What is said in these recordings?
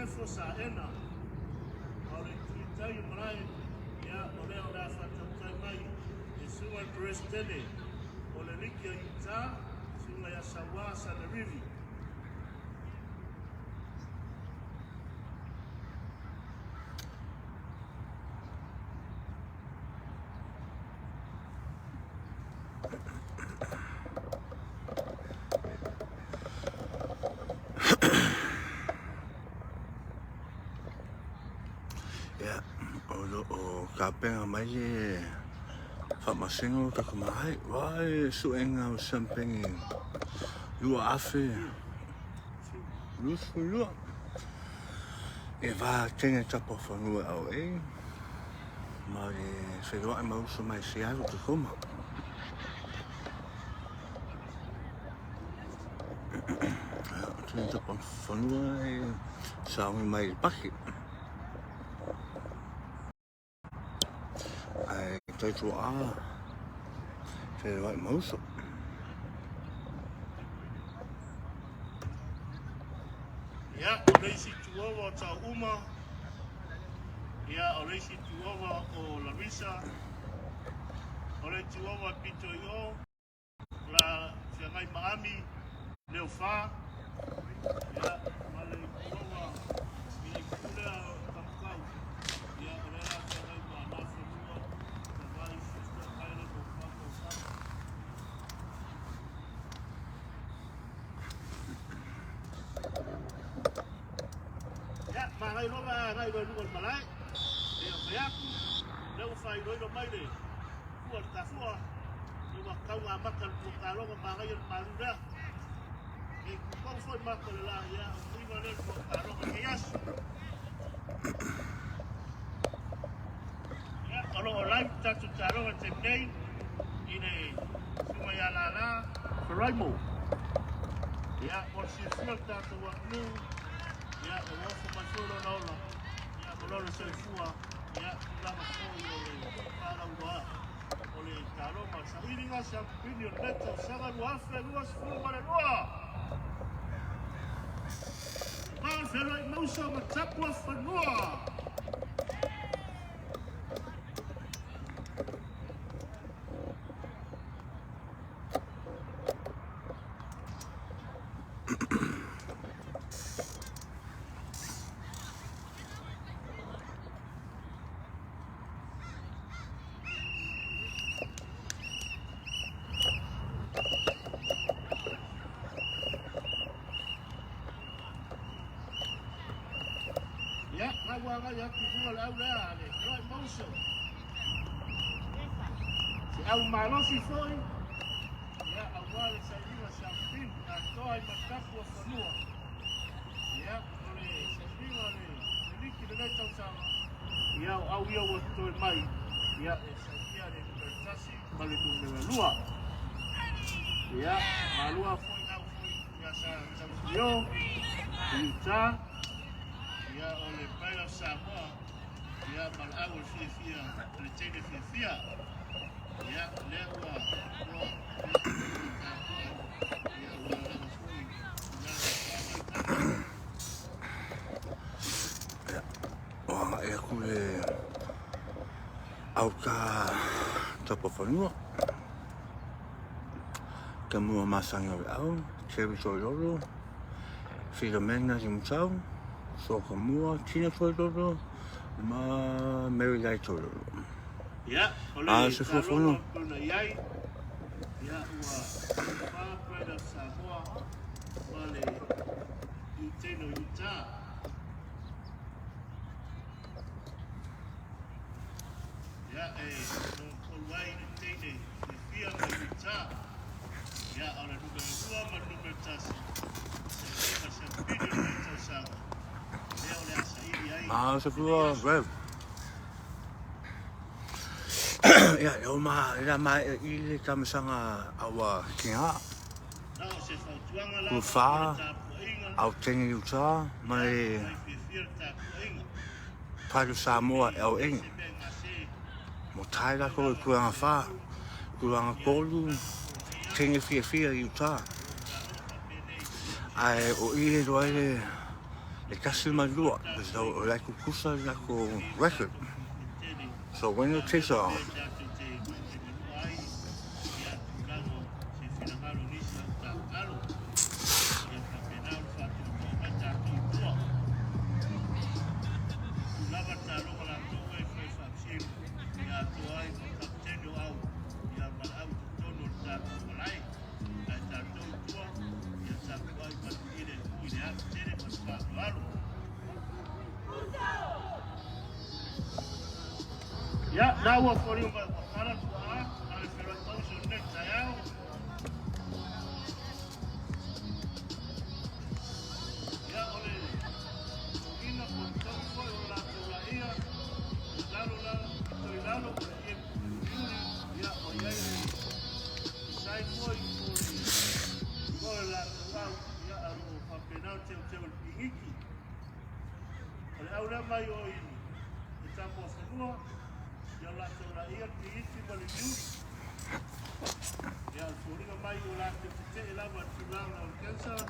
Iosefo Saena. A o le itu i tai o malae, ia, o lea o le a faatautai mai e susuga i le Peresetene o le Liki o Utah, susuga ia Sauā Sanerivi. Ia, o lo o tapena mai le faamasino o tatou malae. Ua e suega o siampeni 2022. E va tene tapa o fanua au e ma le feloa'i ma uso mai Seattle Tacoma. Tene tapa o fanua e sauni mai le paki. Ae tautuaa feloa'i ma uso. Ia, o le isi tuaua o Tauuma, ia, o le isi tuaua o Larissa, o le tuaua pito i o, la feagai ma Ami, Leofa, ia, ma le tuaua i le itu lea o Tamukau, ia, o lea la feagai ma Nafanua, Tavai, Sister, Island o Papa, Ia, magai loa ma agai loa i luga o le malae. E o fai atu, lea ua faailoilo mai le fua le tafua, lea ua tau amata le tuataloga magaia le malu lea. E kukau foi matou le la, ia, o iva lea le tuataloga i aso. Ia, o lo o live tatou taloga taimi nei i le susuga ia Lala Faraimo. Ia, mo le silafia o le tatou atunuu, ia, ua ofo mai foi lona ola, ia, ma lona soifua, ia, tulaga foi o le faalauiloa o le taloga o le sailiga siamupini o lenei tausaga 2022. Mao feloai mauso ma tapu fanua. Ia, na ua agai atu i luga le au lea a le Roy Mauso. Se au malosi foi, ia, aua le sailiga siamupini, atoa i matapu o fanua. Ia, o le sailiga o le liki lenei tausaga, ia, o au ia ua totoe mai, ia, e sailia le numera 1 ma le numera 2. Ia, malua foi au foi ia sa tausilio, i Utah, ia, o le Pride of Samoa, ia, ma le au o le fiafia, o le teine fiafia. Ia, lea ua loa, ia, ua lava foi, Ia, o agai atu le auta tapa fanua. Ka mua masani o le au, Terry Toilolo, Filomena Limutau, Soka Mua, Tina Toilolo, ma Mary Lai Toilolo. Ia, o le A se taloga fuafuaga. pei ona i ai, ia, ua fa Pride of Samoa ma le Uteno Utah. Ia, e nonokolu ai le teine fiafia ma Utah. Ia, o le numera 2 ma le numera 1. Sailiga siampini o lenei tausaga. Lea o le a saili ai A se i lenei fua, aso. Rev. Ia, e o ma, e la ma e i le tamasaga aua kinga. Na o se fautuaga Ua lava mo fa, le tapuaiga. au tene i uta, ma Ia, le mai fiafia le tapuaiga. Pride of Samoa e au eni. Se mea e gase Mo tae lako i kuanga fa, kuanga kolu, tene fiafia i uta. Ae o i le loa le E tasi ma lua, so o le tutusa le latou record. So winner takes all. Ia, na ua foliga mai ua tala tuaa, a le feiloai mausi o lenei taeao. Ia, o le togiga po o le togi foi o le latou laia, i lalo la, pito i lalo o le ie uliuli, ia, o i ai le design foi po o le igoa o le latou au, ia, a o lo o faapena ona teuteu e le pigiki. O le au lea mai o i le tapuafanua, ia o latou laia le pigiki ma le uliuli. Ia, o le foliga mai o latou tetee lava i le tulaga o le cancer,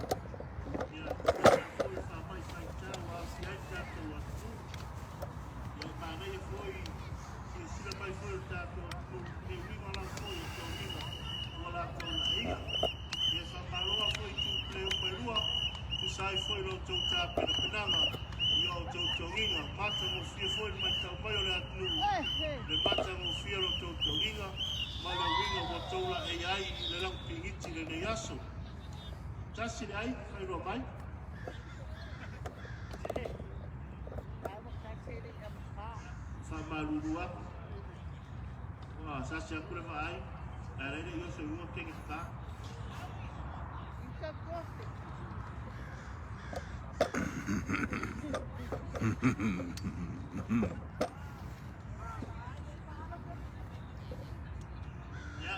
ia, faapena foi le faamai faigata ua aofia ai le tatou atunuu. Ia, e manaia foi silasila mai foi o le tatou atunuu i le uiga lava foi o toniga ua latou laia. Ia, e faamalo lava foi i tupule uma e lua, tusa ai foi lo outou tapenapenaga i o outou togiga. Matagofie foi le matau mai o le atunuu, le matagofie o lo outou togiga ma le uiga ua outou laei ai i le laupigiti i lenei aso. Tasi le ai, faailoa mai. Faamalulu atu. Ua sasi atu le vaai, ae alai le i oso i luga kene ka. Ia.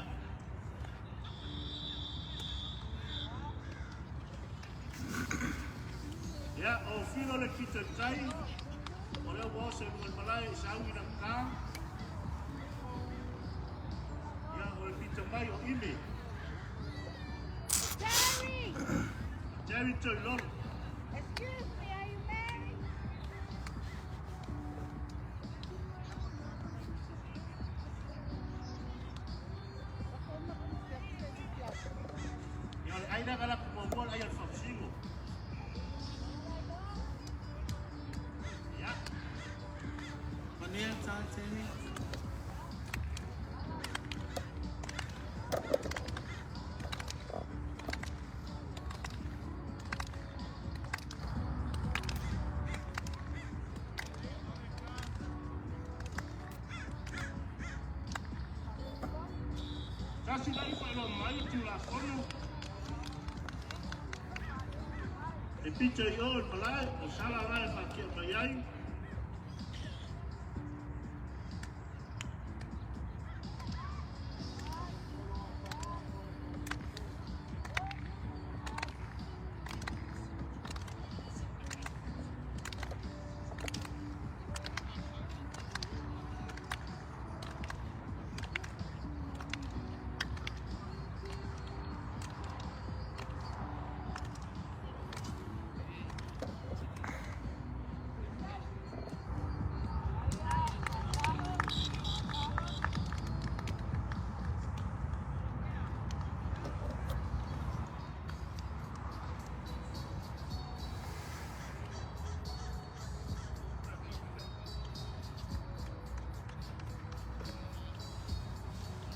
Ia, o Filo le pito i tai, o lea ua oso i luga o le malae i sauni na ka. Ia, o le pito mai o Ime. Jerry! Jerry Toilolo. Excuse me, are you married? Ia, o le ai lea la muamua le ai o le Faamasino. Ia. Manuia Tani. Tasi la i faailoa mai Tulafono. E pito i o i le malae, o Sala la e faatea mai ai.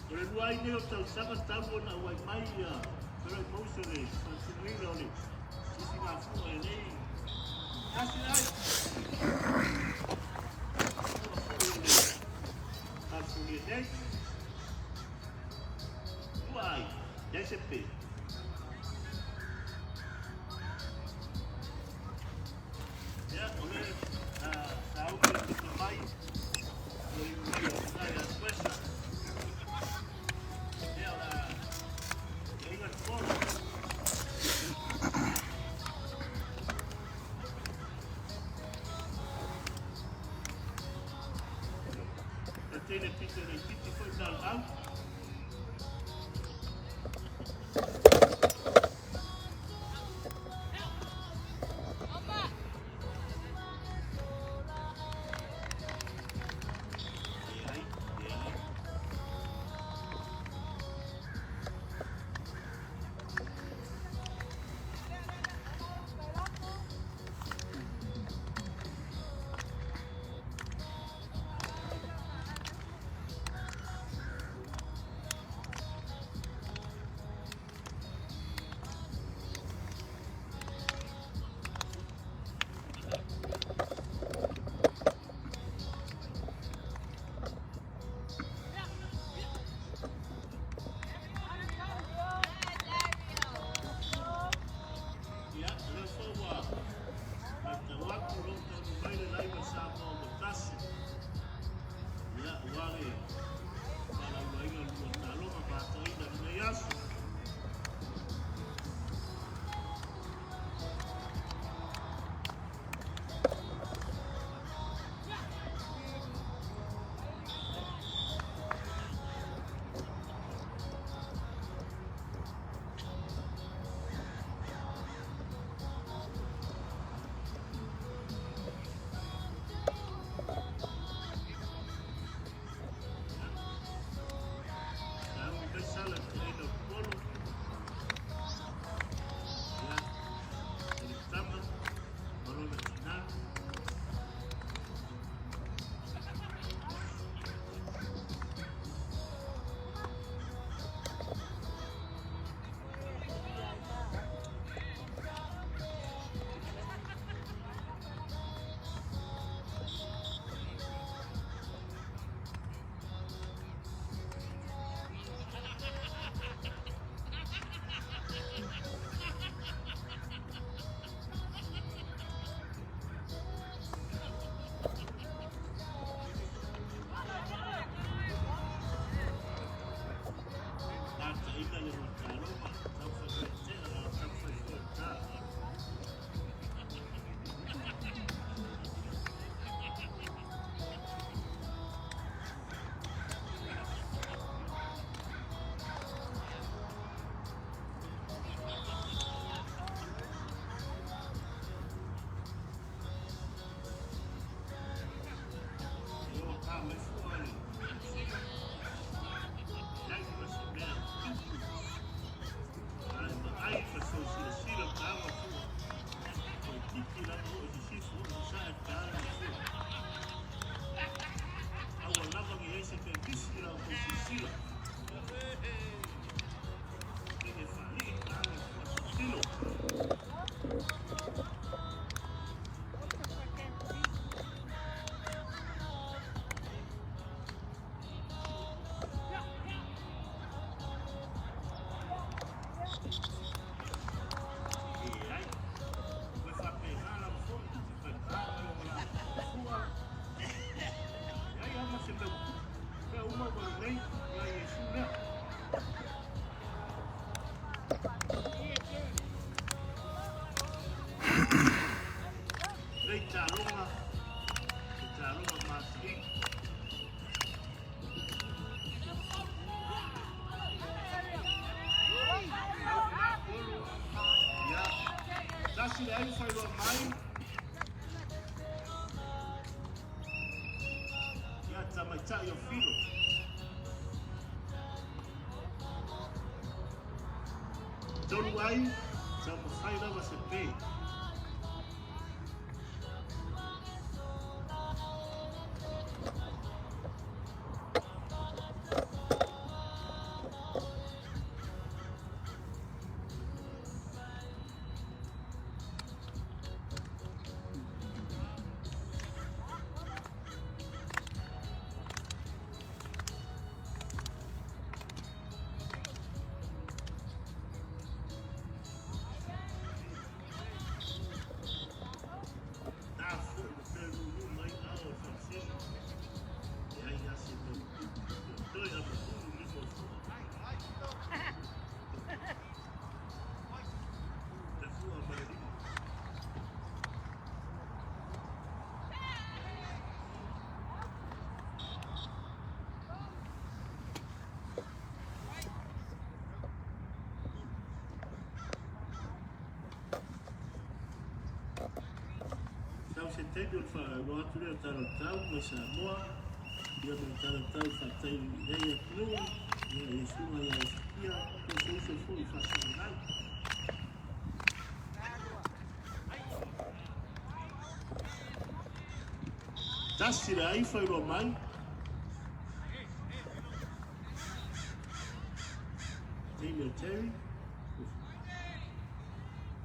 O le lua ai nei o tausaga talu ona auai mai ia Feroe Mose le faatinoina o le sisigafua e lenei tasi ai. Fua foi o le California nei. Lua ai, DSP. Ia, o le sauni le pito mai, o le mai o le ia Tuesa. Ia, o la ia inga le polo. E tele pito le titi foi na le au.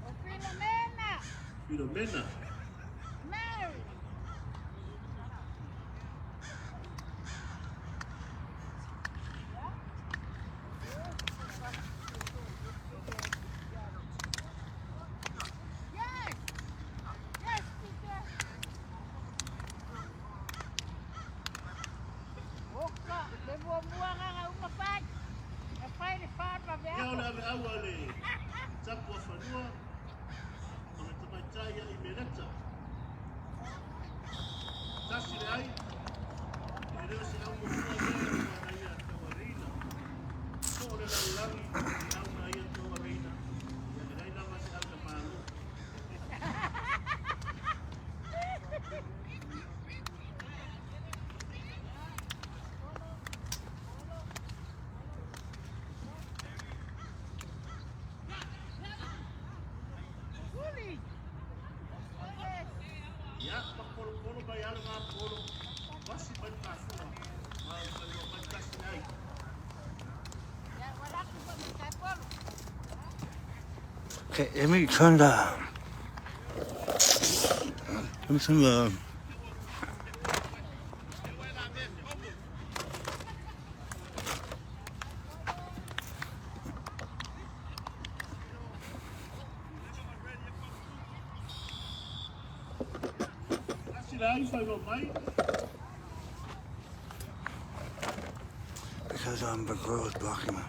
O Filomena. Mary. Yes. Yes, Peter. Oka, le muamua nga uma fai. E fai le whāna me ako. Uli. Yes. Ya, wala ko pa may kapolo. Okay, let me turn the. Let me turn the. Because the girl is blocking me.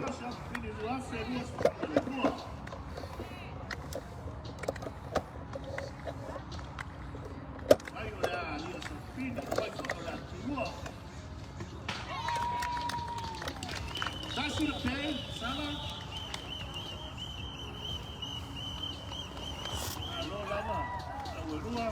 Tausaga Siamupini 2022. Ai o le a lia Siamupini, ai foi o le a Tumua. Tasi le pe, Sala. Alo lava, tauelua.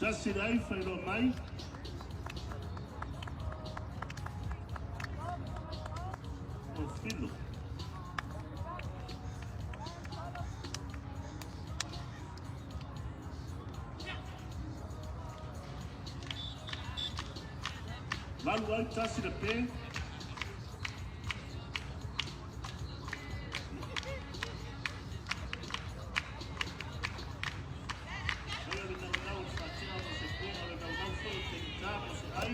Tasi le ai whailoa mai. O Filo. Valu ai tasi le pe. Ai o le naunau o le faatea ma se pega o le naunau foi o teigita ma se ai.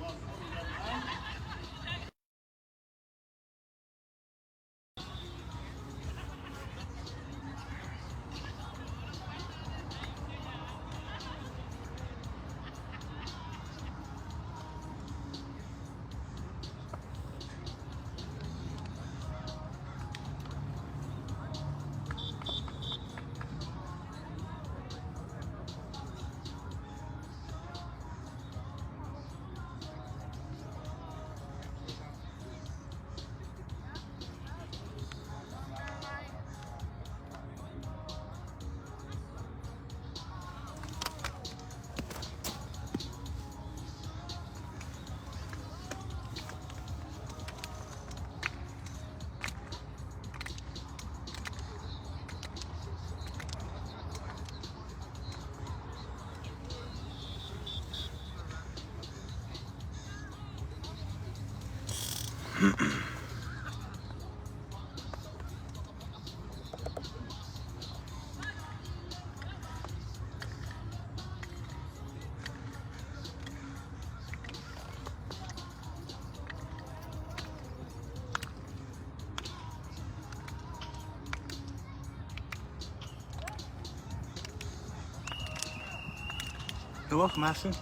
Ua fono lana au. You're welcome, Aston.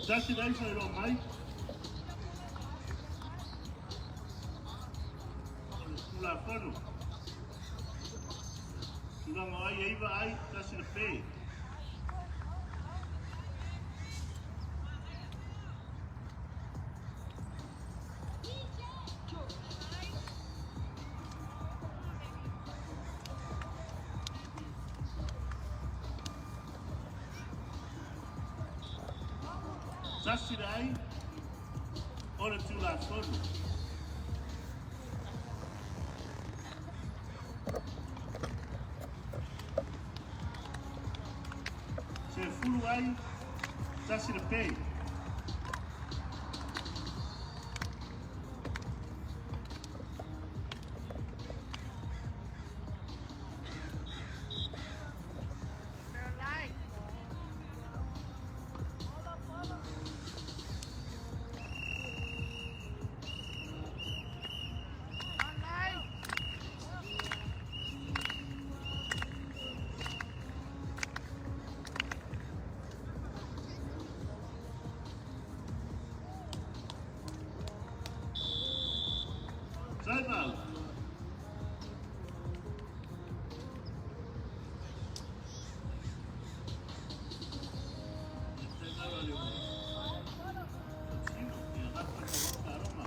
Tasi le ai whailoa mai. O le Tulafono. Tulaga o ai e iva ai, tasi le pe. Tasi le ai o le Tulafono. 10 ai, tasi le pei. Caroline. Online. Time out. Time out le Tino, ia rapa ka waka aroma.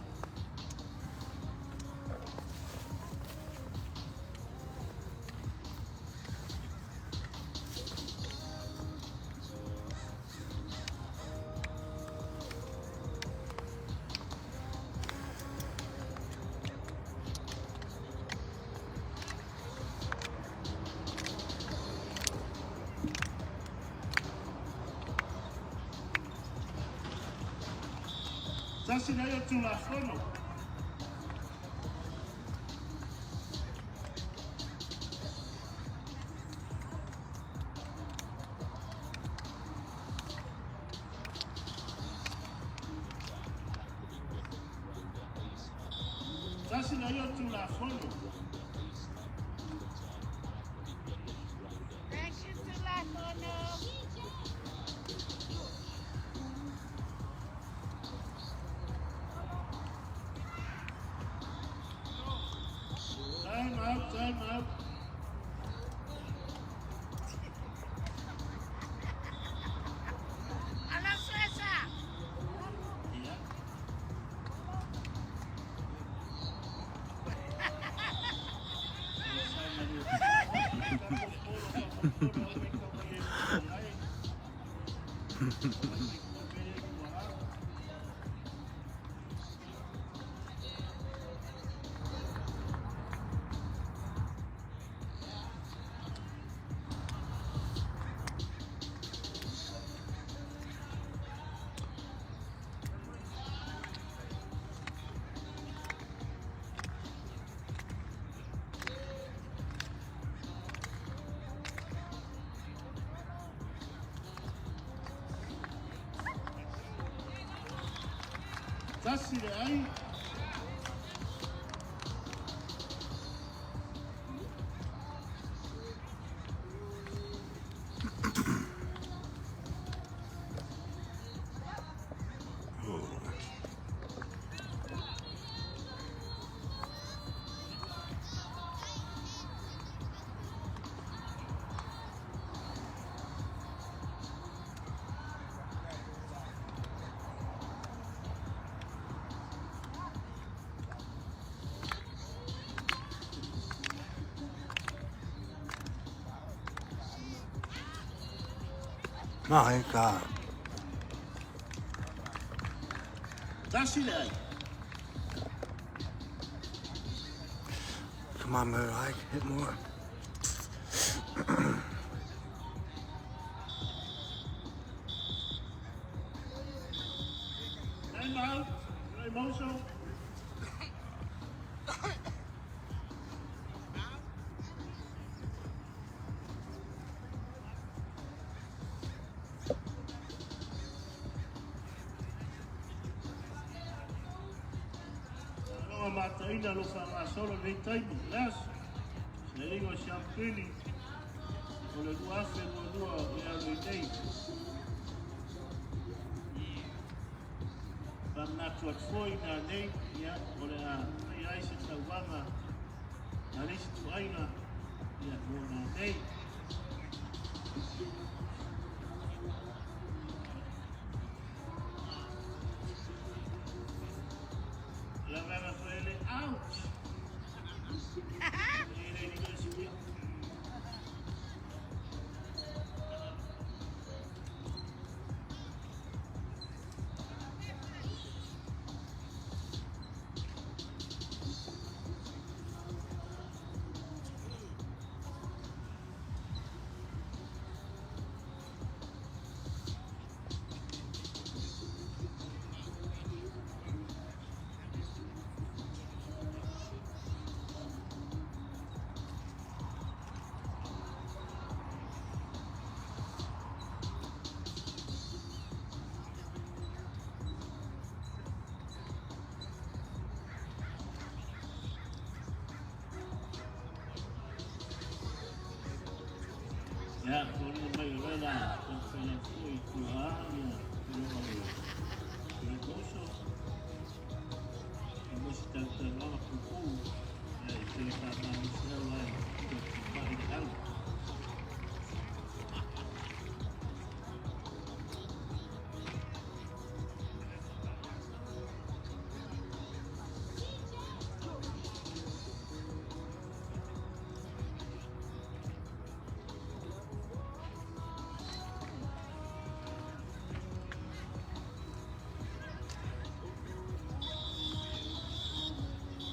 Tasi le ai o Tulafono. Tasi le ai o Tulafono. Thank you, Tulafono. Time out, time out. Ala Suesa. Ia. Tasi le ai. My God. Tasi le ai. Come on, Mary, hit more. Time out. Raimoso. Aloha mataina lo whangasolo nei taimi. Las. Se ringo siampini. O le 2022 e alu i nei. Whanatu atu foi nā nei, ia, o le a mai ai se tauvaga, a le isi tuaiga, ia, mo nā nei. La vaga foi ouch! E le le le. Ia, foliga mai o lea la taumafai atu foi i tua ia tulaga o le uso e mo se talatalanoaga puupuu e tele faamalosi au ai toe tipai le au.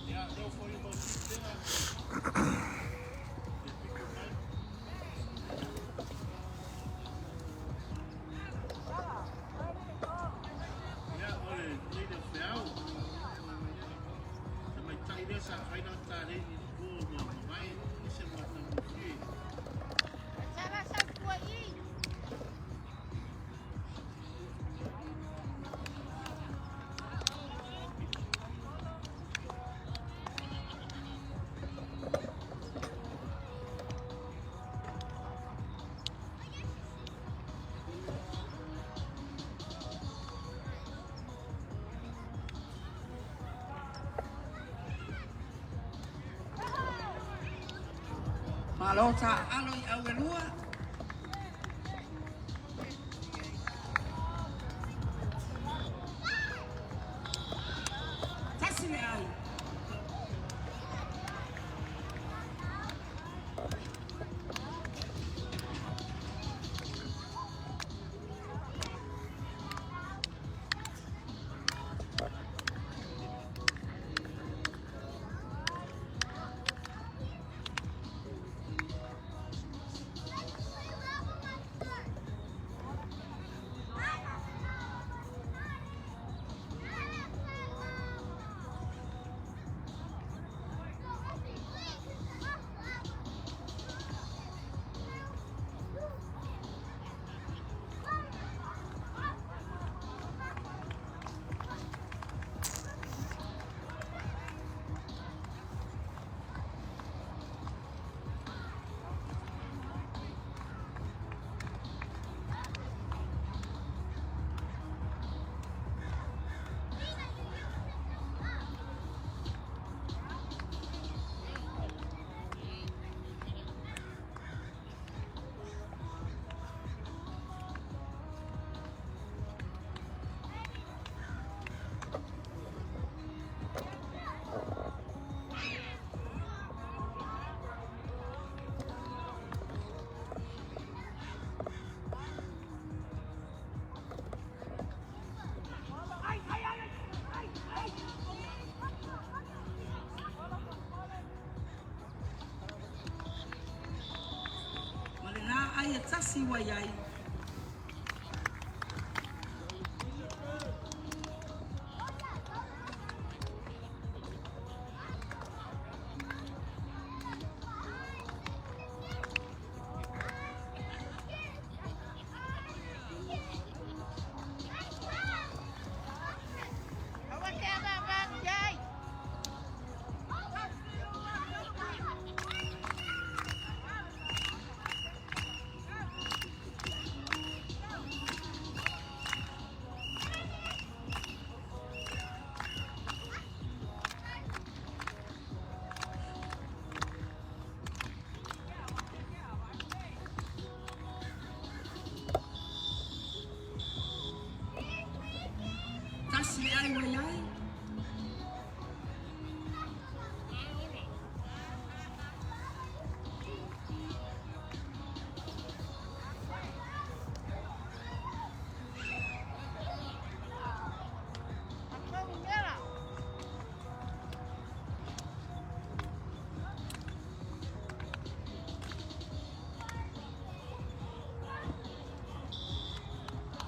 Ia, leo foi mo sitera e pito mai. Ia, o le leina o feau. Tamaitai lea sa fai lana taleni i le po ua mavae, ese le matagofie. Sala sau tua i. Malo taaalo i auelua. Tasi le ai. Ma le la ai e tasi ua iai. Aua te avavau iai. Tasi le ai ua iai. Atonu mera.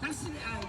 Tasi le ai.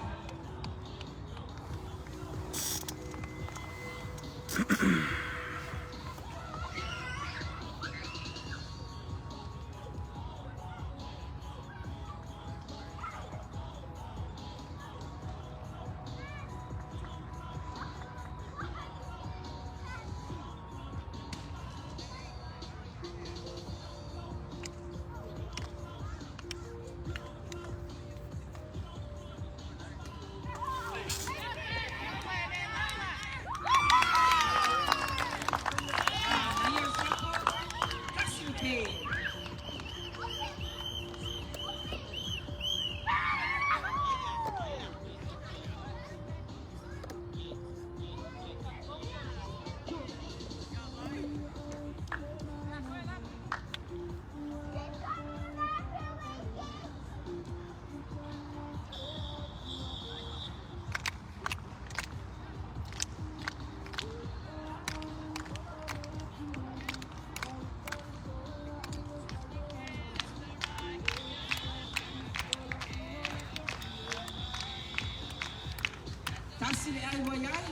Tasi le ai ua i ai.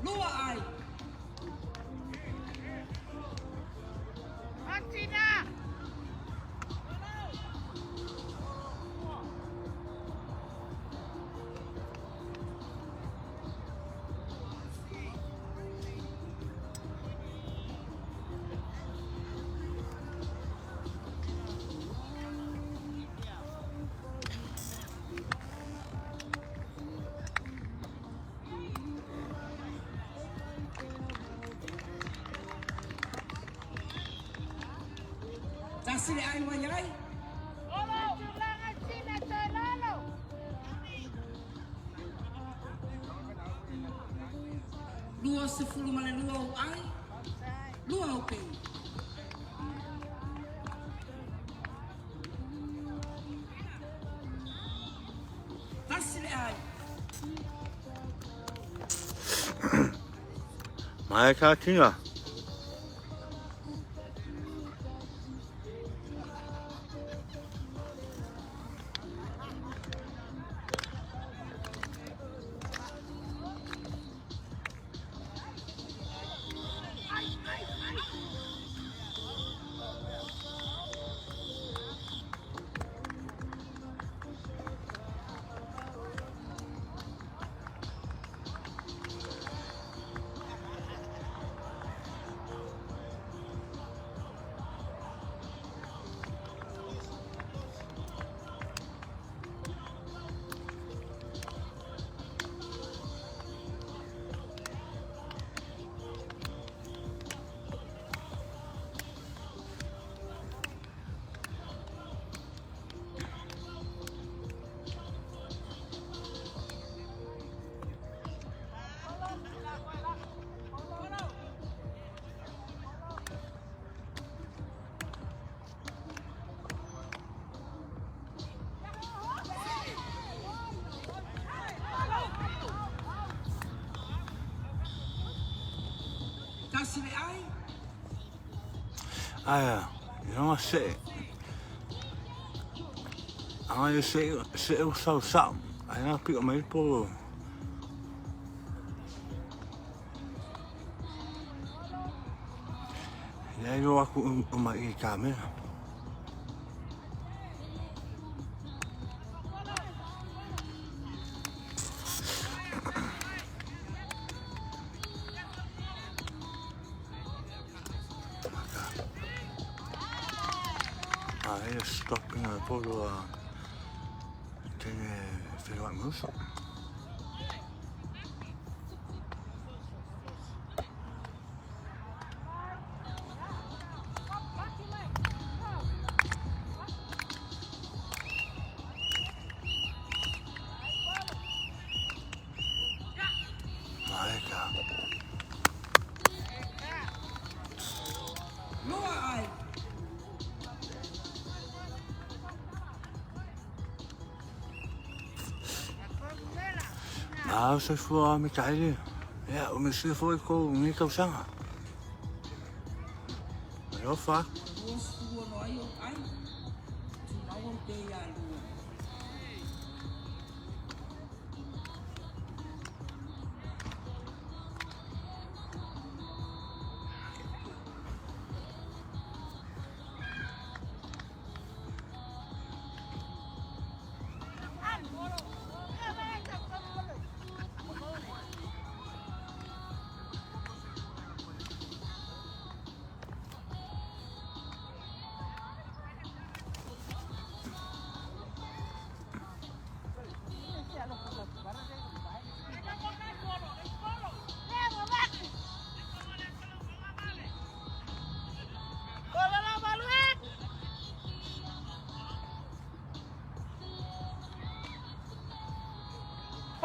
Lua ai. Atina! Tasi le ai ua i ai. Olo! Tulaga tina toe lalo! 22 ou ai. Lua ou peu. Tasi le ai. Mai ka tina. Tasi le ai. Aia, i se. Ai se se o sau sa. Ai na piko mai po. Nei no aku o mai i kamera. Ai stopping a polo a tene whenua musa. Mai ka. Lua ai. Nā se fua me taile. Ia, o me se foi ko ni tau sanga. Alofa. 26 ai ou ai. Tumau ou pe ia lua.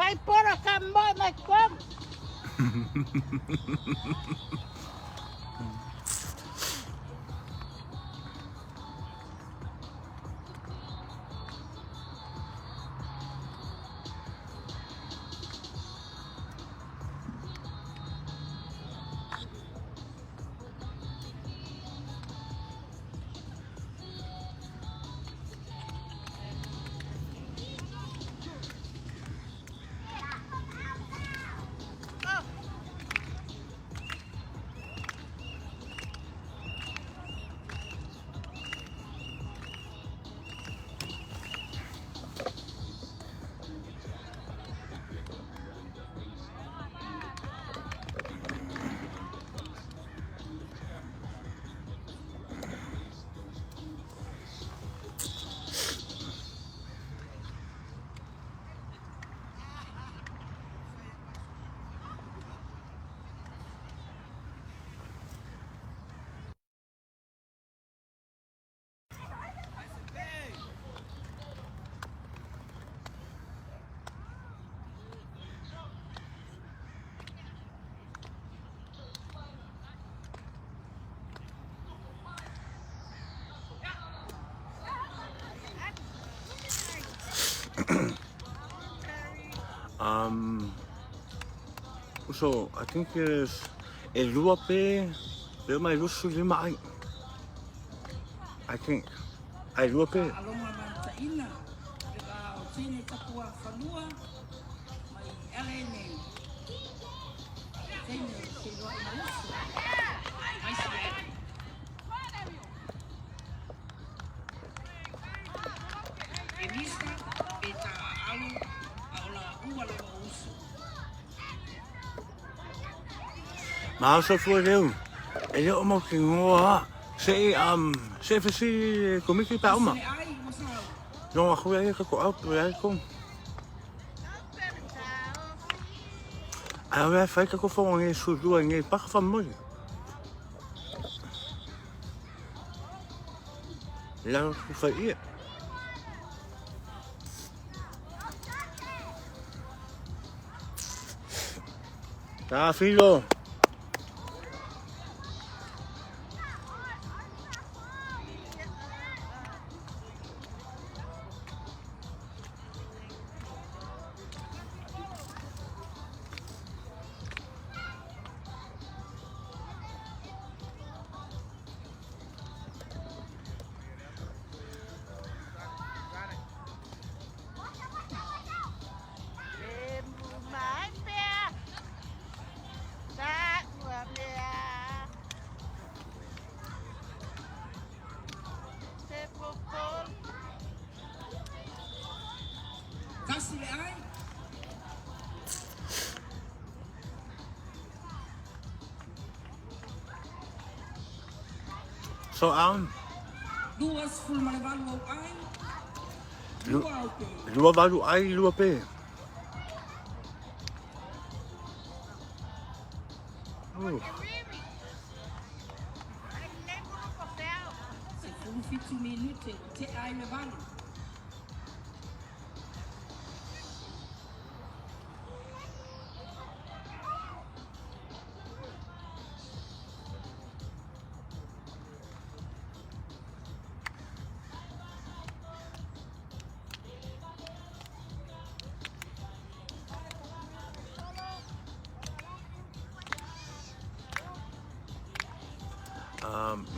Fai pora ka mo mai tonu. So, I think there's e lua pe, pe mai lusu lima ai. I think. Ai lua pe. Alonga mantaina, le va o tine tapua fanua, mai ele nei. Teine te loa i mausu. Mai si e. Elisa, e ta alu, a ola ua lava o usu. Ma so fua leu. E leo mo ki ngoa. Se se fesi komiti pa uma. Le ai, ua sau. No a hui ai ka ko au pe ai ko. Ai ua fai ka ko fo ngi su lua ngi pa fa mo. La ku fa ia. Ta filo. E mai pea. Sa ua mea. Se popol. Tasi le ai. So Lua sefulu ma le valu au ai. Lua au pe. Lua valu ai lua pe. Oh. Ai nei mulu ko feau. Se fulu fitu minute o te ai le valu.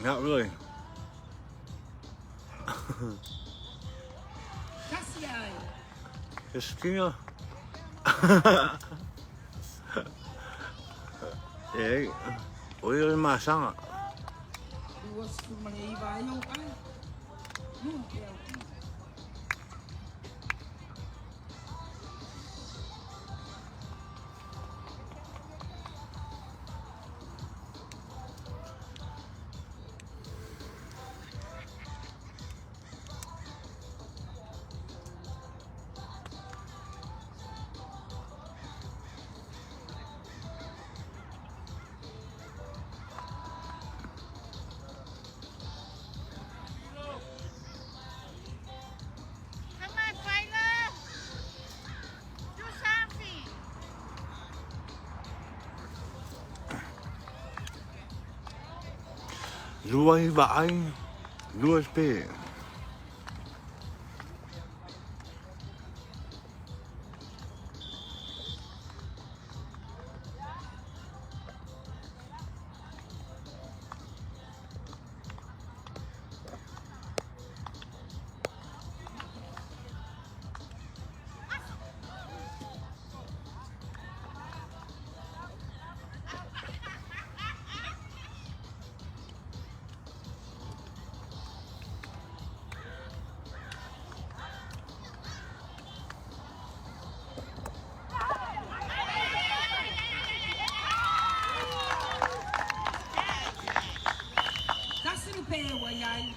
Not really. Tasi le ai. Christina. E, o ia le masanga. Lua sefulu ma le iva ai au ai. Lua pe au pe. 29 ai, 2 pe. Tasi le pe ua i ai.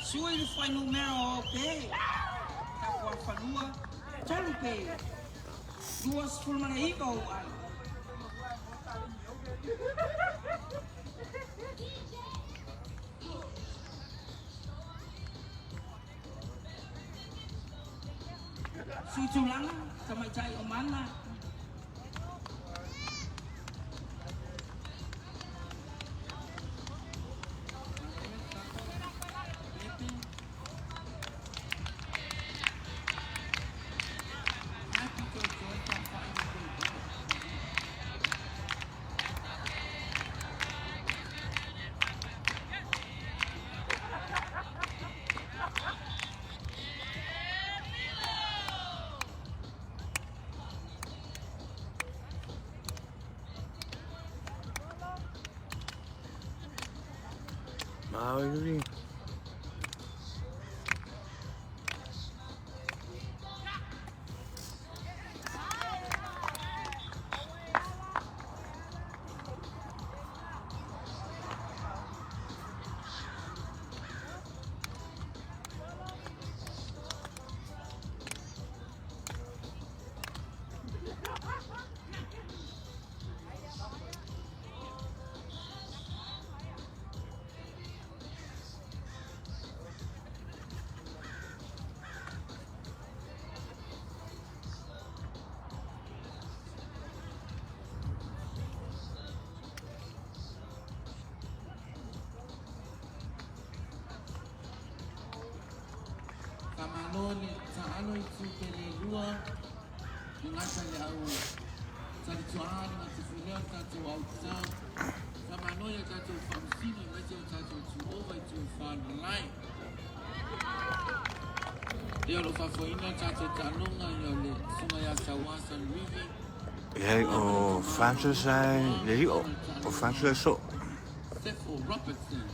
Sui le fuainumera o pe. Tapuafanua, tolu pe. 29 ou ai. Sui tulaga, tamaitai o mana. Maui. Faamalo le taalo i tu pe le lua le gata i le au talituā le gatafuilea o le tatou autatau. Faamalo i a tatou faamasino aemaise o tatou tuova i tu faalalae. Lea o loo faafoeina le tatou taaloga ia o le susuga ia Sauā Saluivi. Ia o Francis ai le lio. O Francis ai so. Sefo Robertson.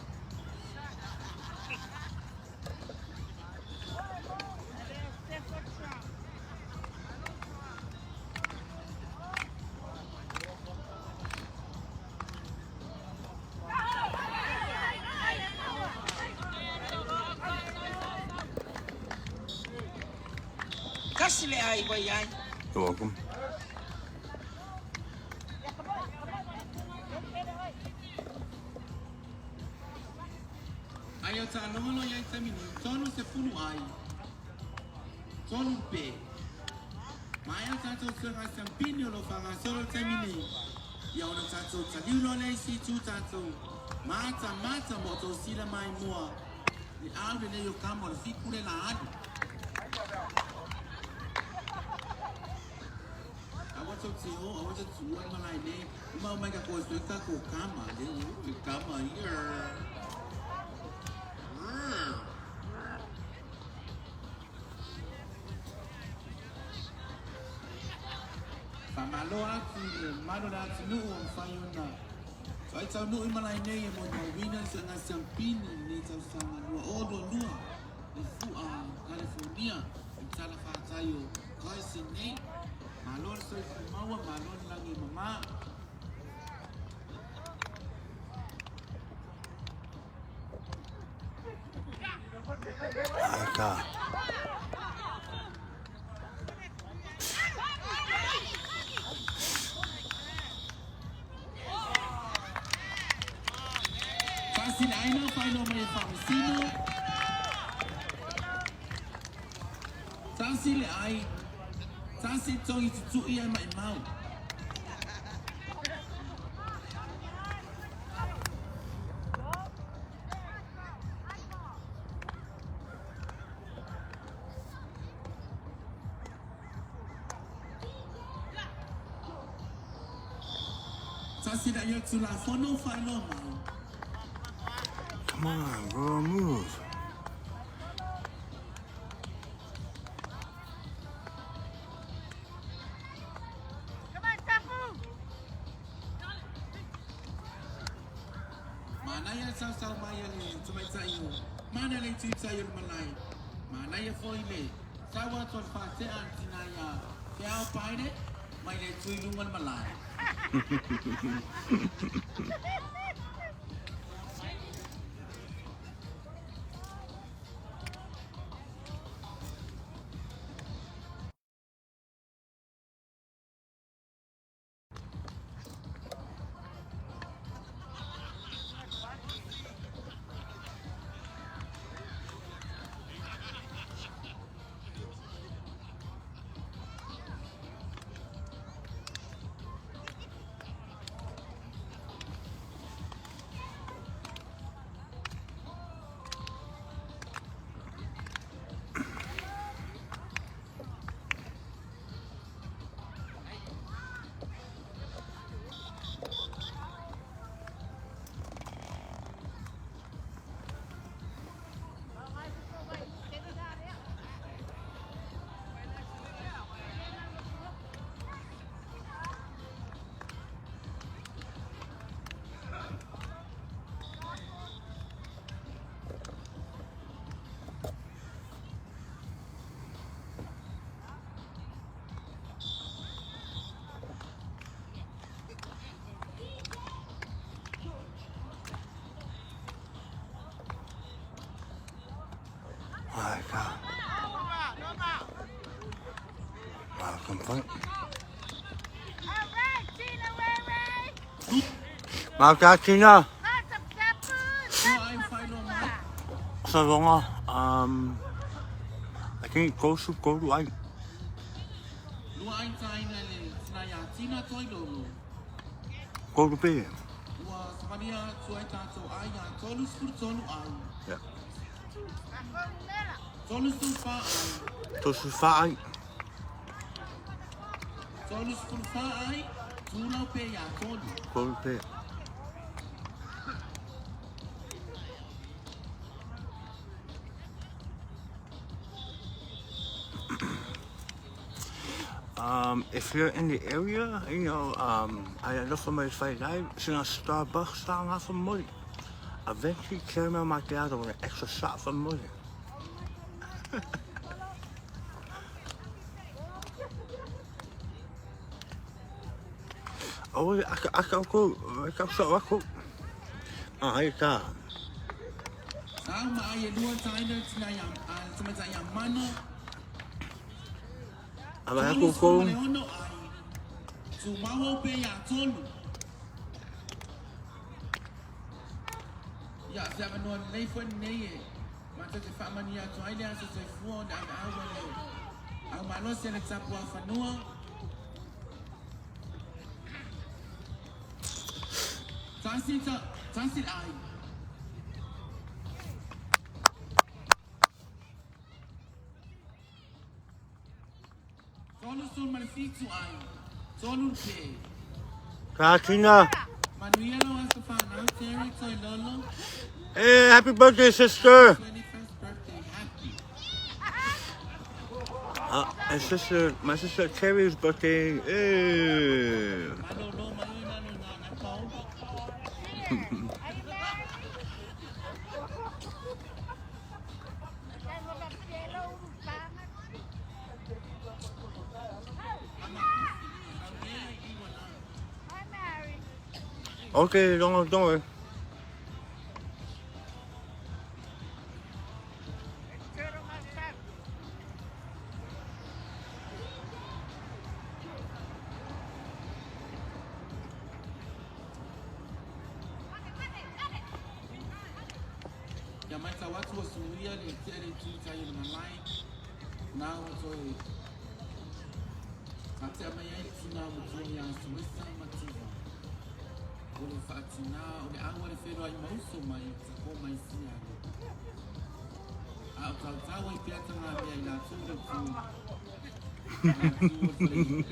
Tasi le ai ua i ai. You're welcome. Ai o taaloga lo iai taimi nei, tolu sefulu ai, tolu pe. Ma ai o tatou suega siampini o lo faagasolo le taimi nei, ia ona tatou taliu loa lea i si itu tatou matamata ma o tou sila mai mua le au lenei o kama o le fiku le la alu. Aua tou te o, aua tou tuua le malae nei, uma mai ka koe sui ka ko kama, le u, le kama ia. Faamalo atu i le mamalu o le atunuu ua mafai ona faitaunuu i malae nei e molimauina le suega siampini i lenei tausaga 2022 i Fu'a, California i le tala fatai o Carson nei. Malo le soifua maua, malo le lagi e mama. Ata. Tasi le aina faailoa mai e faamasino. Tasi le ai. Tasi togi tutui ai maimau. Tasi la ia Tulafono faailoa mai. Come on, bro, move. Come on, Tapu! Manaia le sausau mai a le tamaitai o Mana le itu i tai o le malae. Manaia foi le sau atu a le faatea a le tina iā Te Ao Paere mai le itu i luga o le malae. My God. Wow, complaint. All right, Tina Wewe! Mau ka Tina. Tapu! Ua ai faailoa mai. Sa longa, I think go to ai. Lua ai taina le tina iā Tina Toilolo. Go to be. Ua savalia atu ai tatou ai iā 33 ai. Yeah. 34 ai. 34 ai. 34 ai, tulau pe iā tolu. Go to be. If you're in the area, you know, I look for my fight live, it's in a Starbucks down half a money. A venti caramel macchiato with an extra shot for money. Oh, I can go, I can so I go. Ah, hai ka. Sa ma ai e lua taina tina ia, a tamaitai ia Mano. A vai ko ko. Ma le ono ai. Tumau pe ia tolu. Ia, se avanoa lelei foi lenei e matou te faamania atu ai le aso soifua o le aveau a le au malosi a le tapuafanua. Tasi ta, tasi le ai. 35 ma le 7 ai. Tolu le pe. Ka Tina. Manuia lou aso fanau, Terry Toilolo. Hey, happy birthday, sister. 21st birthday, happy. And sister, my sister Terry's birthday. Hey. Malolo mai oi lalo i ngā pau. Hi, Mary. Okay, don't worry. Turtle myself. Ia matau atu ua suia le tea le itu i tai o le malae, na ua toe faatea mai ai le tina matua iā Suesa Mativa. O le faatinā o le au a le feloai mauso mai Tako mai Siale. A o tautau ai pea tagamea i latou le itu i latou o le faleina.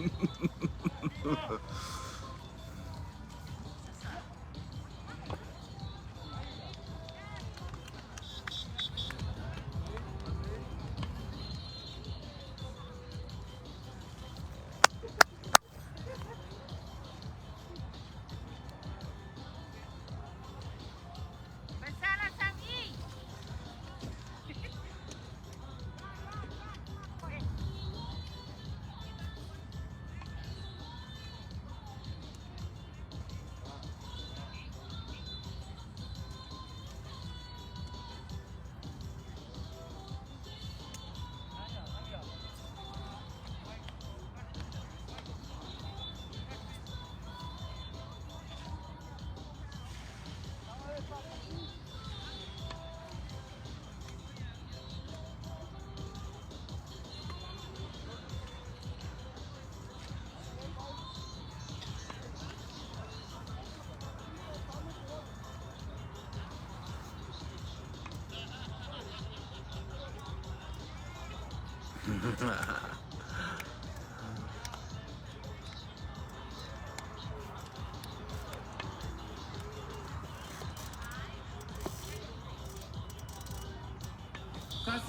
Tasi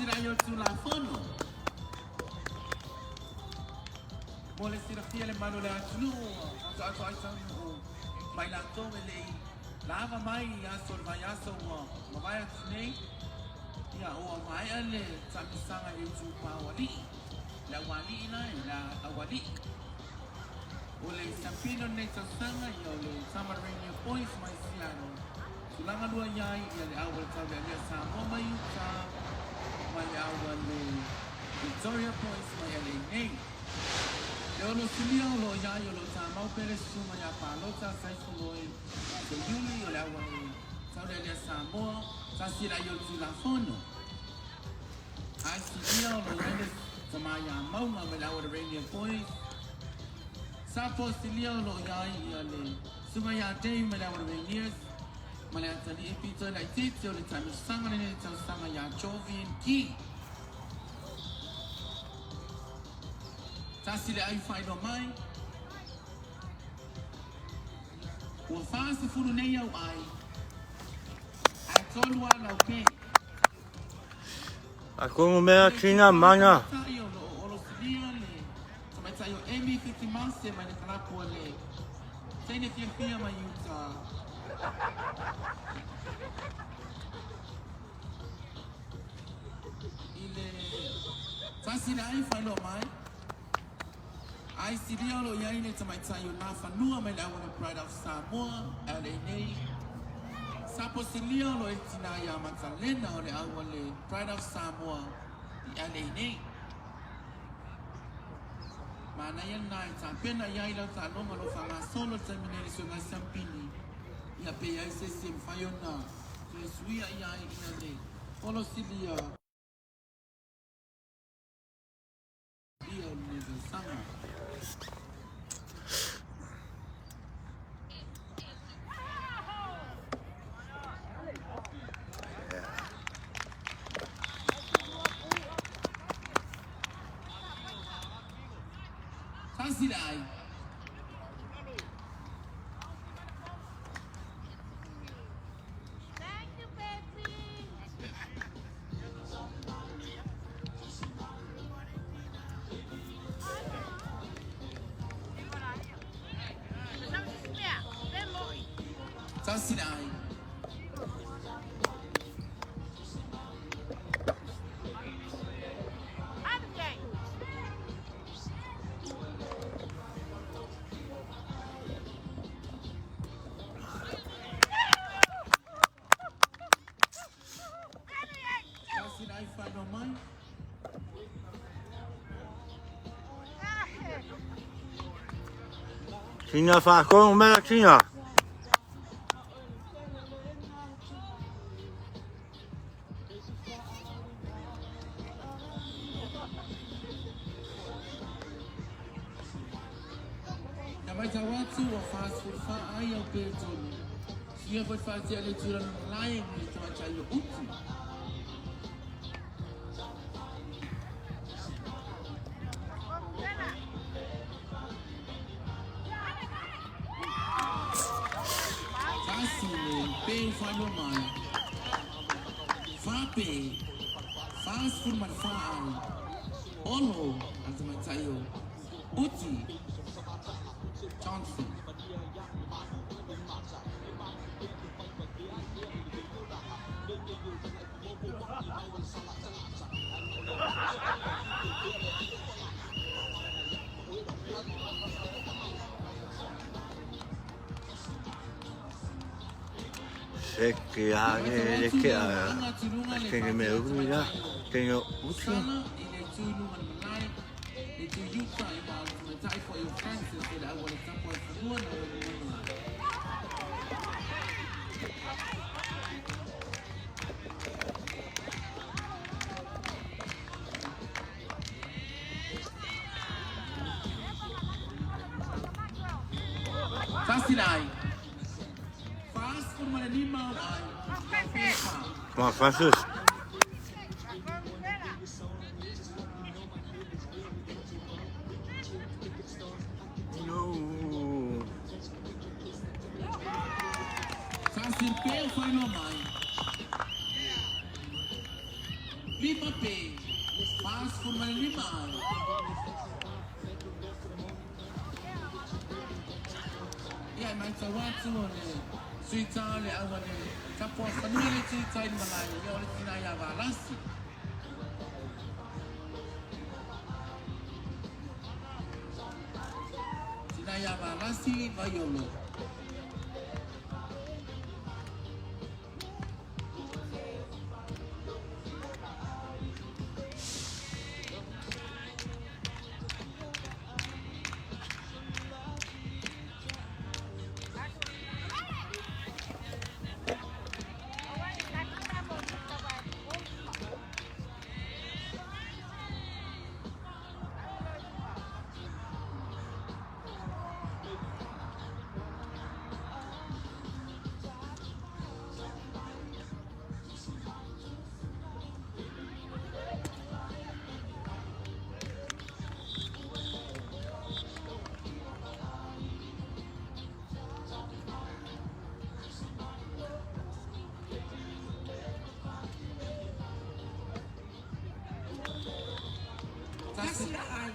la i o le Tulafono. Mo le silafia le malu o le atunuu ua faatoatoa ai taunuu mai latou e le i lava mai i aso o le vaiaso ua mavae atu nei. Ia, ua maea le taamilosaga i le itupa o alii, le aualii la e, le aualii. O le siampina o lenei tausaga, ia o le Tama Rainier Boys mai Seattle. Tulaga lua i ai ia le au o le Taulealea Samoa mai Utah ma le au a le Victoria Boys mai LA nei. Le ono silia o lo o i ai o lo o tamau pea le susuga ia Palota Saifoloi Seiuli o le au a le Taulealea Samoa, tasi la i o le Tulafono. Ae silia o lo o i ai le tama ia Mauga mai le au a le Rainier Boys. Sa Posilia o lo o i ai ia le Susuga ia Dave mai le au a le Rainiers ma le atalii pito e laitiiti o le taamilosaga lenei tausaga ia Jovian Key. Tasi le ai faailoa mai. Ua 40 nei au ai, ae tolu a lau pe. Atonu mea tina mana. Tamaitai o lo o olosilia le tamaitai o Amy Fitimase mai le kalapu a le teine fiafia mai Utah. I le tasi le ai faailoa mai, ai silia o lo o i ai le tamaitai o Nafanua mai le auala Pride of Samoa, LA nei. Sapo silia o lo o i le tina ia Matalena o le auala Pride of Samoa i LA nei. Manaia lena e tapena i ai lau taaloga o lo o faagasolo i le taimi nei i le suiga siampini, ia pe i ai se isi e mafai ona toe suia i ai ia le olosilia ia o lenei tausaga. Tasi le ai. Thank you, baby. Tasi le ai. Tasi le ai whainoa mai. Tina whaakonu mea tina. Na matau atu ua 44 ai au pe tolu. Suia foi faatea le tulaga malae ma le tamaitai o Uti. Tasi le pe whainoa mai. Wha pe. 44 ai. Olo a tamaitai o Uti Johnson. Se ke ane le ke a tene me uri la, tene uti. Sala i le itu i luga le malae, le itu i uta i ma le tamaitai foi o Francis e le au a le tapu ai fanua na o e luga malae. Tasi le ai. 45 au ai. Lau pepa. Come on, Francis. Tasi le pe o faailoa mai. 5 pe. 45 ai. Ia e matau atu o le Sui Ta o le au a le Tapuafanua le tui tai i le malae, ia o le tina ia Valasi. Tina ia Valasi Vaiolo. Tasi le ai.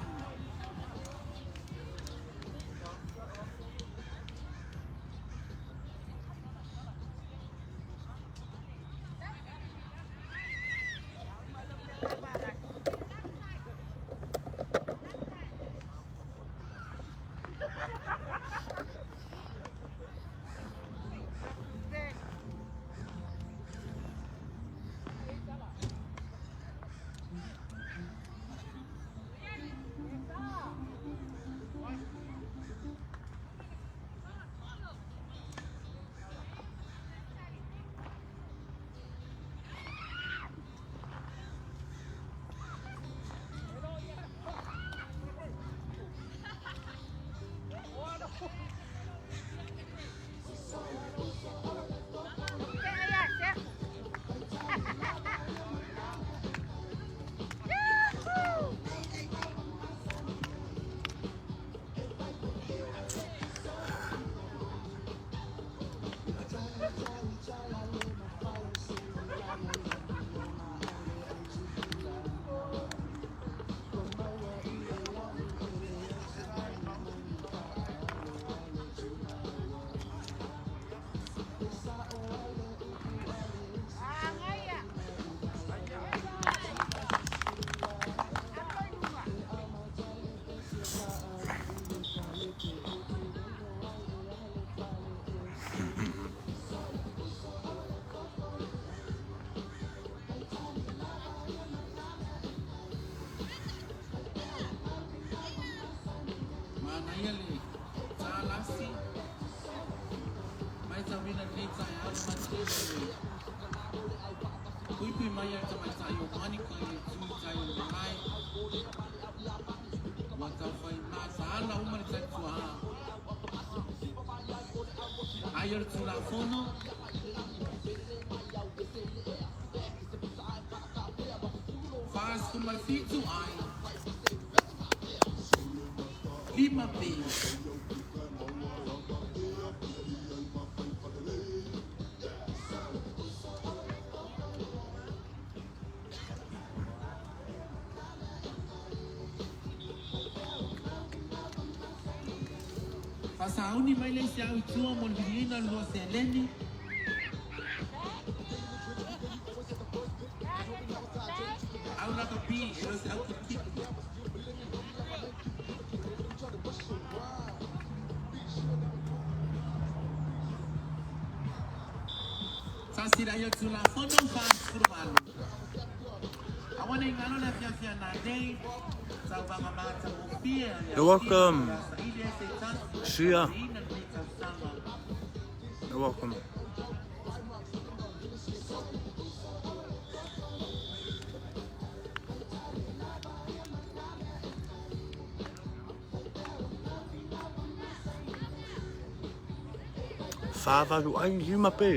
Manaia le talasi. Matauina lenei taeao le matele o le puipui mai a le tamaitai o Monica i le tui tai o le malae. Ua taufai mataala uma le talituaa. Ai o le Tulafono. 47 ai. 5 pe. Faasauni mai le isi au i tua mo le viliina o le lua seleni. Au lakapi e le o se au kilikili. Tasi la ia Tulafono 48. Aua ne i galo le afiafi a nanei, tauvaga matagofie a le You're welcome. Alii o le a saili ai se tasi See ya. e faatauina lenei tausaga. You're welcome. Whāwaru ai lima pe.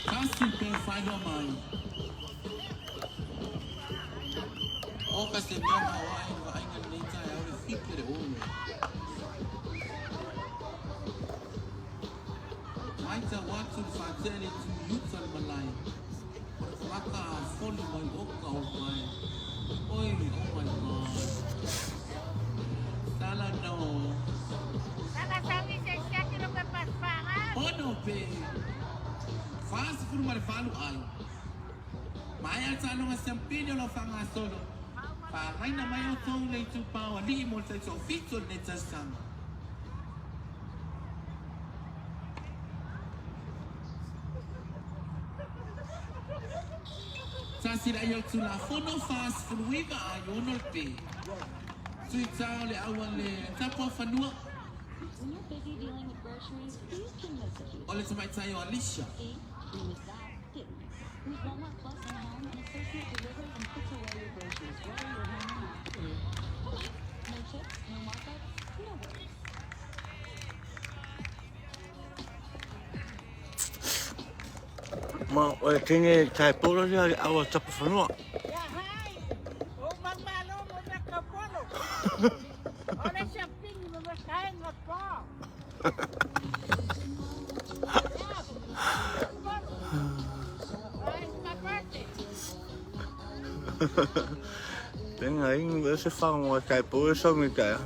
Tasi pe whainoa mai. O ka se mea na o ai vaaiga lenei. fiki a le olo. Matau atu le faatea le itu i uta o le malae, o le tagata a foli mai oka o mai. Oi, oh my God. Sala no. Ono pe 48 ai. Maea le taaloga siampini o lau faagasolo. Faagaina mai outou le itupa o alii mo le taitoafitu o lenei tausaga. Tasi le ai o le Tulafono 49 ai ono le pe. Sui tao le aua le tapuafanua. O le tamaitai o Alicia. Ma o le tene tae polo lea le awa tapa whanua. Ia hai, o mamalo mo mea kaupolo. O le siapini mo mea kaenga pa. Venga aí, ese fango tae polo so mi tae.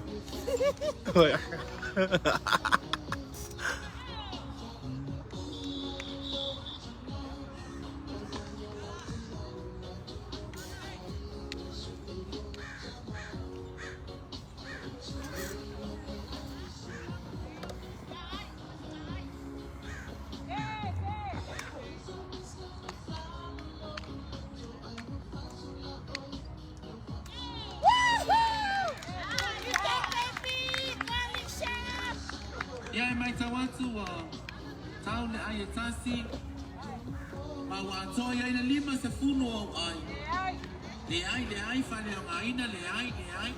Ia e matau atu ua tau le ai e tasi, ma ua atoa i ai le 50 o au ai. Leai, leai, faaleaogaina, leai, leai.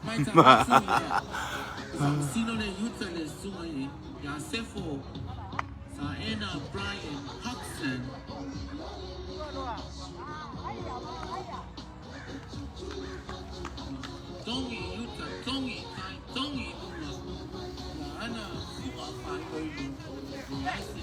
Matau atu ia, e faamasino le Iuta i le susuga ia Sefo Saena Brian Huxon. Tongi i uta, tongi i tai, tongi i luga, la ana fu'a faailoilo, leai se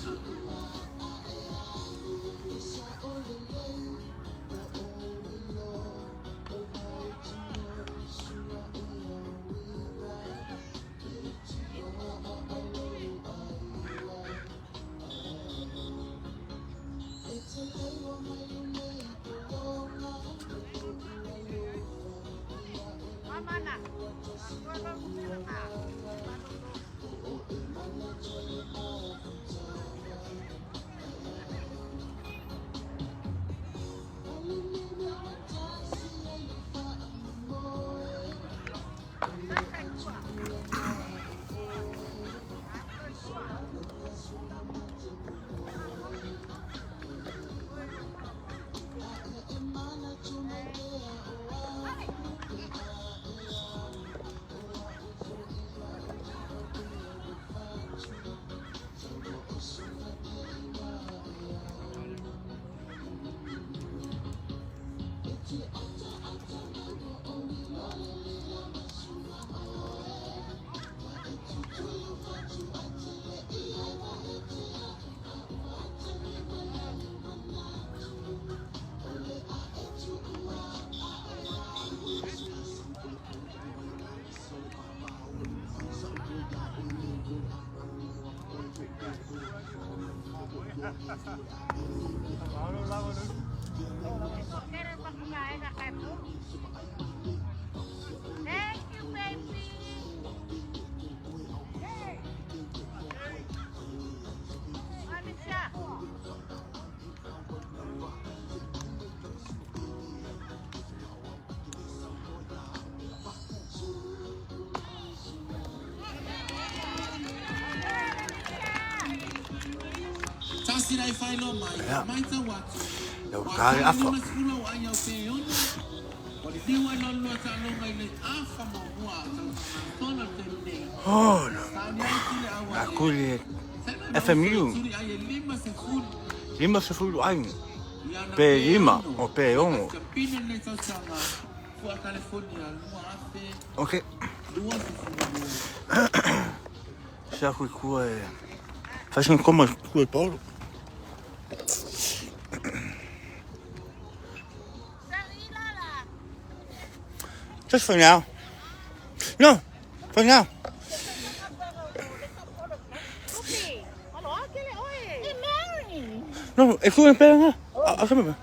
atu. Thank you, baby. Hey. Alicia. Tasi lai faailoa mai, Ia. matau atu, Ia ua ua ta le atoa afa. le 50 au ai au pe ono, ua liliu ai loa le lua taaloga i le afa muamua a tausaga atoa le taimi nei. Oh, no. Sauni ai tuli au A ai e. kuli Sae mai FMU. ma tuli ai e 50. 50 aiga. Ia na Pe pe lima ono. o pe ono. Siampini lenei tausaga. Fua California 2000 Ok. 22. Se aku i kua e... Fai koma kua e Paolo. Just for now. No, for now. No, e kua e pera nga. A kame.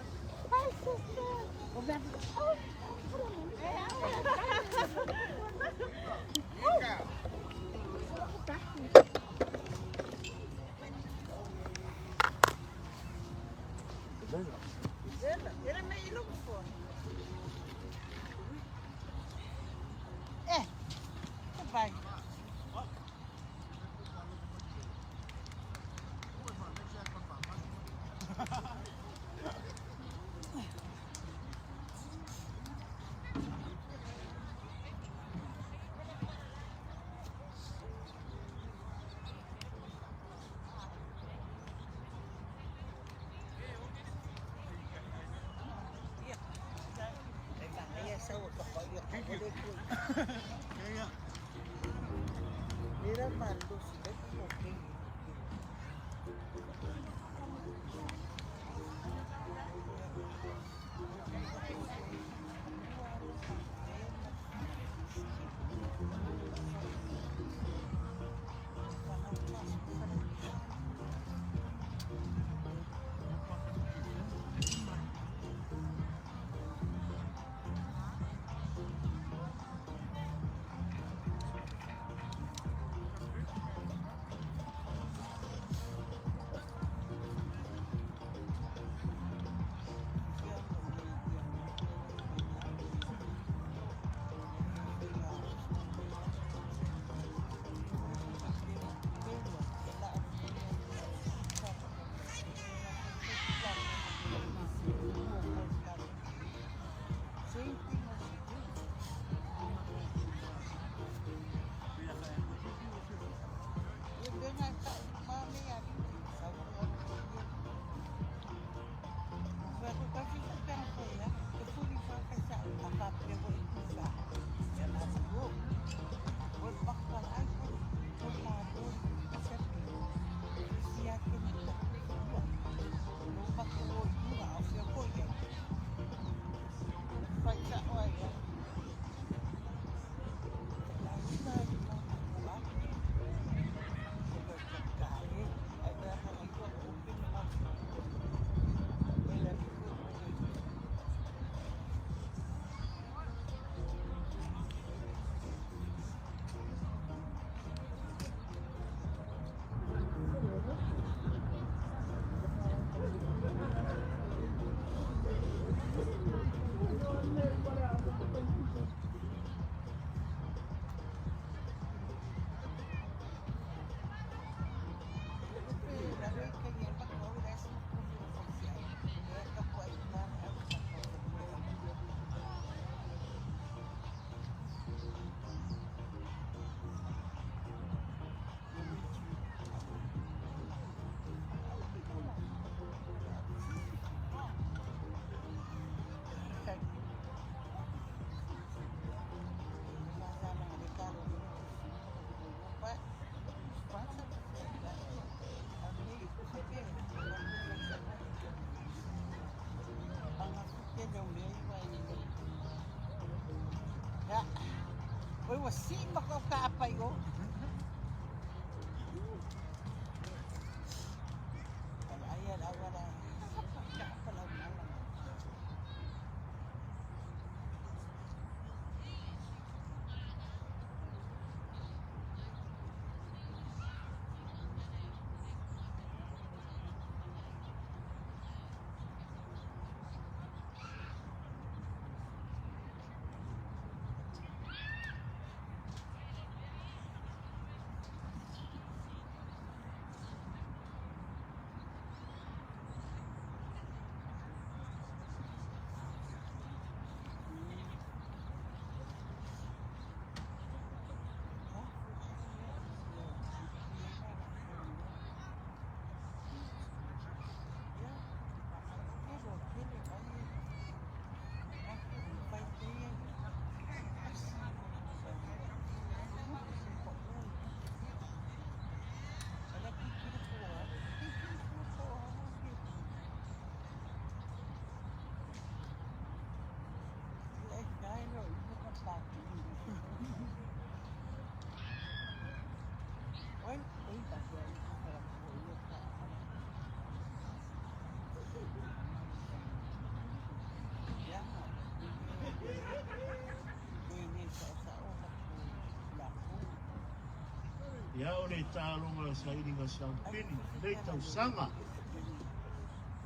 Ia o le tāloga sailiga siampini lenei tausaga.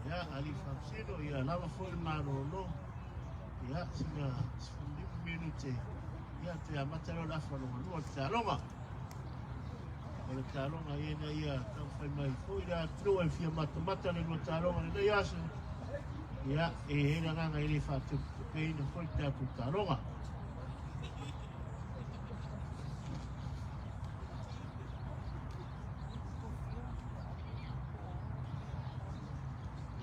Ia alii faamasino, ia lava foi le malolo. Ia sina 15 minute, ia toe amata lea o le afa lona lua o le taaloga. O le taaloga ina ia taumafai mai foi le atunuu e fia matamata le lua taaloga i lenei aso. Ia, e i ai le agaga e le faatupetupeina foi le tatou taaloga.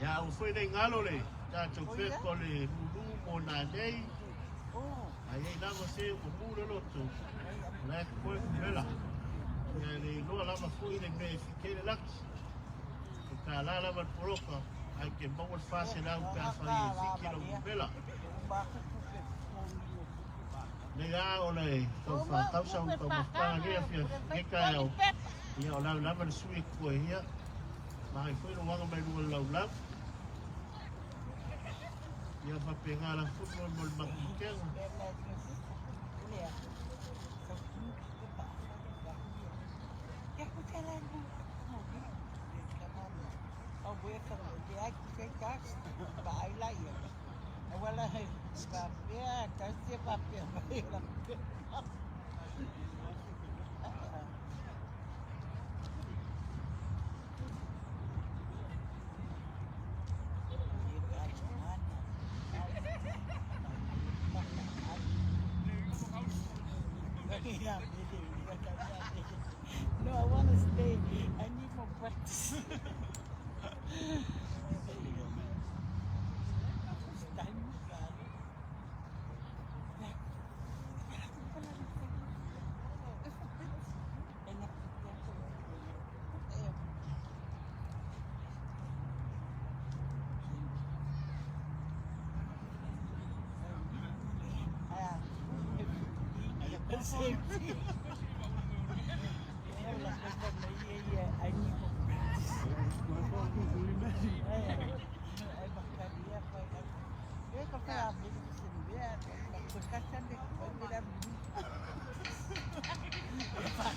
Ia, aua foi nei galo le tatou pepa o le lulu mo nanei. A i ai lava se ua mu le loto, o la e koe kumela. Ia, e le iloa lava foi le mea e fike ai le laki. E $1 lava le poloka, ae te maua le 400 pe afai e fiki lau numera. Nei lava o le tau whātau tau mafutaga nei afiafi nei taeao. Ia o lau lava le sui e koe ia. Magai foi lo wanga mai lunga le laulau. Ia whapenga la foi mo le makumakega. No, I want to stay. I need more practice. First time. Same thing. I need more practice.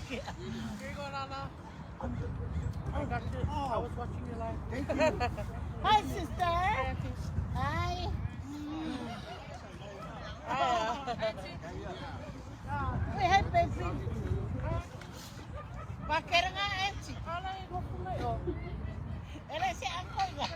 Here you go, Nana. I got you. I was watching your live. Thank you. Hi, sister. Hi. Hi. Hi, baby. Pakeranga eti. Ele se uncle.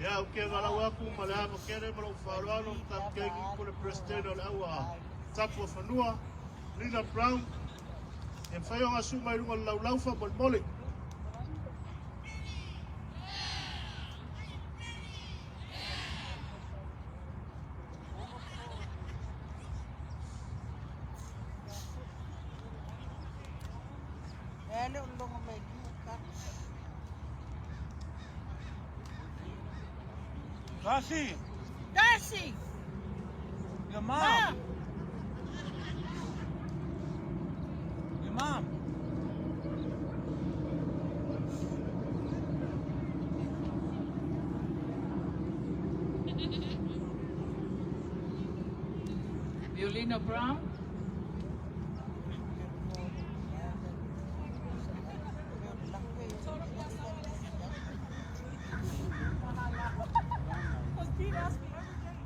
Ia, ou te valaau atu ma le ava tele ma lou faaaloalo le Kapiteni po o le Peresetene o le Au Tapuafanua, Lina Brown, e mafai ona susu mai i luga o le laulau faamolemole. Darcy! Darcy! Your mom! Your mom! Violina Brown. Because Pete asks me every day.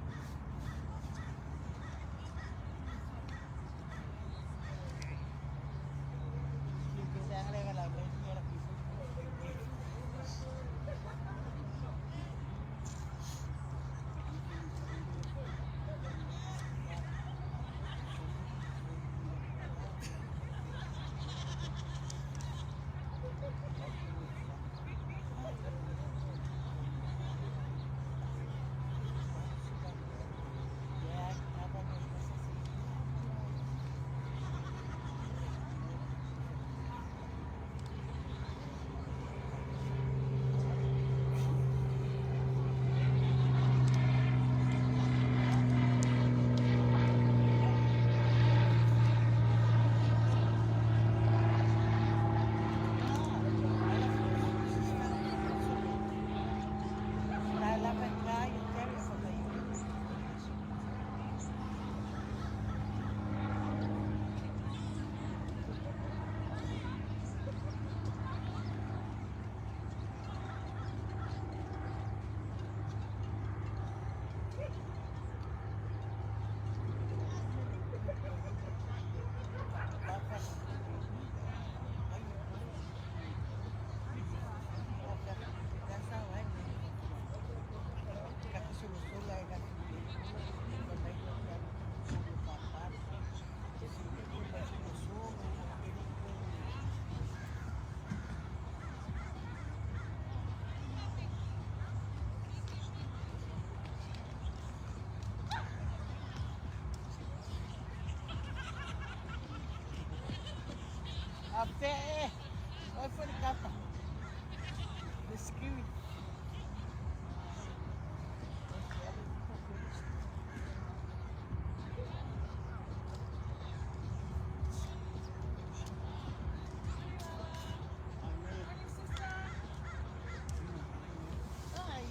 Hi.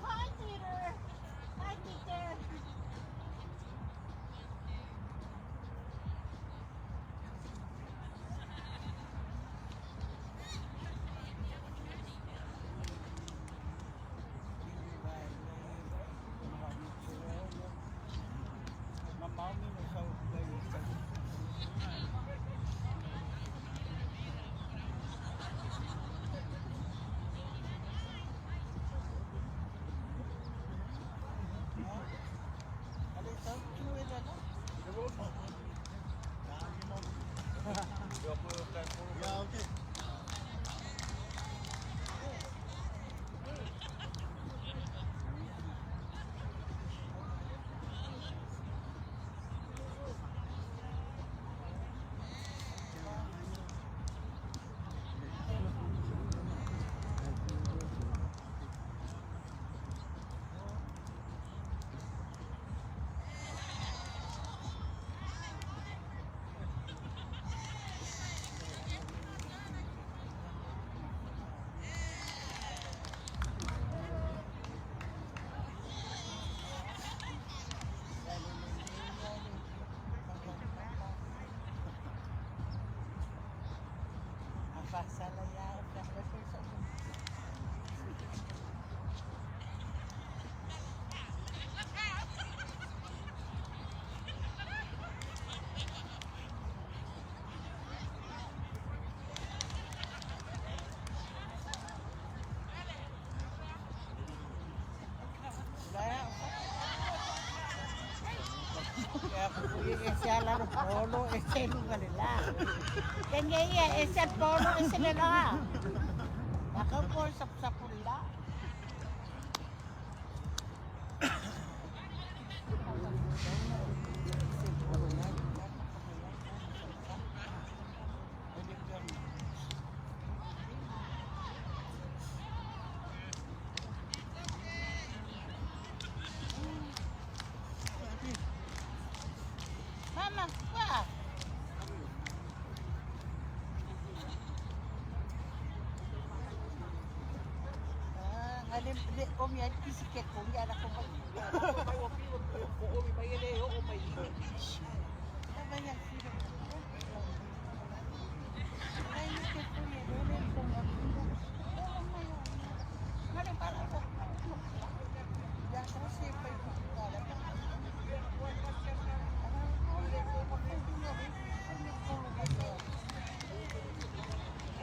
Hi, Peter. Hi, Peter. E se ala le polo e se luga le la. Kenge ia e se polo e se le la. Ka po sap sap la. Mama, wa. Ah, ngale le o mi ai kisi ke ko ya la ko.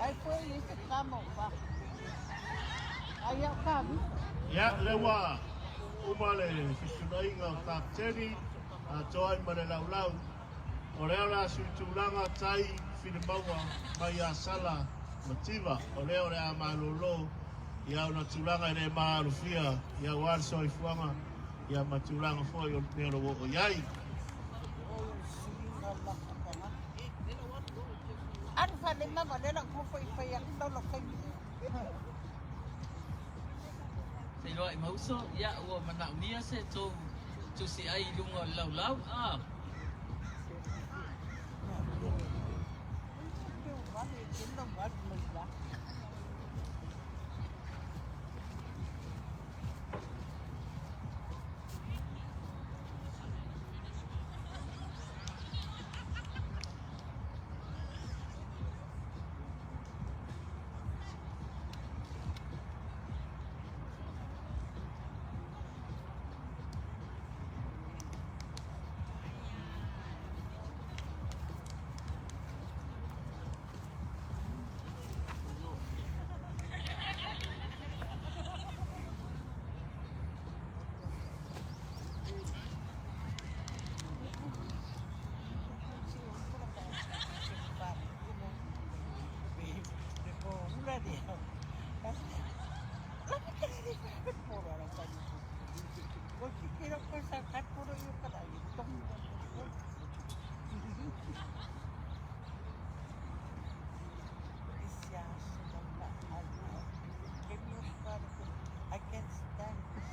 Ai foi esse kamo pa. Ai au kami. Ia, le ua uma le fesulaiga o Kapiteni, atoa ai ma le laulau. O lea o le a suitulaga tai Filimaua mai ia Sala Mativa. O lea o le a malōlō ia ona tulaga e le maalofia ia aua le soifuaga ia ma tulaga foi o le mea o lo o oo i ai. Alu fa le mama le la ko foi foi ya lo kai. Feiloai ma uso, ia ua manaomia se tou tusi'ai i luga o le laulau a. I can't stand this.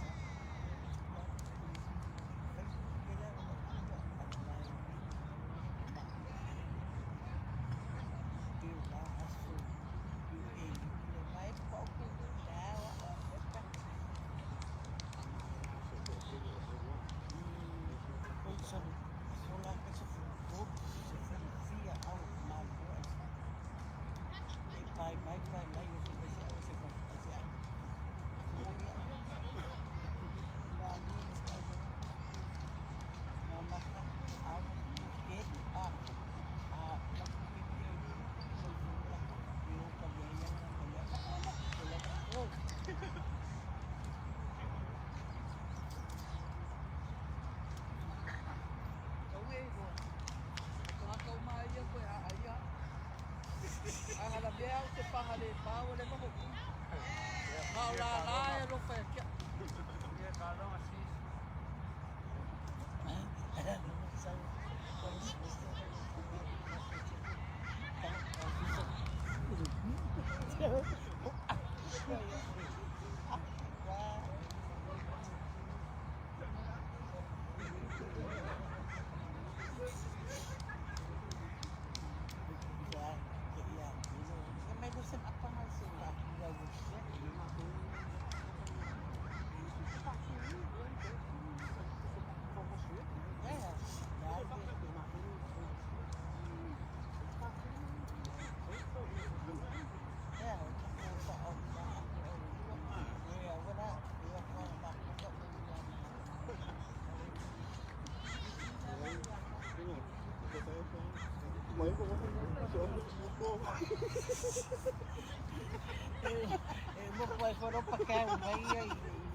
E mo ko foro pa ka mai ai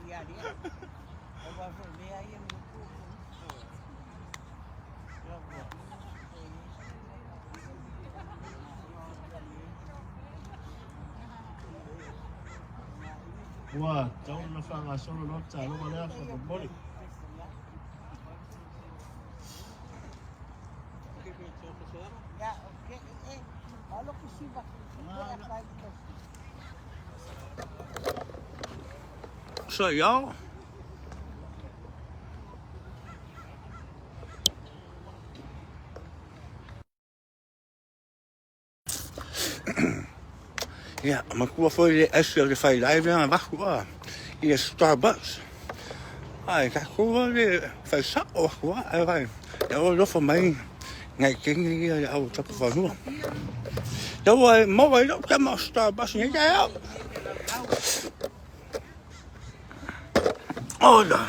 i ari. E wa fo me ai e mo ku. Ua tatau ona faagasolo loa le taaloga lea faamolemole. What's up, y'all? Ia, matua foi le ese o le fai live lea vaku a i le Starbucks. Ai, tatou a le fai sao aku a, ai vai. Ia o lofa mai ngai kenge ia le au tapu fanua. Ia ua e maua i lou tama o Starbucks nei taeao. Ola.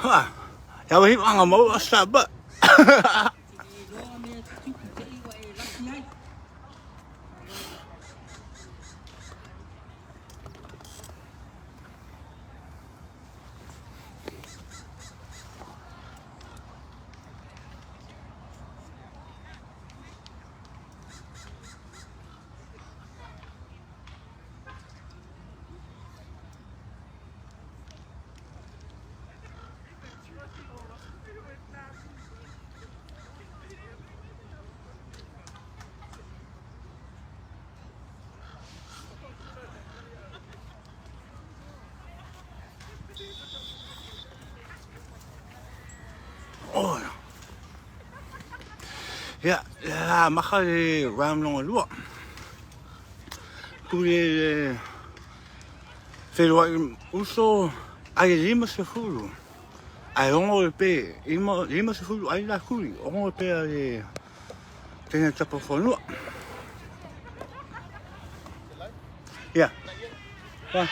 Ha. Ia ua hiu anga maua o Starbucks. Ola. Ia, la maka le round longa lua. Ku le le feloai uso ai 50. Ai ongo le pe, ima, 50 ai la kuri, ongo le pe a le tene tapa whanua. Yeah. Bye.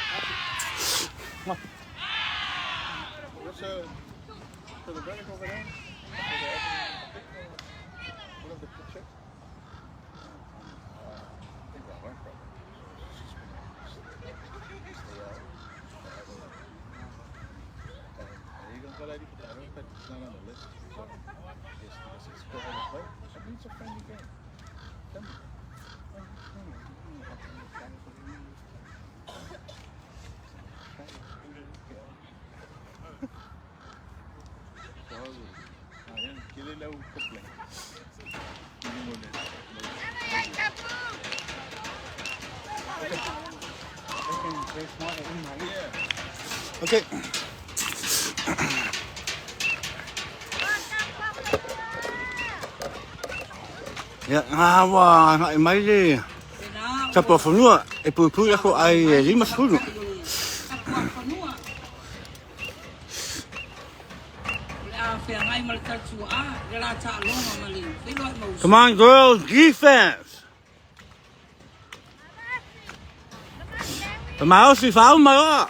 Okay. Ia, ngā wā ngai mai le tapa whanua e pupui ako ai e 50. Come on girls, defense! Maosi whauma oa!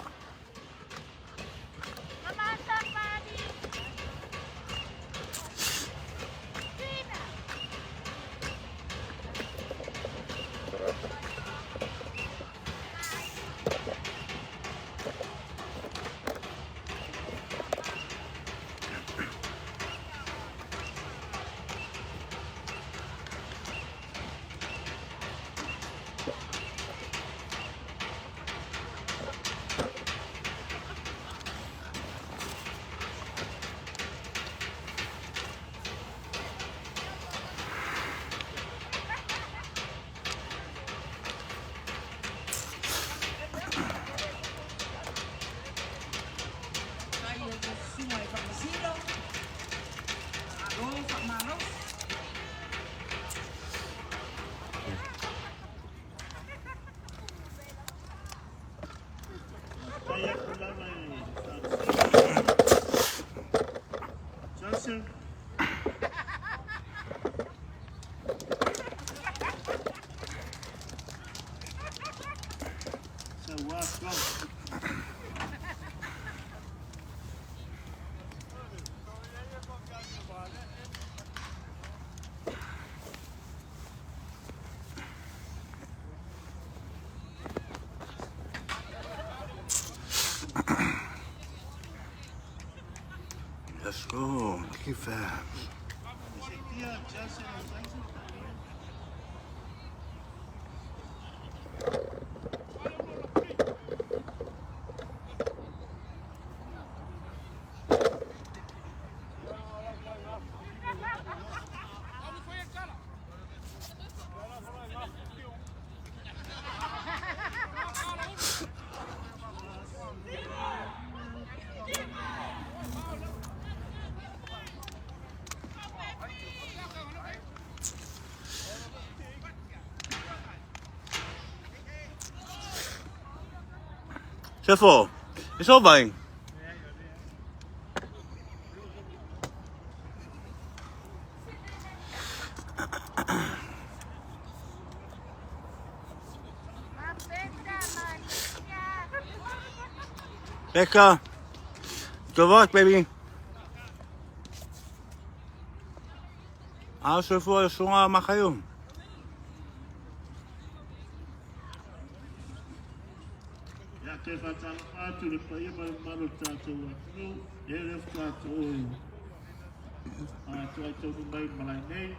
Thank you, fams. Sefo, it's all fine. Becca, good luck, baby. A soifua le susuga Makaio. Ia te whātalofa atu le paia ma le mamalu o le tatou atunuu, e le faatoa atu ai taunu mai malae nei,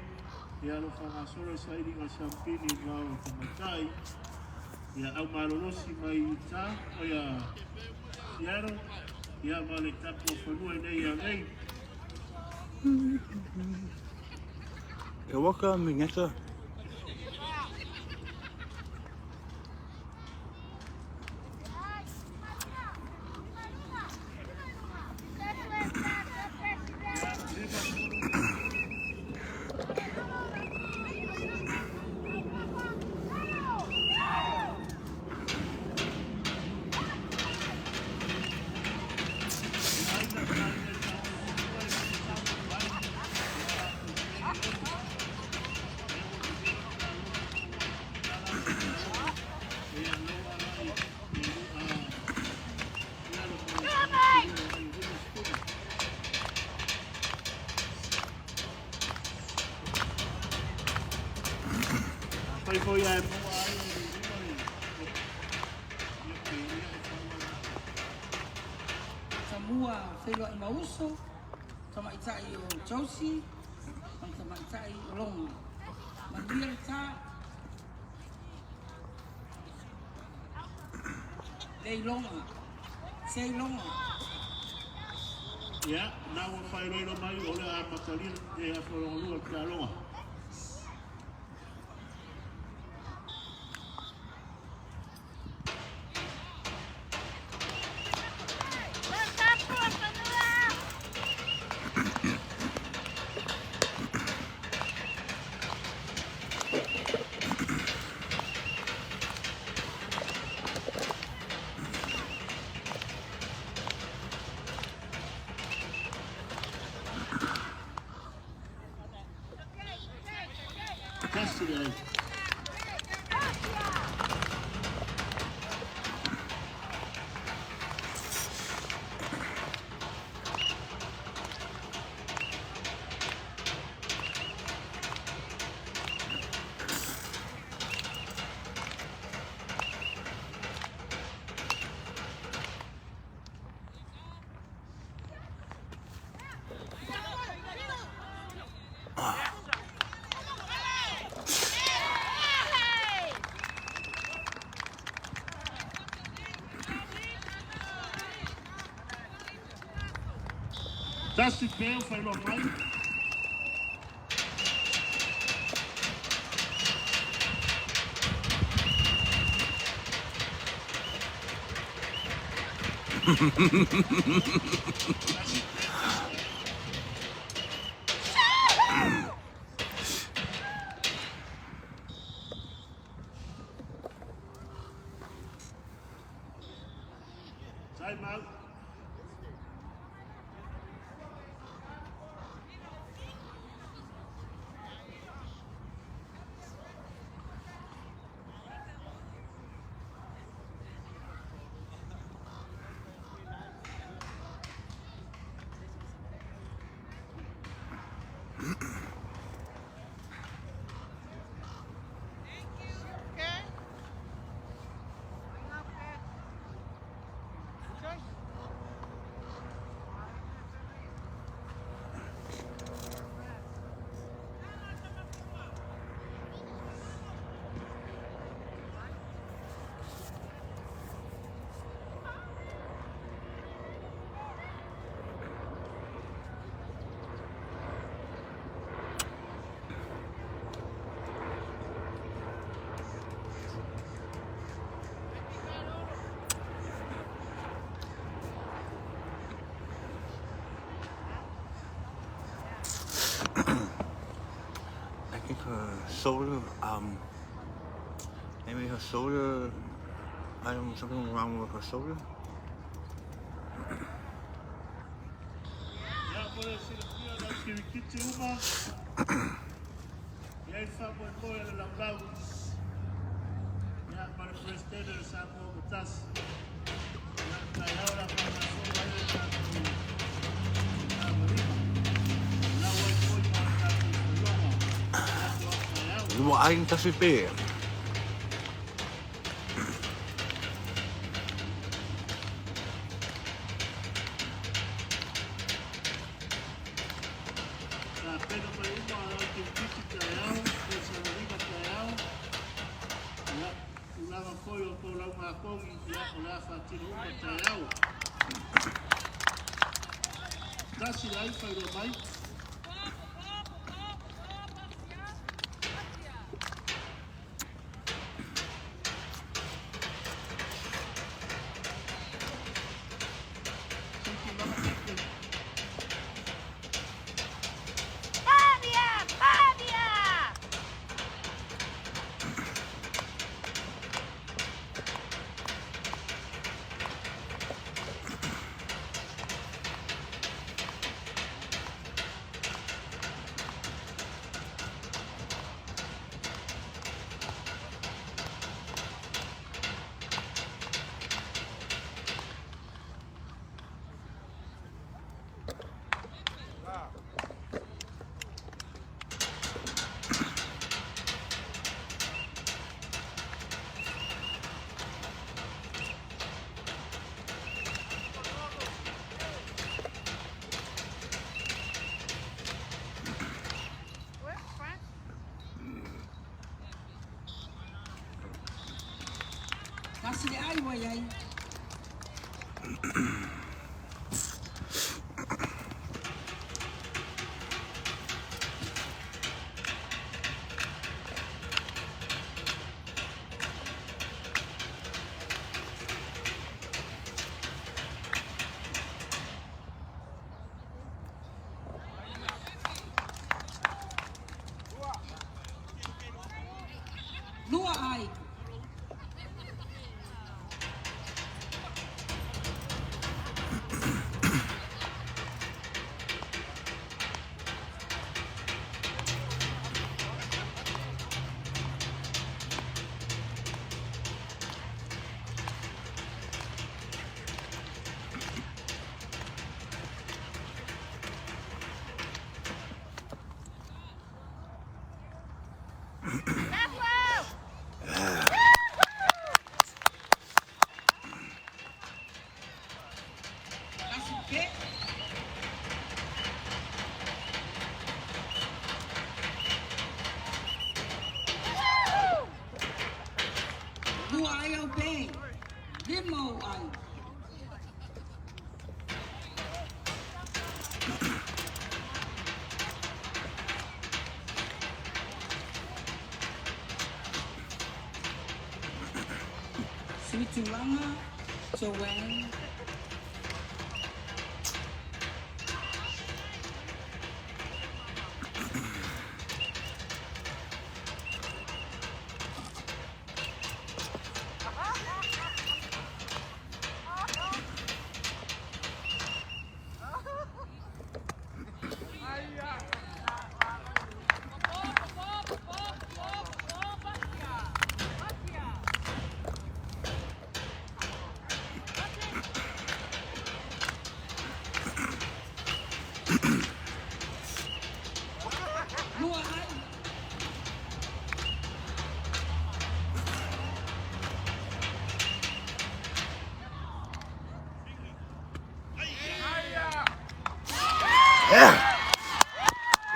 ia alo faagasolo le sailiga siampini i lao o tamaitai, ia au malolosi mai Utah, o ia Seattle, ia ma le tapu o fanua i nei au nei. You're welcome, Mineta. Afai foi ae maua ai le lima le ia peia e fau ai. Samua feiloai ma uso, tamaitai o Josie ma le tamaitai o Logo. Manuia le ta. Leiloga. Seiloga. Ia, na ua faailoilo mai o le a amatalia le aso lona lua o le taaloga. Tasi le ai. Tasi pea o faailoa mai. Time out. shoulder, maybe her shoulder, I don't know, something wrong with her shoulder. Ia, mo le silafia o le au kirikiti uma, e i ai le faamoemoe o le laulau, ia, ma le Peresetene o le Samoa ua tasi. Ia, taeao o le a faagasolo ai le tatou tamalima. Lau ai foi ma le tatou failoga i le aso a taeao. Lua ai tasi pe. Tapena mai uma a lau kirikiti taeao, pe savalima taeao. Ia, tulaga foi o tou laumakogi, ia, o le a faatino uma taeao. Tasi le ai failoa mai. Sui tulaga captain. Fabia! Fabia! Where's Frank? Tasi le ai ua iai. Lua ai. Tasi pe. Lua ai au pe. Lima ou ai. Sui tulaga Joanne. Lua ai. Yeah!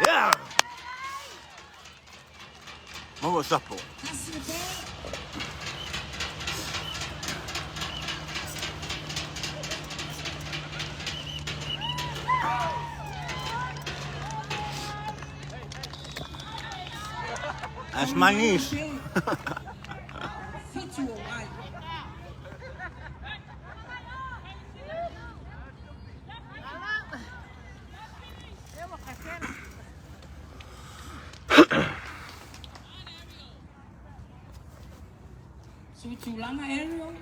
Yeah! Maua sapo. Tasi le pe. That's my niece. Fitu ou ai. Eu vou café. Suitulaga Ariel.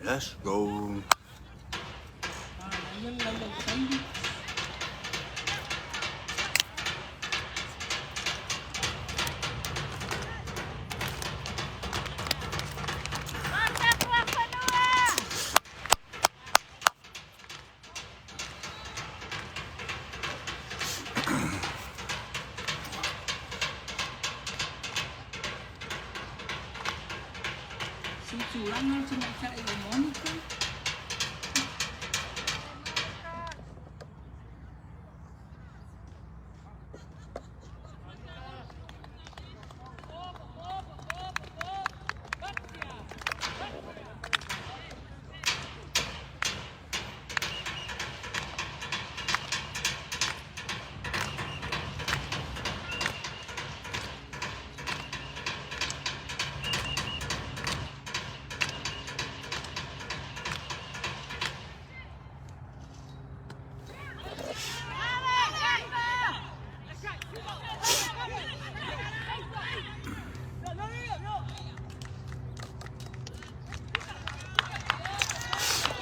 Let's go. Manaia le laulau taimi. Suitulaga le tamaitai o Monica.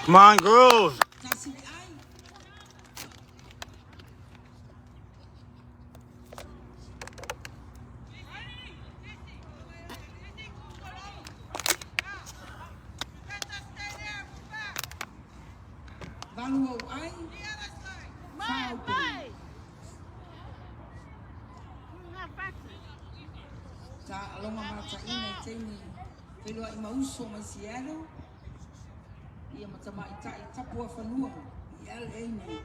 Come on, girls. Tasi le ai. Valu ou ai. Fa ou pe. Taaloga mataina i taimi feiloai ma uso mai Seattle ia ma tamaitai tapuafanua i LA nei.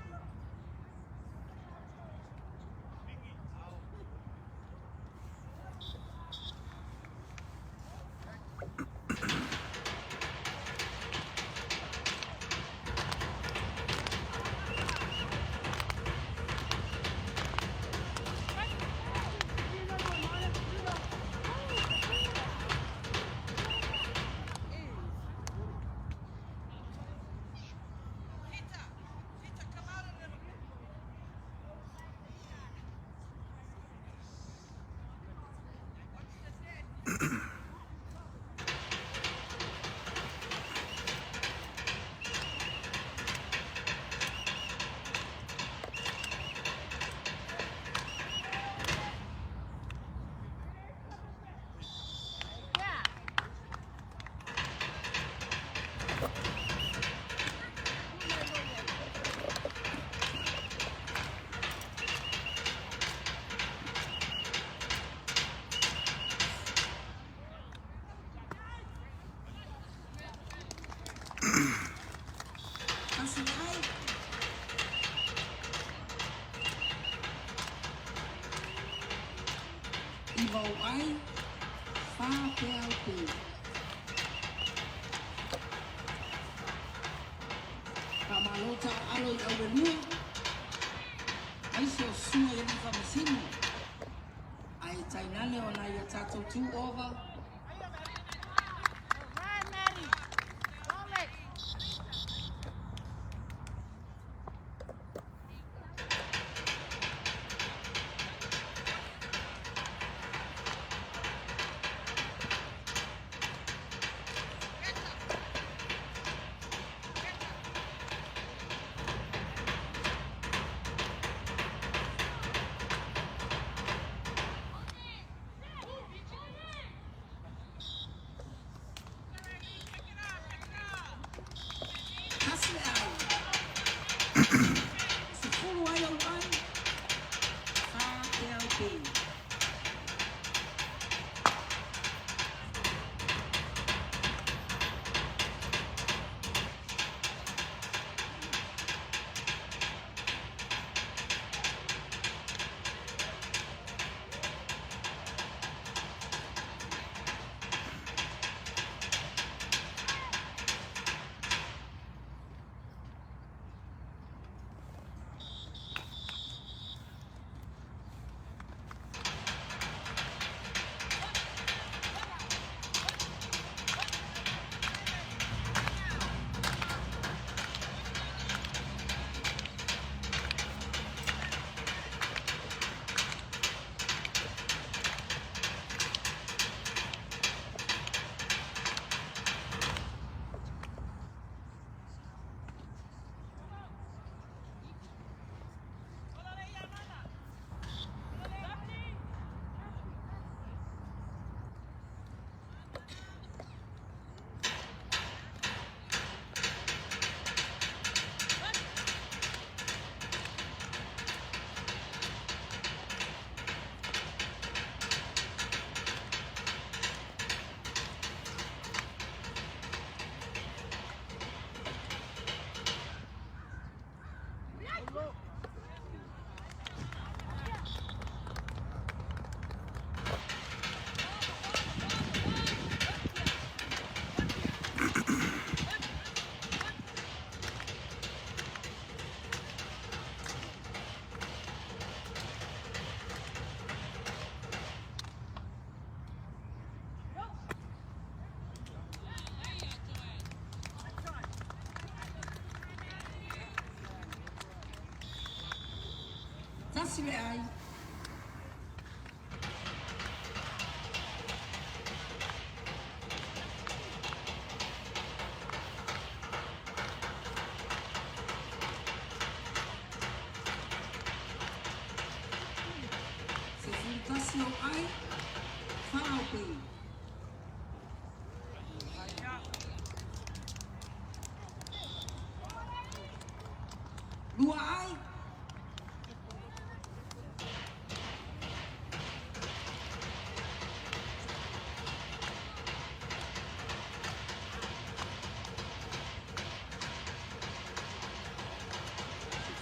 Tasi le ai. Iva ou ai. Fa peau pe. Faamalo taaalo i auelua aise o susuga i alii faamasino ae tainane o nai a tatou tu ova. Tasi le ai. 10 ai ou ai. Fa peau pe. Tasi le ai. 11 o ai, fa o pe. Lua ai.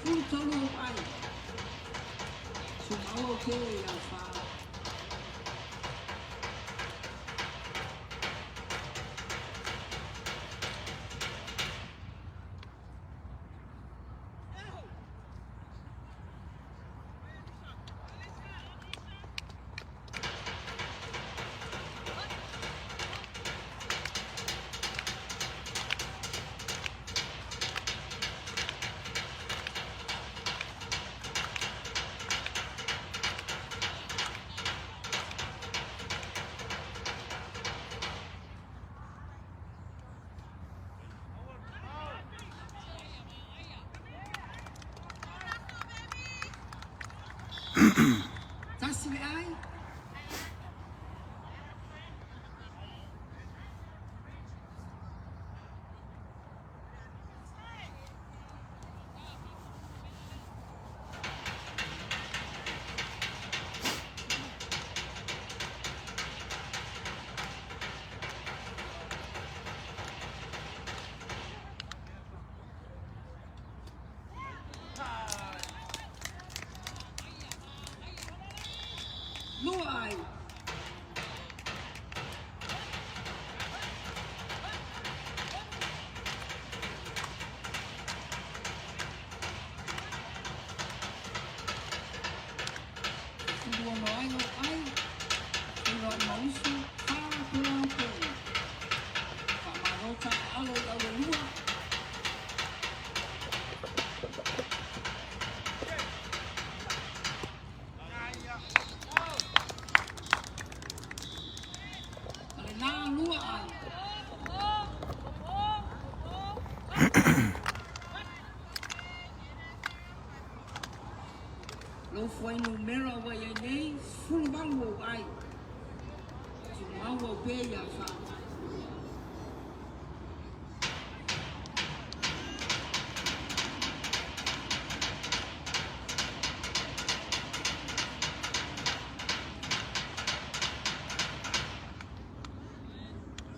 13 o ai. Sumaua o te ia fa. Tasi le ai. Lua ai. Lua no ai o ai. Lua mausu. Fa pela o pe. Fa marota alo i au e lua. Ale nā lua ai. Lou fuai numera ua i ai nei, 18 ou ai. Tumau au pe ia fa.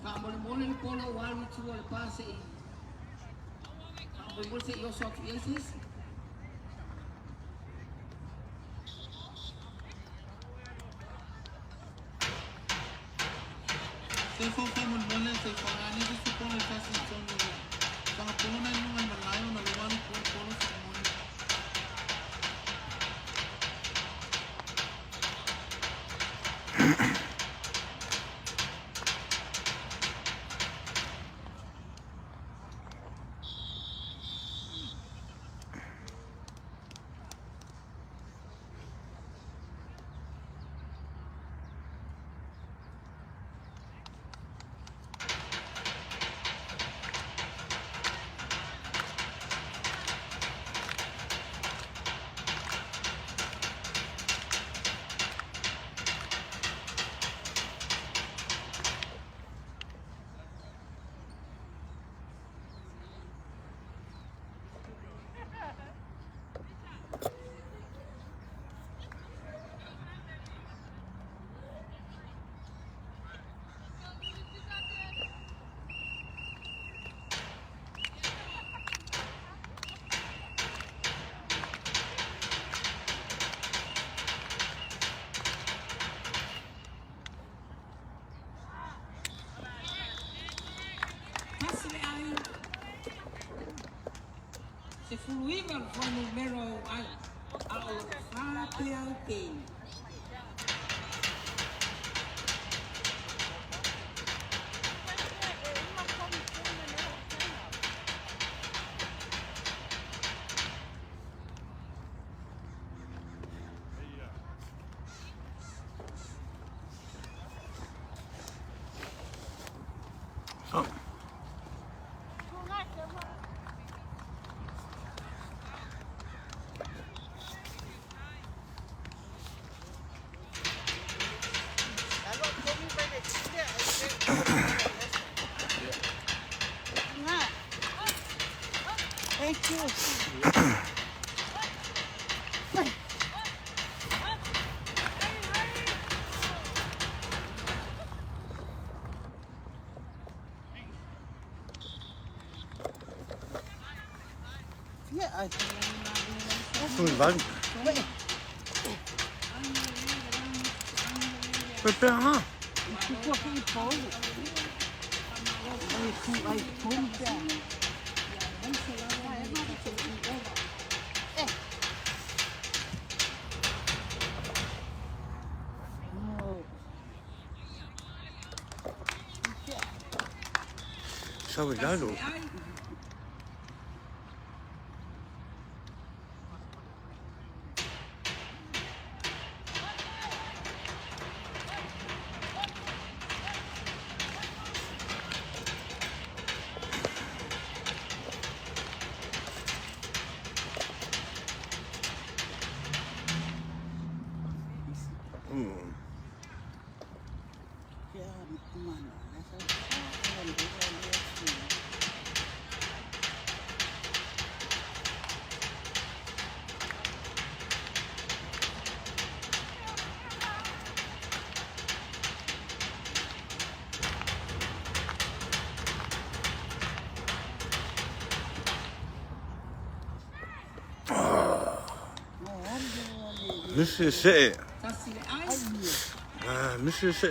Faamolemole le polo ua alu i tua o le pa se'i faamolemole se'i oso atu i ai se isi. Se faamolemole se i faagani se isi polo e tasi i totonu o le fagapolo na i luga i malae ona lea ua alu i tua le polo faamolemole. Tasi le ai. 19 le fuainumera o ai. A o lo o fa pea o pe. 18. Pea ngā. Sau i lalo. Misi se. Ah, misi se.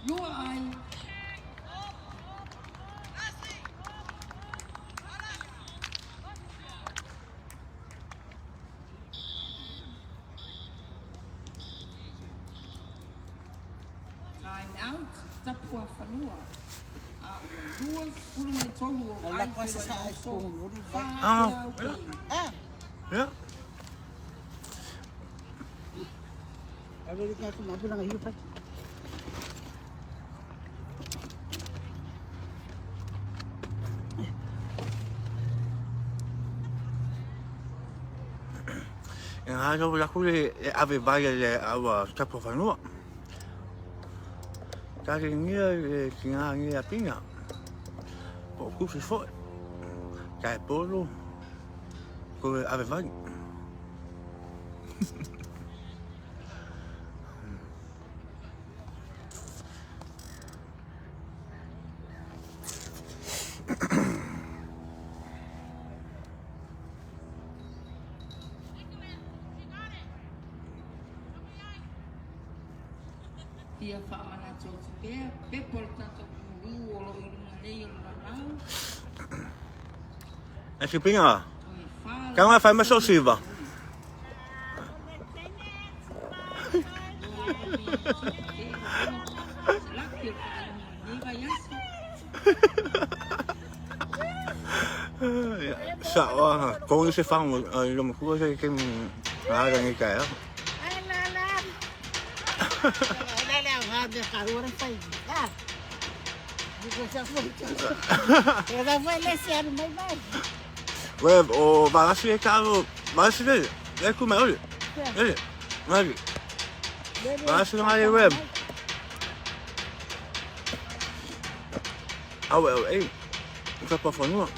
Lua ai. Time out, tapua fanua. A ua lua, pulu mai tolu o ai Ah, Ah, yeah. E ngā rau raku le e ave vai le aua tapu whanua. Tare ngia le ki ngā ngia pina. Po kusi foe. Kai polo. Ko e ave vai. Fia whaamanatu o te pea, pepo le tātou pūru o lo i runga nei o le lau. E ki pinga. Toi whāla. Ka ngā whai maso siva. Sa o, ko se whangu, i lo makua se ke ngā rangi kai. Ai la la. La la la me karura fai. Ah. Digo já foi. Ela vai lá se arrumar mai. Web, o varasi e karo, varasi le, le ku mai oi. Le, mai. Varasi ngā le web. Au au ei. Ka pa whanua.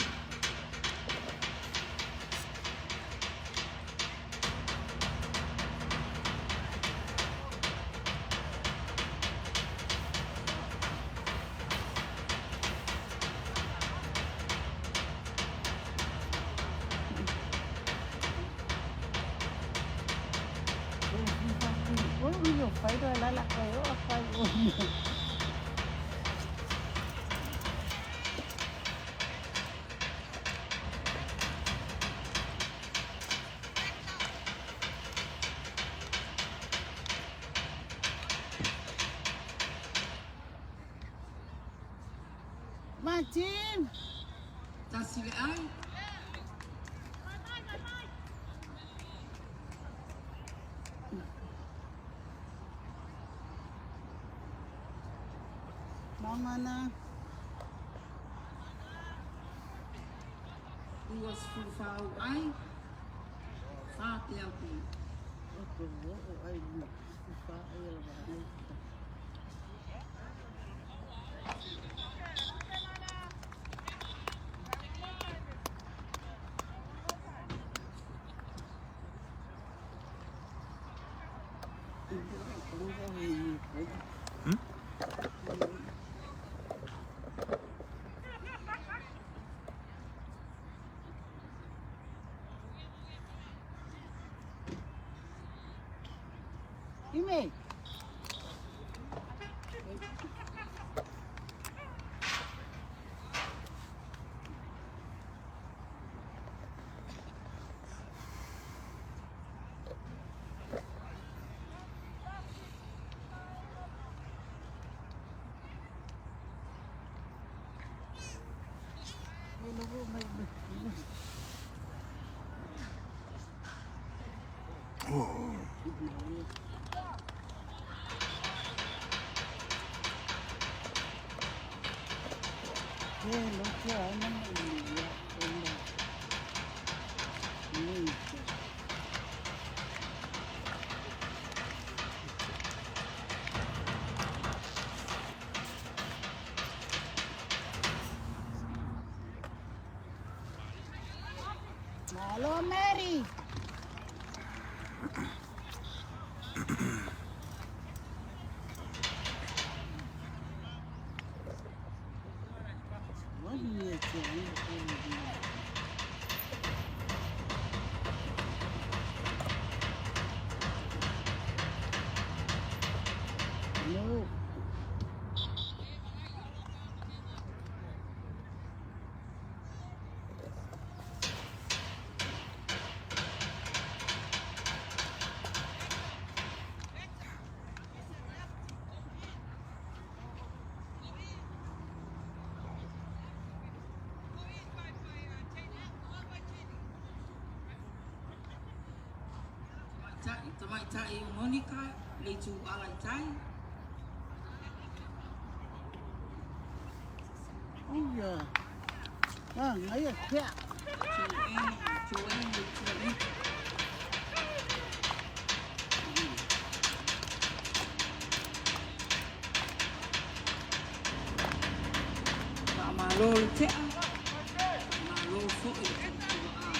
Martin. Tasi le ai. Mama na. 24 ou ai, fa te au pei. Ime. Malo Mary. No. Tamaitai o Monica, le itu ala i tai. Oh yeah. Ah, ngai a kia. Joanne, Joanne le itu ala. Malo le tea, malo foi le tua a.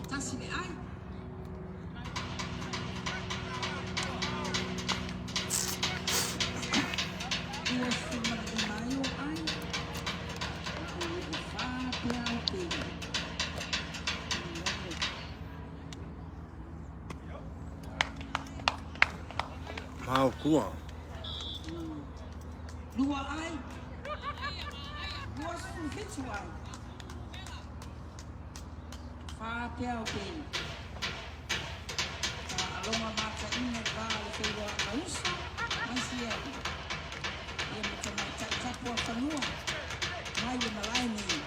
Tasi le ai. Ua suma i mai o ai. O le whā te au te. Mao kua. Lua ai. 27 ai. Whā te au te. Ka alonga mata ina vā le whenua mausa. Mai si e. Ia mata mai taitapua whanua. Mai le malae nei.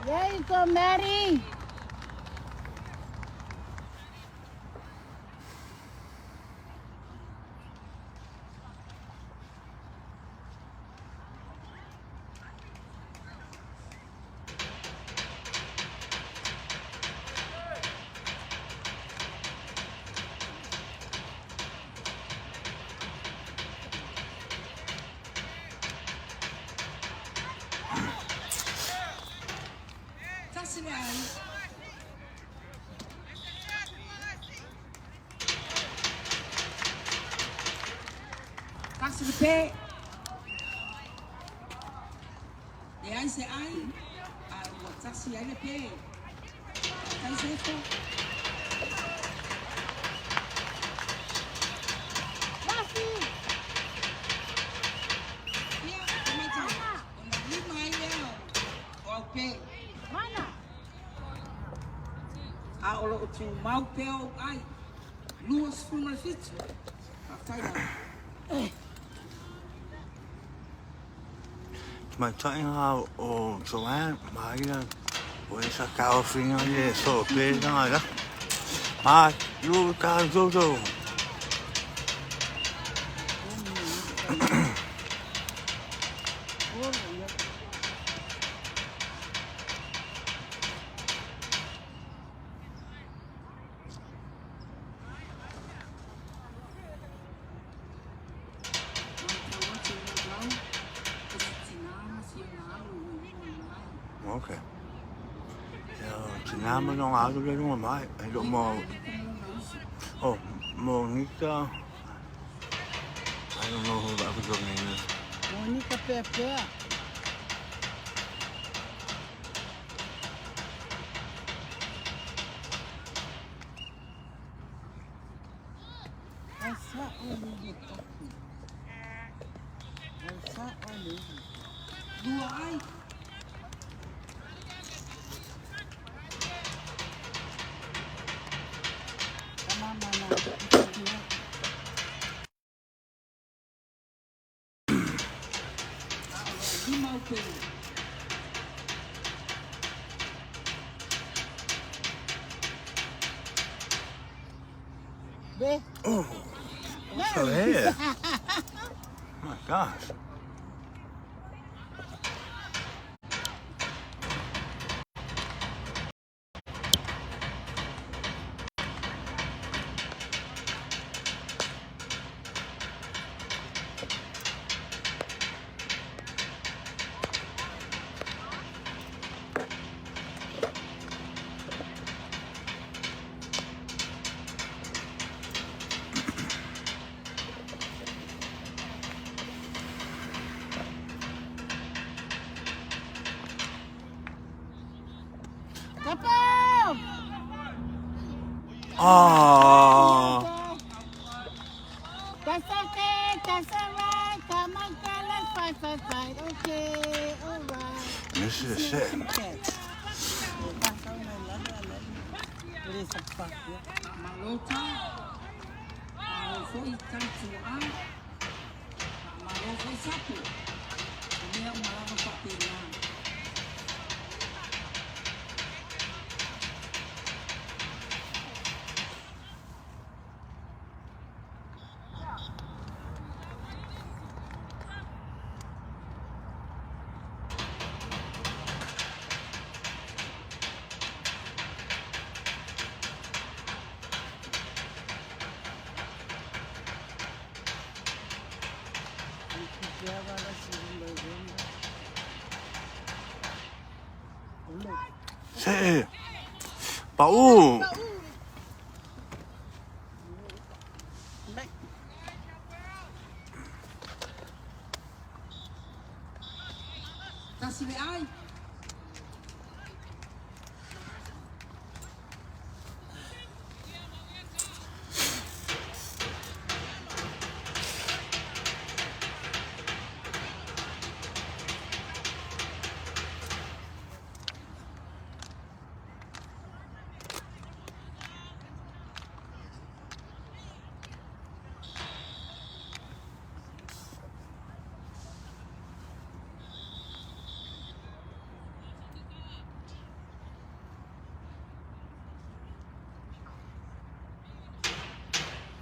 There you go, Mary. ai. Tasi le pe. Leai se ai, ae ua tasi ai le pe. Faafetai Sefo. Masi! Ia, tamaitai, ona lima ai lea o au pe. Mana! A o lo o tumau pea ou ai. 27. Faafetai lava. Tamaitai ngā o Joanne, Maria, o esa kaofinga le so pe ngā la. Ma, yu ka jojo. Matau atu i lou lau, o si tinā ma si ona alu ua i luma mai. Okay. Ia, tina ma nonga alu le lunga mai. E lo mo, Monika ma lona uso. oh, Monica. I don't know who the other girl name is. Monica Pepea. Asa o le taki. Asa o le. Lua ai. Tama mana. A o lo o lima au pe. Be. Oh, what's her hair? My gosh. Kapa! Oh, That's okay. That's alright. Come on, girl. Let's fight, fight, fight. Okay. All right. this is it. Okay. Faamalo tai. Malo foi tautuaa. Faamalo foi sapo. O mea uma lava faapena. Se. Pau. Tasi le ai.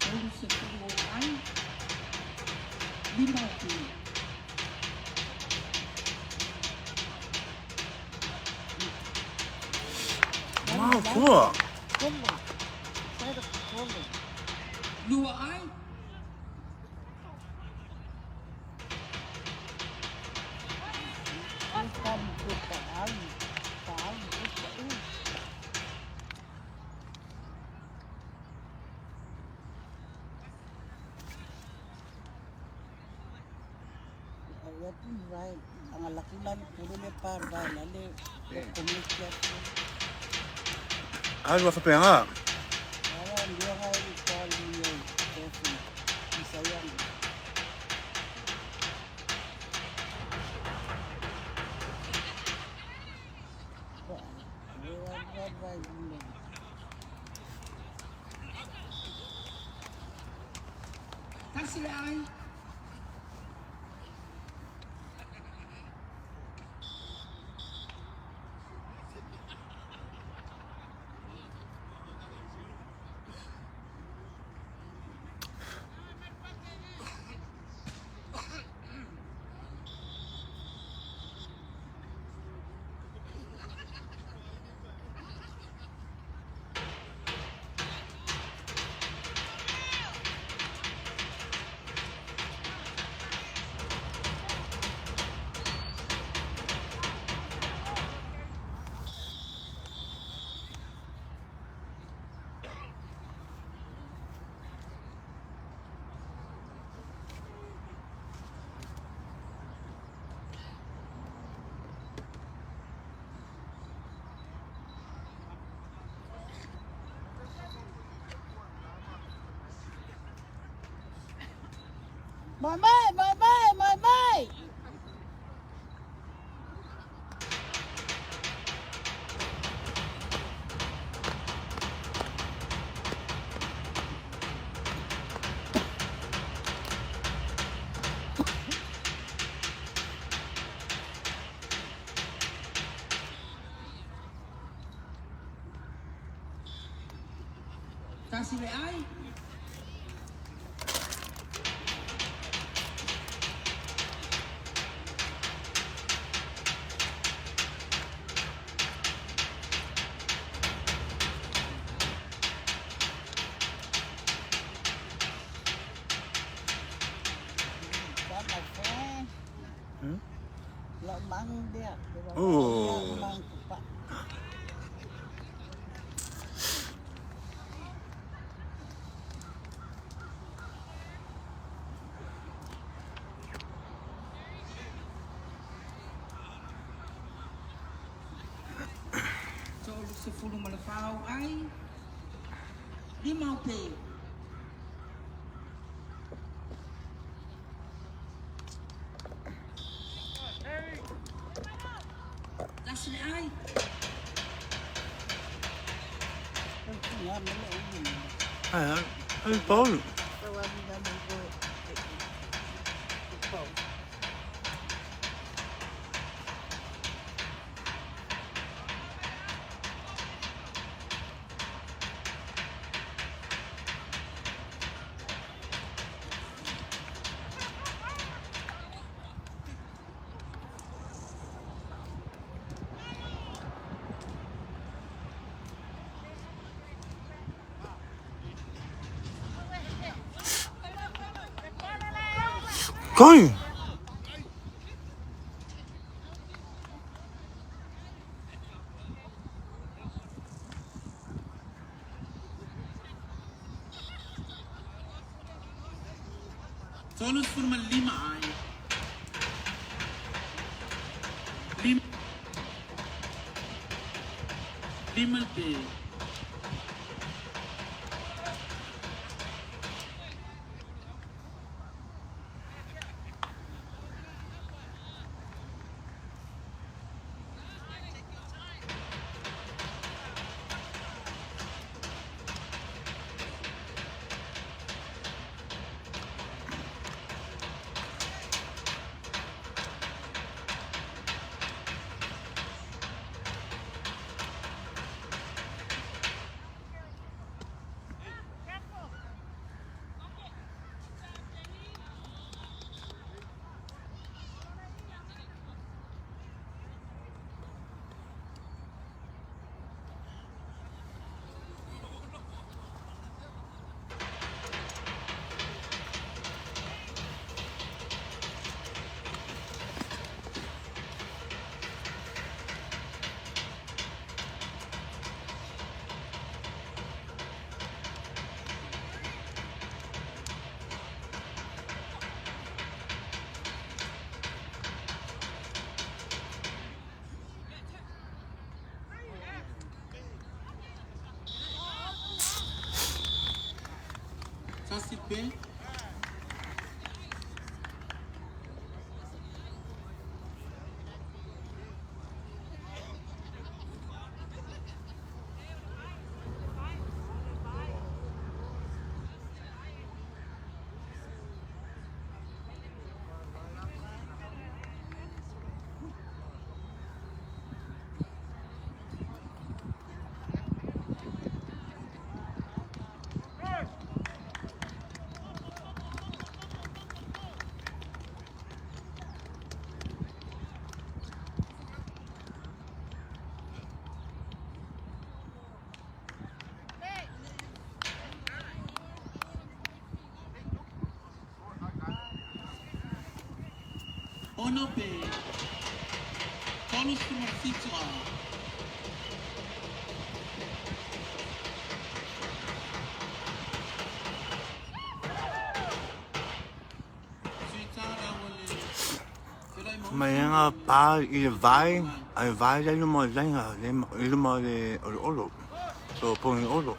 30 ou ai. Lima au pe. Wow, cool. Lua ai. Vai anga laku la le polo le pa vai la le le komiti atu. Alu a whapea. Ala ndia ga i call me o tofu. Isaiah. Vai vai vai. Tasi le ai. Mai mai mai mai mai. Tasi le ai. That my friend. Lo mang dia. Oh. Mang tupa. Tolu se fulu ma le fau ai. Lima o pe. Tasi le ai. Ya me lo ulo. Ai, ai, Paulo. So I'm gonna go. Tupa. Kai! Tolu sefulu ma le lima ai. Lima. Lima le pe. Tasi pe. Ono pe 37 a. Sui tāra o le Felai Mai Maiga pa i le vai, a le vai le luma o le laina, i luma o le olo, so poni olo.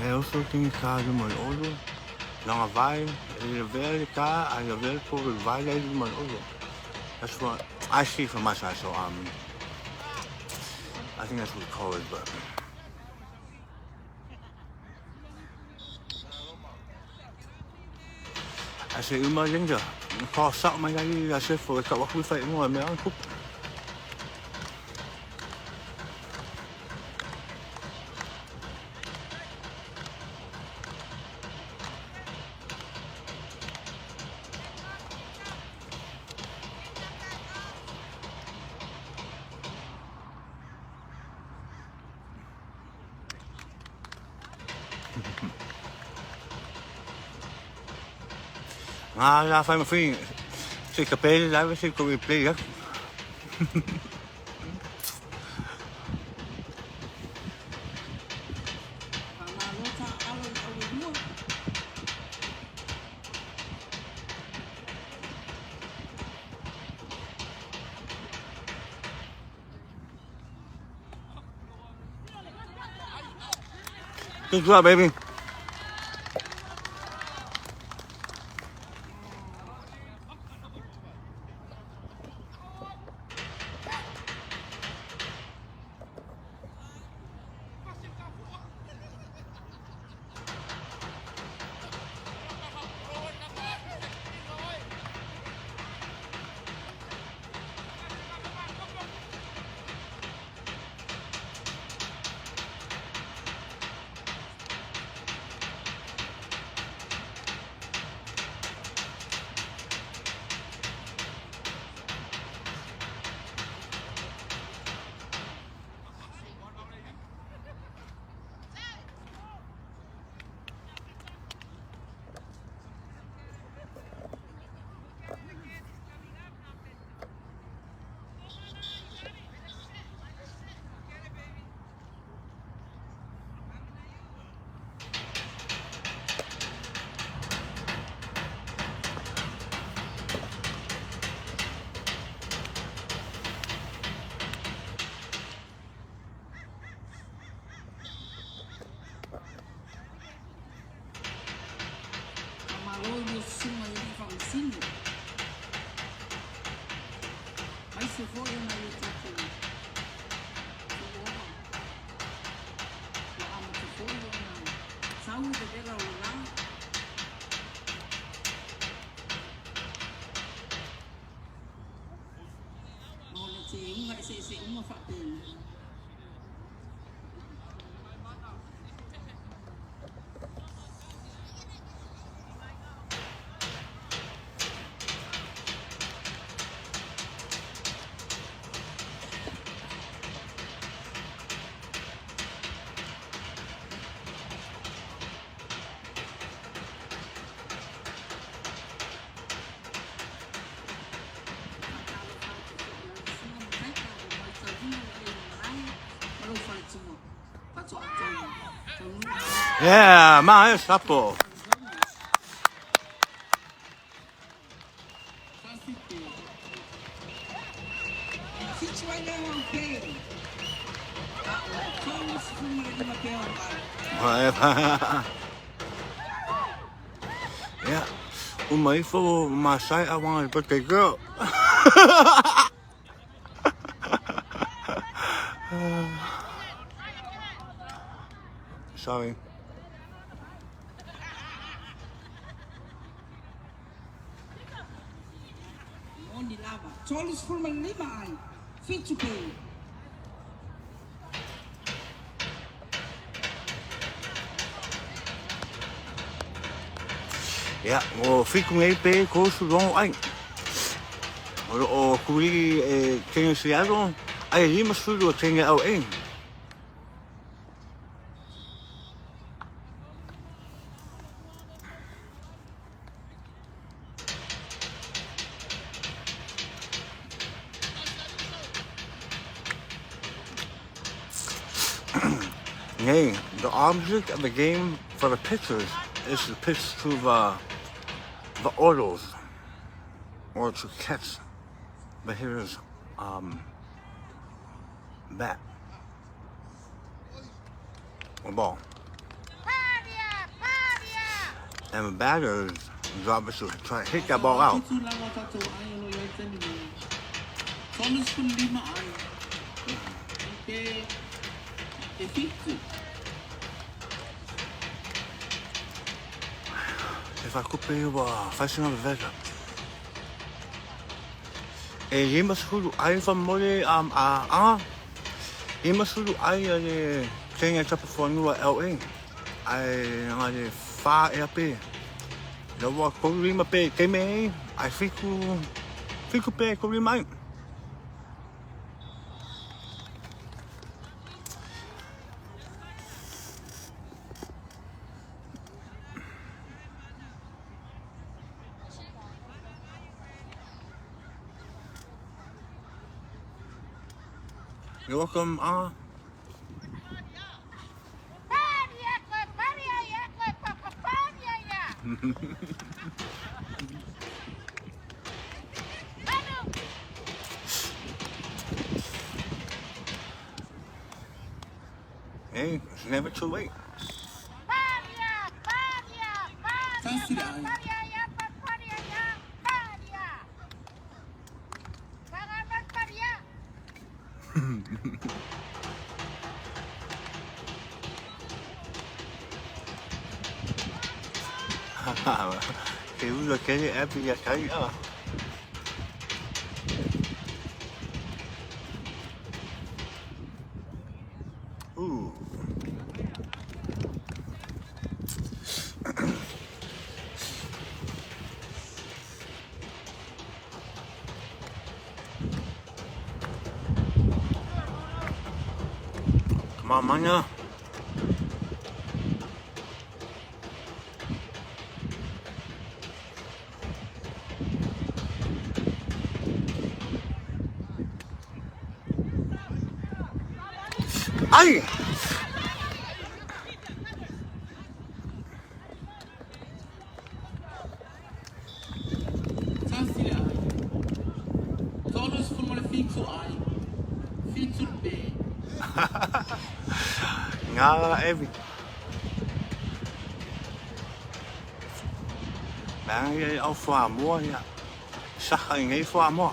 Le oso tingi ka luma o le olo, langa vai, e le vea le ka, a le vea le po le vai le luma o le olo. That's what I see from my side, so I think that's what the call is, but I say uma linga. Ka sa mai ai a se fo ka waku fa ingoa me an kup. Ngā la whai mawhi se ka pele la se ko we play ya. Faamalo taaalo i auelua. Good job, baby. Faamalo i lua susuga i alii faamasino, aemaise foi o nai o tatou tuuoa ua amata foi ona sau le vevela o le la. Ma o le teuga eseese uma faapena. Faatalofa atu foi i lau Susuga Mataika ua matauina lelei o malae ma lou faletua faatoa taunuu mai. Yeah, ma e sapo. Tasi pe. Fitu ai leo au pe. A o le 35 pe o ai. Yeah. Uma ifo Masai, I want a birthday girl. Sorry. Moni lava. 35 ai. Fitu pe. Ia, o fitu nei pe kosu logo ai. O lo o kuli e tene Seattle, ai 50 o tene au e. Nay, the object of the game for the pitchers is to pitch to the autos or to catch the hitter's bat or ball. And the batter's job is to try to hit that ball out. Fitu lava tatou ai o lo i ai taimi nei. 35 ai. Pe e fitu. E whakupe ua whaisinga veveka. E 50 ai whamore a a 50 ai a le Kenya Tapa Whanua LA. Ai nga le wha e ape. La ua koru lima pe teime e, ai fiku pe koru lima ai. You're welcome, Hey, it's never too late. Tasi le ai. Ke ula kele api ia kai a. Ooh. Come on, Manya. Ai! Tasi le ai. 37 ai. Fitu pe. Ngā evi. Mea ia au whaamua ia. Saka i nei whaamua.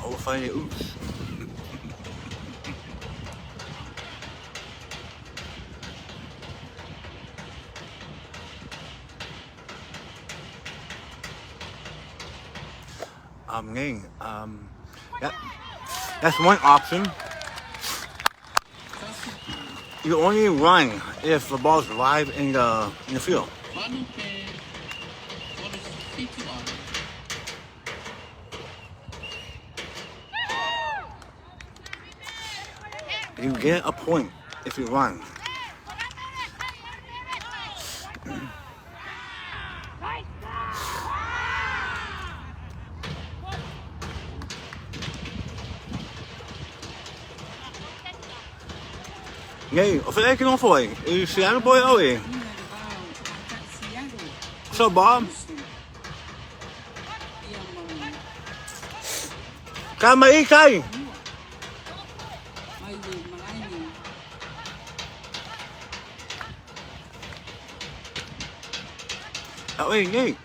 Aua whai e oops. Yeah, that's one option. You only run if the ball's live in the field. Valu pe. 37 ai. You get a point if you run. Nei, o whaea ki nofo ai? I Seattle boy oe. What's up, Bob? Ka mai kai. Oh, wait, nei.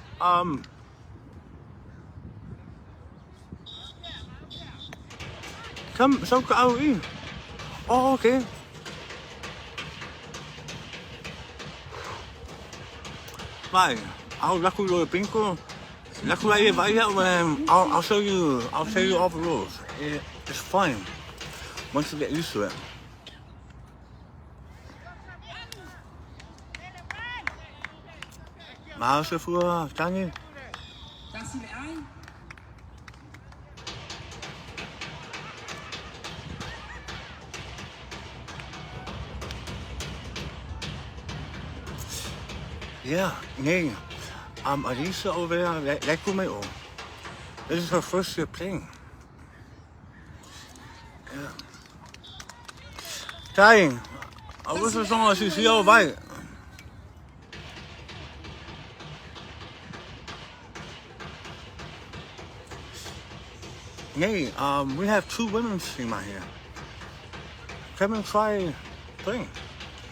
Come, so ka au i. Oh, okay. Vai, au laku lo pinko. Laku ai vai I'll show you I'll show you all the rules. It, it's fine. Once you get used to it. Malo se fua, tangi. Tasi le ai. Yeah, nei. Alisa over there, like mai o. This is her first year playing. Yeah. Tai, a wisa songa si si o vai. Nei, we have 2 women's team out here. Come and try playing.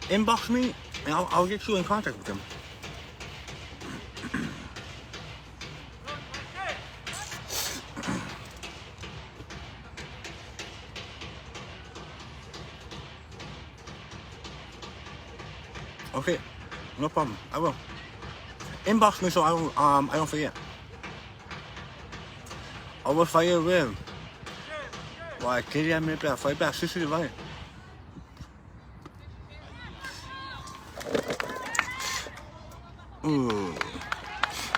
Inbox me and I'll get you in contact with them. Okay, no problem. I will. Inbox me so I don't forget. I will fire with. Why can you me back? Fight back, sissy right. Ooh,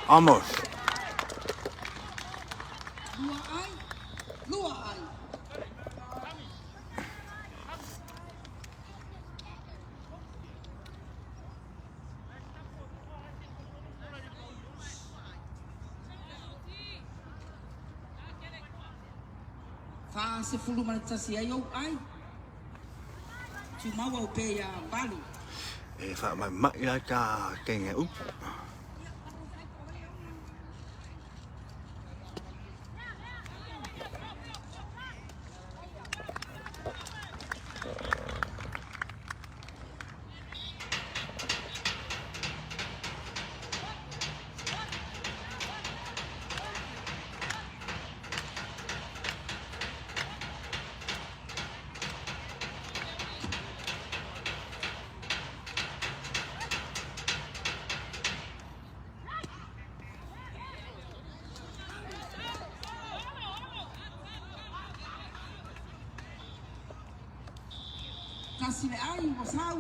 almost. Lua ai. Fa se fulu mana tasi ai au ai. Tu maua o pe ia valu. E fa mai mai ia ka tenge up. Tasi le ai, o sau.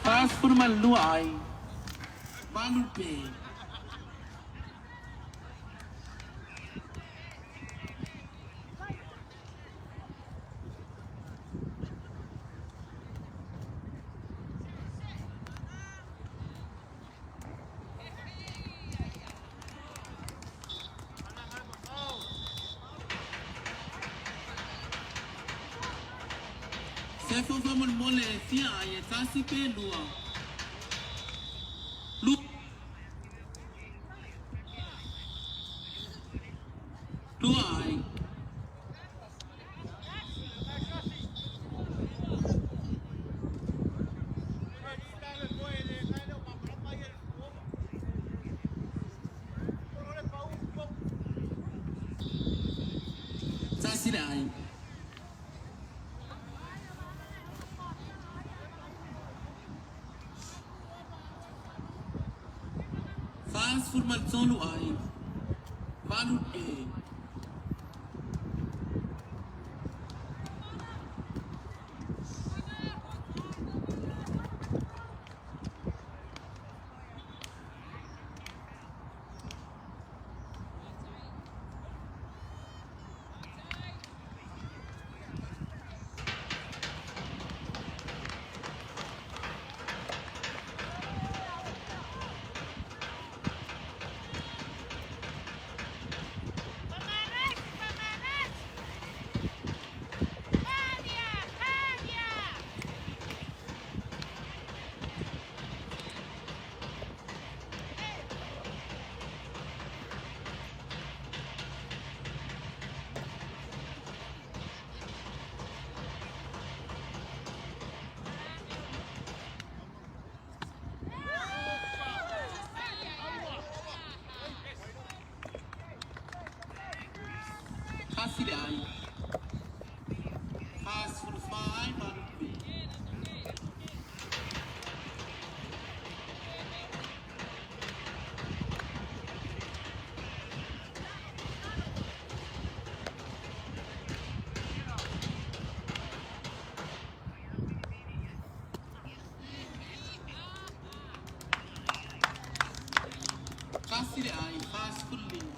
Fast for my lua ai. Malu pe. Se fo fa mon mole fia ai e tasi pe lua. Lu. Lua ai. Tasi le ai. Fas formal solo ai. Valu e. Tasi le ai. 44 ai valu pe. Tasi le ai. 45.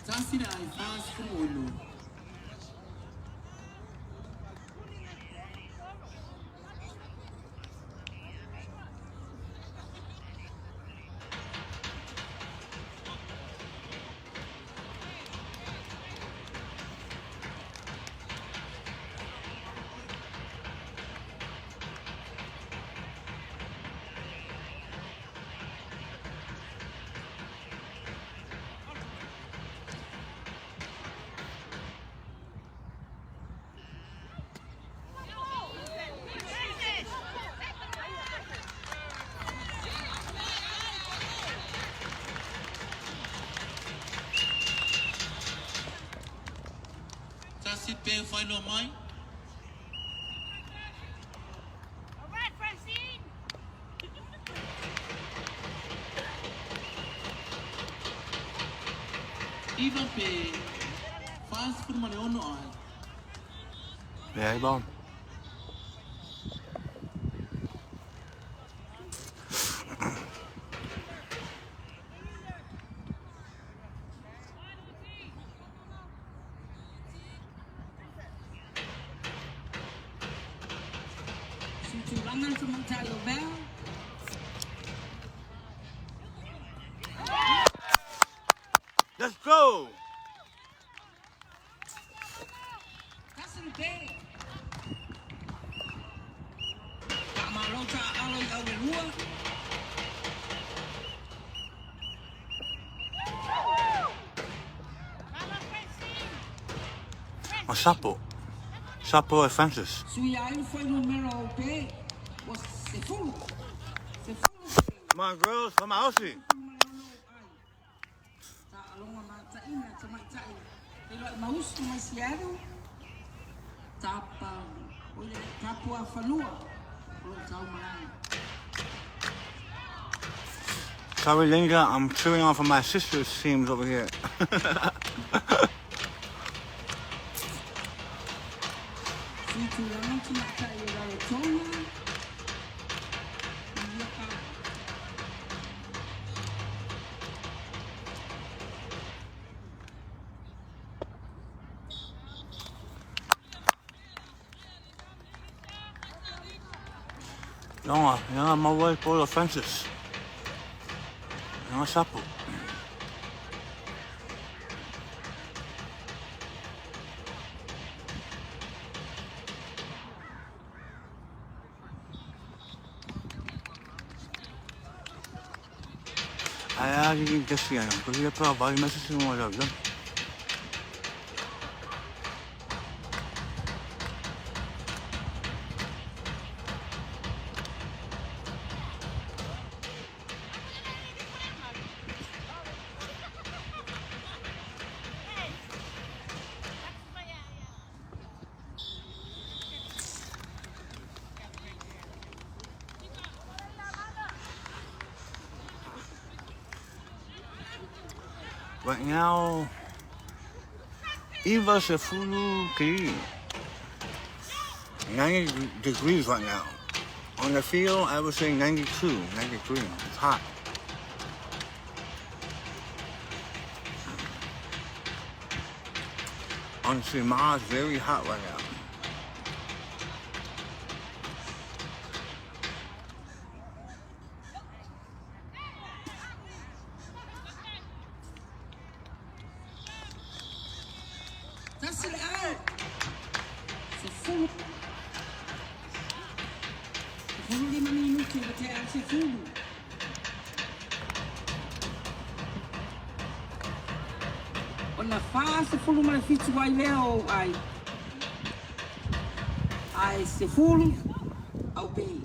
Tasi le ai. 46. Tasi pe whainoa mai. All right, Francine. 9 pe. 46 ai. Leai bon. Tutulanga le tamaitai o Val. Let's go! Tasi le pe. Faamalo taaalo i au e lua. Come on, Francine. O Sapo. Sapo e Francis. Sui ai le fuainumera o pe. Ua 10. 10 pe. Come on, girls. Come on, Aussie. 16 ai. Taaloga mataina tamaitai. Feiloai ma uso mai Seattle. Tapa o le tapu a fanua. O lo tau malaga. Sorry, Linda. I'm cheering on for my sister's teams over here. Suitulaga tamaitai o Rarotonga. Ia ka. Longa, longa maua Paul Francis. Longa Sapo. Ai a gesi ai, ko ia pa vai mas se mo la. Right now, Eva Sefulu Ki. 90 degrees right now. On the field, I would say 92, 93. It's hot. Honestly, Mars very hot right now. Tasi le ai. Sefulu. 15 minuti ua tea le 10. Ona 47 ai lea o ou ai. Ae 10 au pei.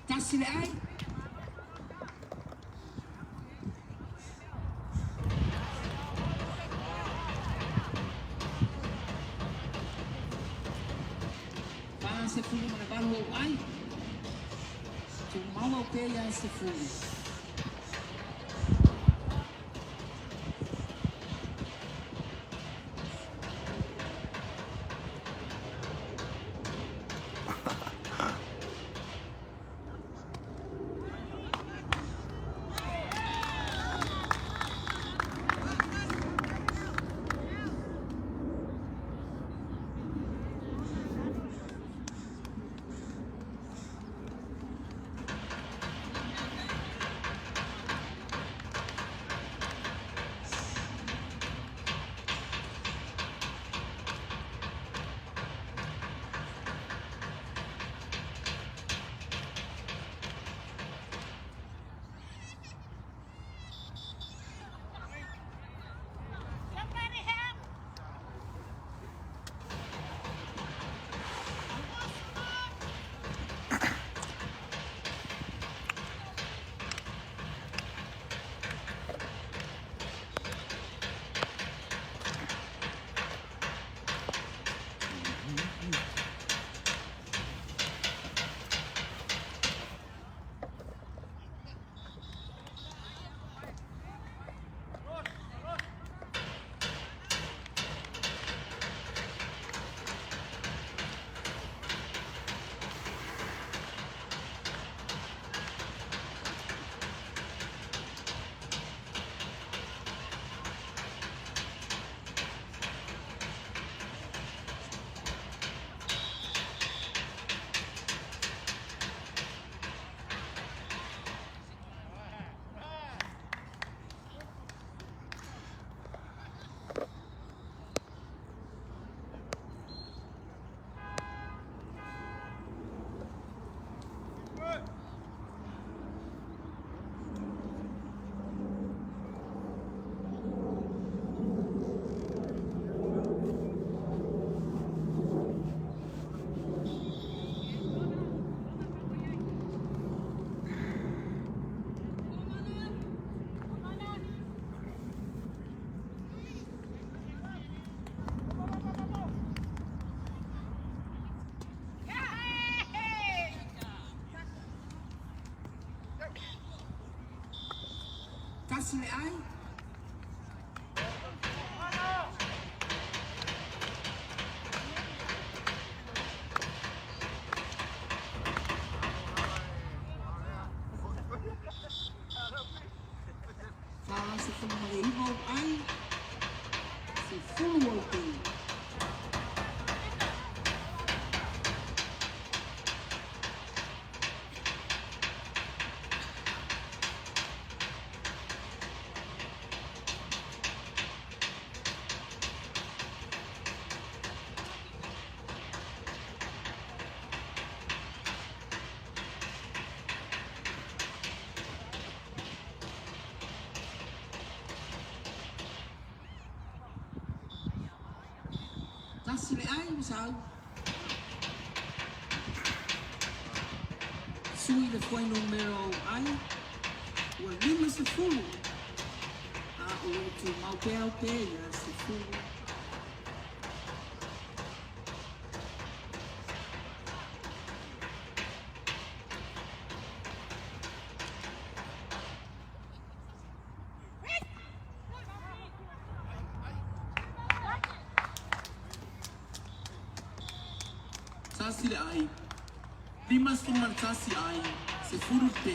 Tasi le ai. 48 ou ai. Tumau au pea ia 10. Tasi le ai. 49 ou ai. 10 ou pei. Tasi le ai ua sau. Sui le fuainumera o ai ua 50 a o lo o tumau pea au pea ia 10. Tasi le ai. 51 ai, 10 pe.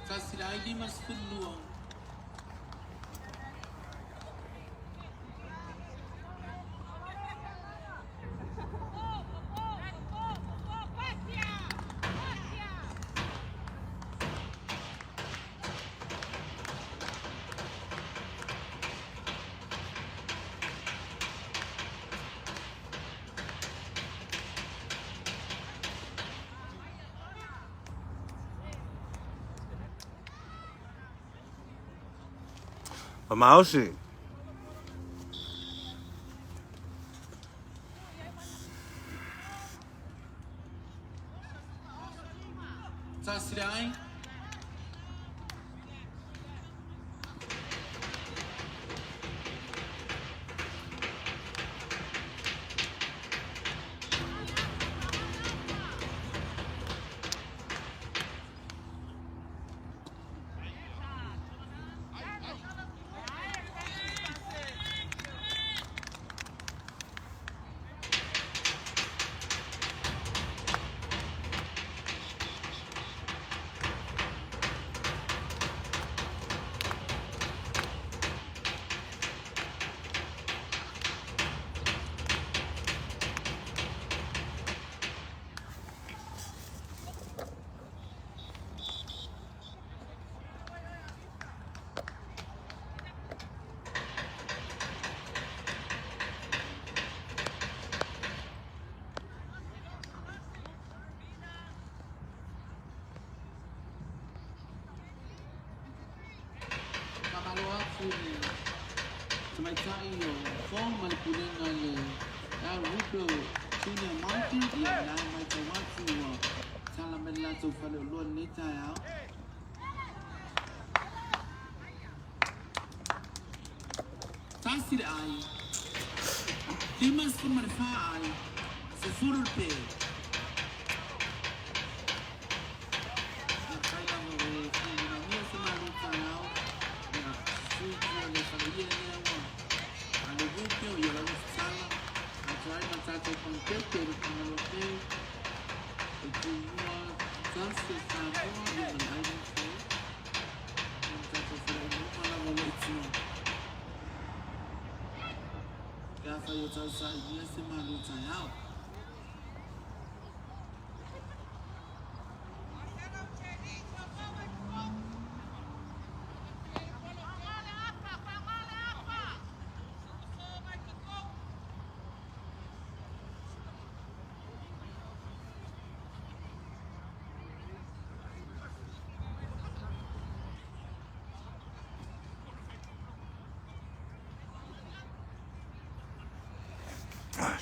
Tasi le ai 52. Mausi. Tasi le ai. Faamalo atu i le tamaitai o Fo ma le pulega i le Al Rubio Junior Mountain, ia o la e matau atu ua tala mai le latou faleoloa i lenei taeao. Tasi le ai, 54 ai, 10 le pe. Ia fai lava o e fia manaomia se malo taeao, ia sui tua le faleia lea ua a le Rubio, ia la ua tatala atoa ai ma tatou panikeke i le Fagaloa Bay, o Tumua Gulf o Samoa, ia ma le Island foi. Ia ma tatou faleaiga uma lava o lo o i tua. Pe afai o tausailia se malo taeao.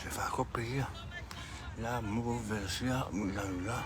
Se faakope ia la mo versia la la.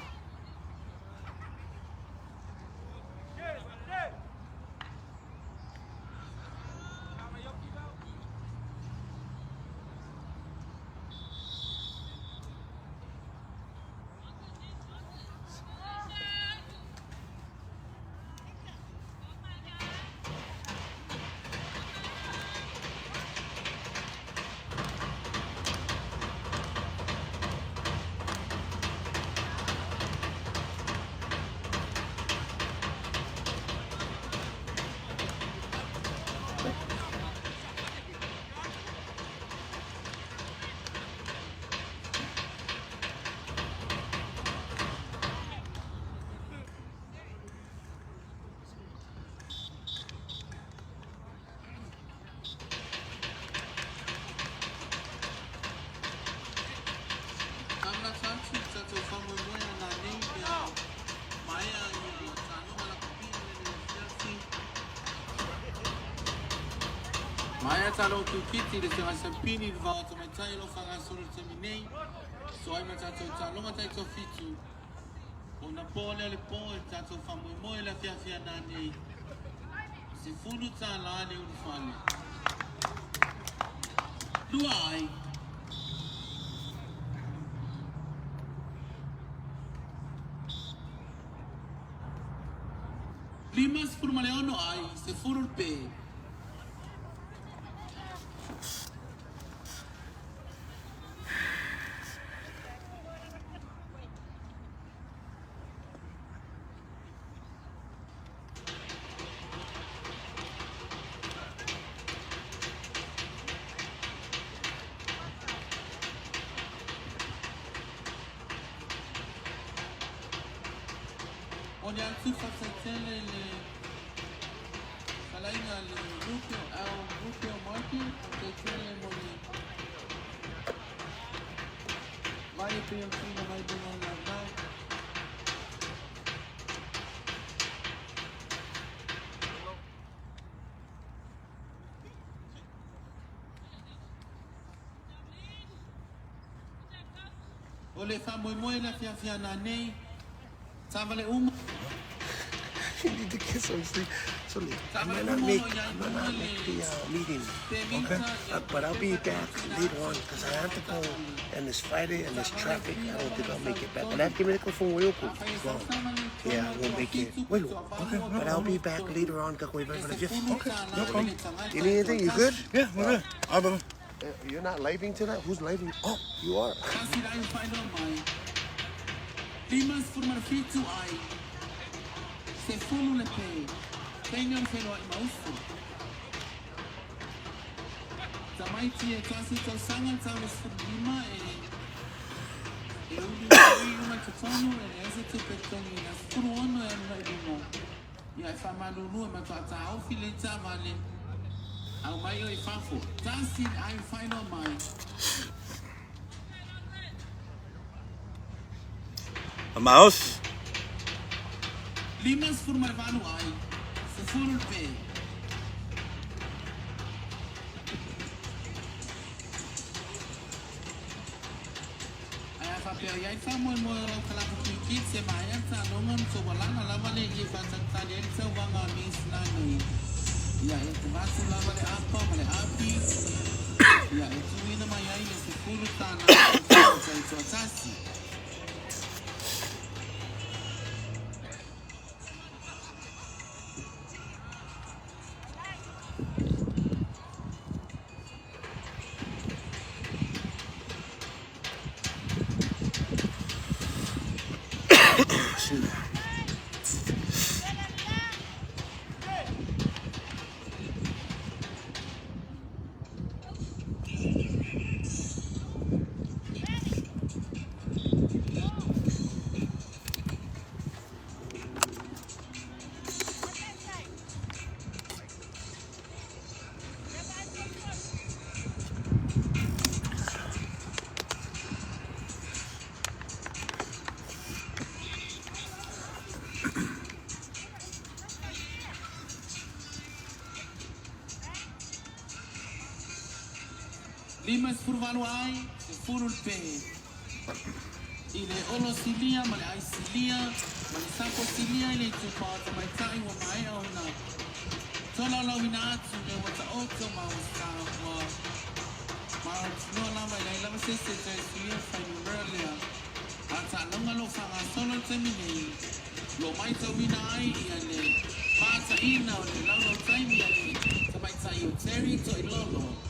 Maea taaloga kirikiti i le Segasampini i le vao o tamaitai o lo o faagasolo i le taimi nei. Soa ai ma tatou taaloga taitoafitu. Ona po lea o le po e tatou faamoemoe i le afiafi a nanei. $10 le ulufale. Lua ai. 56 ai, 10 le pe. O le atu faafetai tele i le fetalaiga a le Lupe Al Lupe Martin, faafetai tele mo le vai e pei ona tuuina mai luga o le laulau. O le faamoemoe i le afiafi a nanei, taavale uma. You need to get some sleep. So I Taavale might not uma o make lo o i I ai might luga not le make the meeting. pemita ia But I'll be pepa back tautila later on because I have to go. And it's Friday and there's traffic. I don't think I'll make it back. And I have to make a phone Yeah, I won't make it. Wait, okay. But I'll be back later on. Okay, no problem. You need anything? You good? Yeah, we're good. All right, brother. You're not living tonight? Who's living? Oh, you are. Tasi la i whainoa mai. 57 ai. 10 le pe. Teine o le whenua i mausu. Tamaiti e tasi tausaga tau le 15 e e uli uli uma i totonu e leai se tupe totogi i le aso 16 e alu ai i luga. Ia e faamalulu e matuā taofi le taavale aumai oe i fafo. Tasi le ai faailoa mai. Mouse. 58 ai, 10 le pe. Ae a faapea i ai le faamoemoe o lau kalapu kirikiti e maea le taaloga ona taualaga lava lea i e faatalitali ai le tauvaga a Miss Nanei. Ia e avatu lava le apa ma le api, ia e tuuina mai ai le $10 mo le taitoatasi. Excuse me. 58 ai, 10 le pe. I le olo silia ma le ai silia ma le sapo silia i le itupa o tamaitai ua maea ona tolaulauina atu le ua taoto ma ua sa ua mautinoa lava e leai lava se isi e toe suia le fuainumera lea. A taaloga lo o faagasolo i le taimi nei, o lo o matauina ai ia le maataina o le laulau taimi a le tamaitai o Terry Toilolo.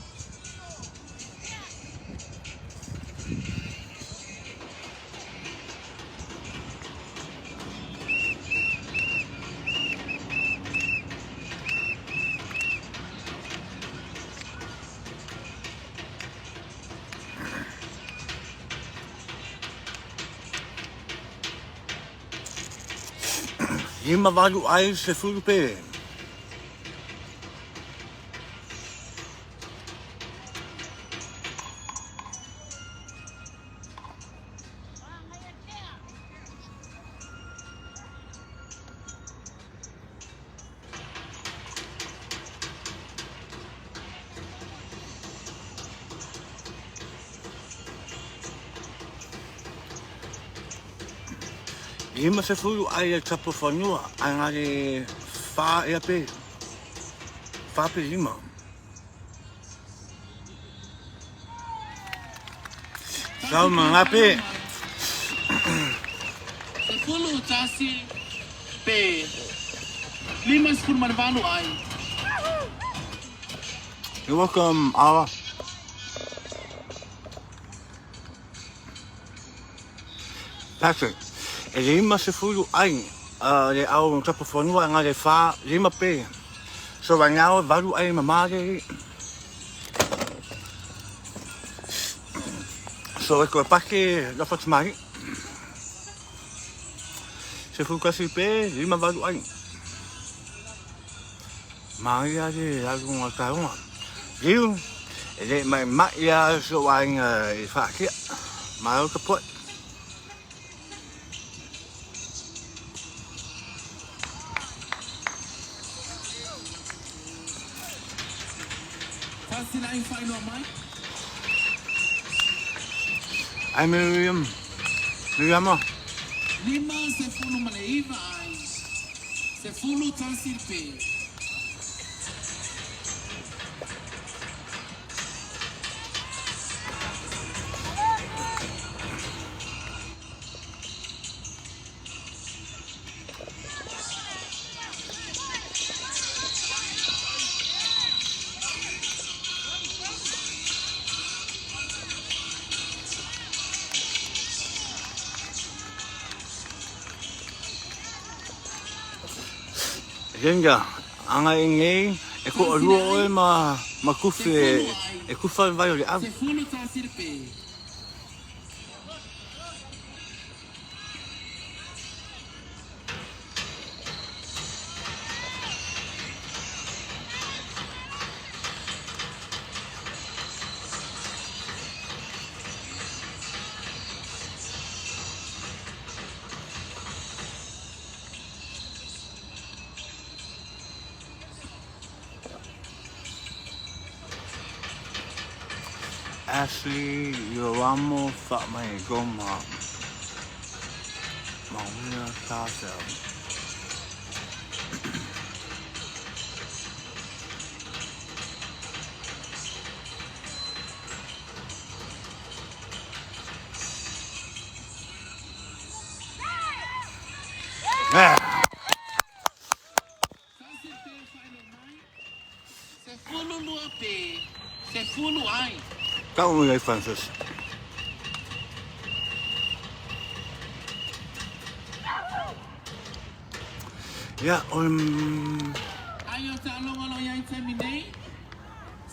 58 ai, 10 pe. 50 ai le tapufanua ae na le fa ea pe fa pe lima. Sau mangape. 11 pe 58 ai. You're welcome, Ara. Patrick, e 50 ai le au tapufanua na le fa lima pe. So right now, valu ai mamare. So e koe pake la whatumari. Se fukasi pe, lima valu ai. Maria le alu ngā taonga. Liu, e le mai mai a so ainga i whaakia. Mai o ka poe. Tasi la i whainoa mai. Ai Miriam. Miriama. 59 ai. 11 pe. Linda, anga i nei, e ko alua oe ma, ma kufi e, e kufa vai o le avu. 11 pe. Ashley Yoramo Fatmai Goma Maria Castle. Yeah. Tasi pe whainoa mai. 12 pe. 10 ai. That one was Francis. Yeah, Ai o te alonga lo iai te nei.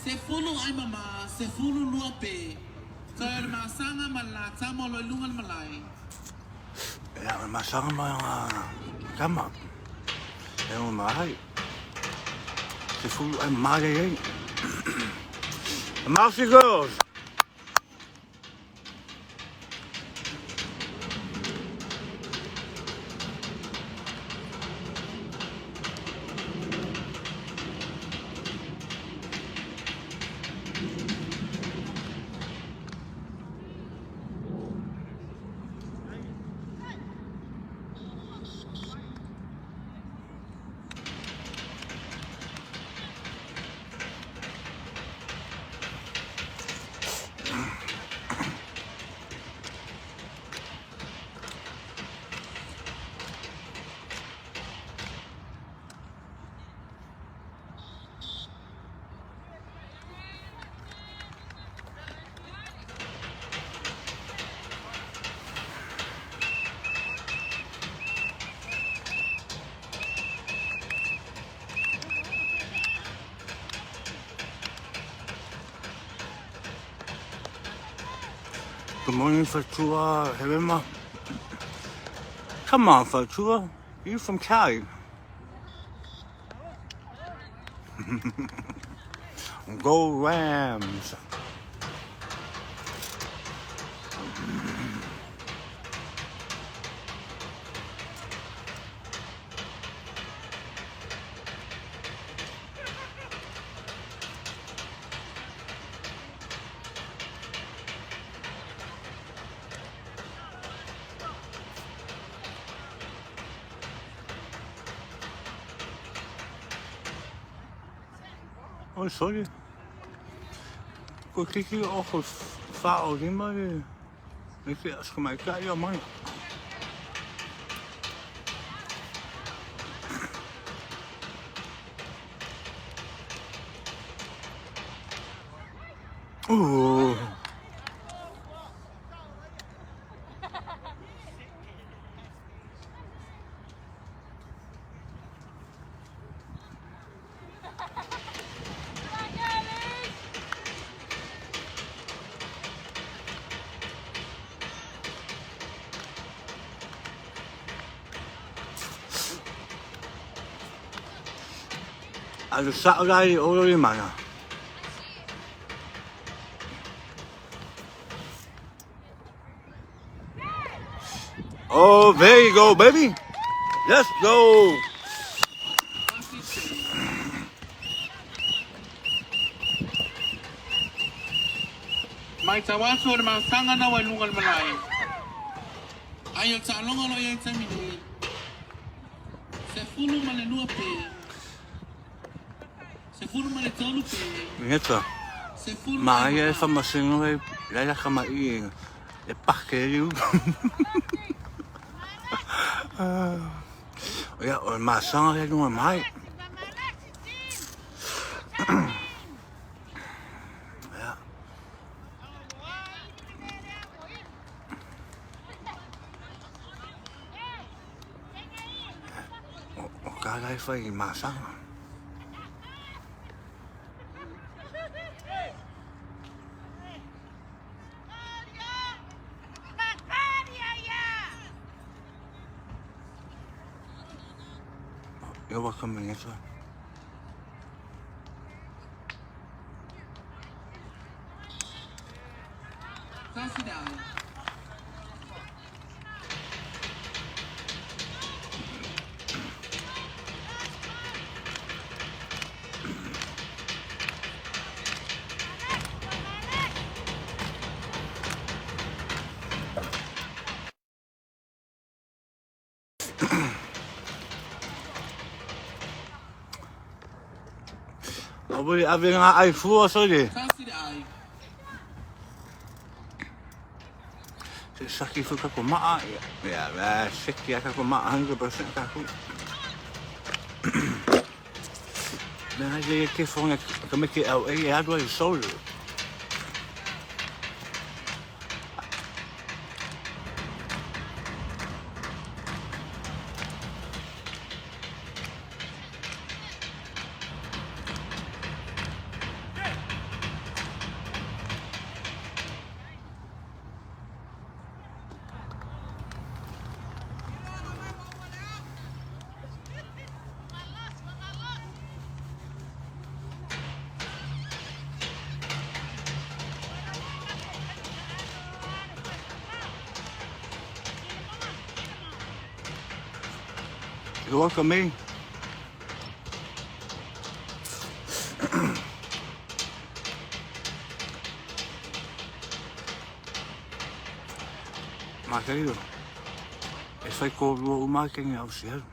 10 ai mama, 12 pe. Toi o le masanga ma la tamo lo lunga le malai. Yeah, masanga ma kama. E o mai. 10 ai mare ai. Mousy Girls. Good morning, Fatua Herima. Come on, Fatua. You from Cali? Go Rams. Oi sole. Ko kiki o ko wha o lima le me ke aska mai ka ia mai. Ooh. A le sa'o la i olo le mana. Oh, there you go, baby. Let's go. Mai tau atu o le masaga na wai luga le malae. Ai o taaloga lo iai taimi nei. 12 pe. 13 pe. Ngeta. Sefulu Ma ia e whamasingo e laila ka mai e e pake riu. Ia, o le masaga le lunga mai. Ia. O ka lai whai i masaga. You're welcome, Vanessa. Tasi le ai. O wili ave ngā ai fua sole. Tasi le ai. Se saki fu kako maa. Ia, ia, ia, seki a kako maa 100% kako. Mea ai le ke whonga ka meke au e adwa i solo. You're welcome, me. Ma querido, e whai kōrua o mākengi au si aru.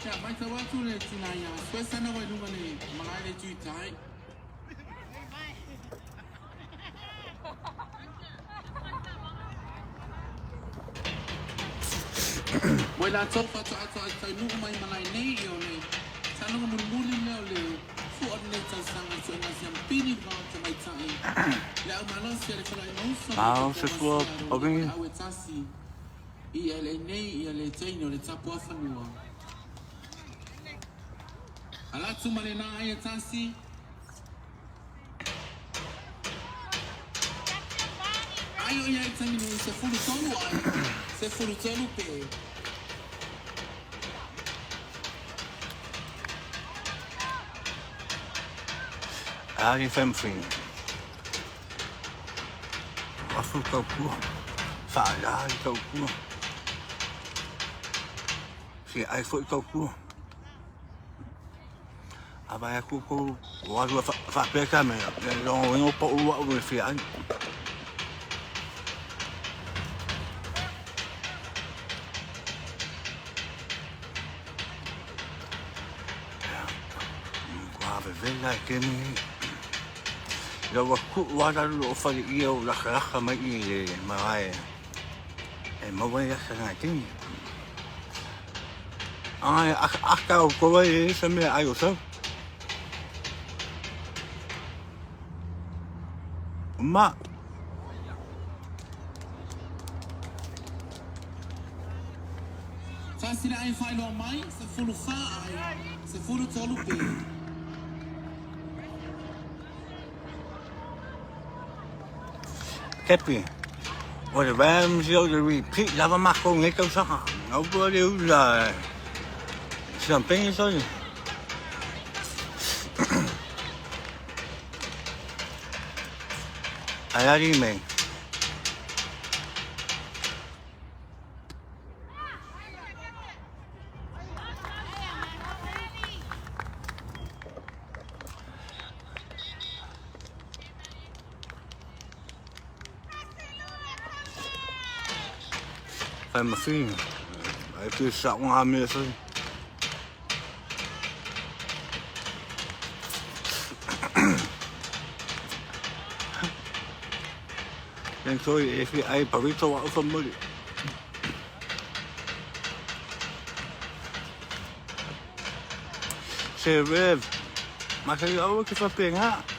Kia mai tau atu le tina ia Suesa na wai luga le malae le tui tai. Mo i latou faatoatoa ai taunuu mai malae nei i o le taaloga mulimuli lea o le fua o lenei tausaga i suega siampini le vao tamaitai le au malosi a le faleai mauso ma Ao le se fua tatou o ringi. au e tasi i LA nei ia le teine o le tapuafanua. Alatu ma le na ai e tasi. Ai o ia i taimi nei 13 ai, 13 pe. Ali whamwhinga. Afu tau kua. Whaala i tau kua. Si ai fo i tau kua. A vai atu kou o alu faapea ka mea, e logoina o pau au e fia ai. Matua vevela e kemi nei. Ina ua kuu lava lalo o fale ia o lakalaka mai i le malae e maua ai asa nai taimi. Ai akaaka o kou ai e se mea ai o sau. Ma Faasila ai faailoa mai, 14 ai, 13 pe. Kepi, o le Rams o le repeat lava makou nei tausaga. Aua le ula champagne sorry. Ai ali me. Fai ma fina. Ai tu sa ngā mea sai. Then toi e fi ai parito wa ufa muri. Se Rev, ma kai aua ki whapenga.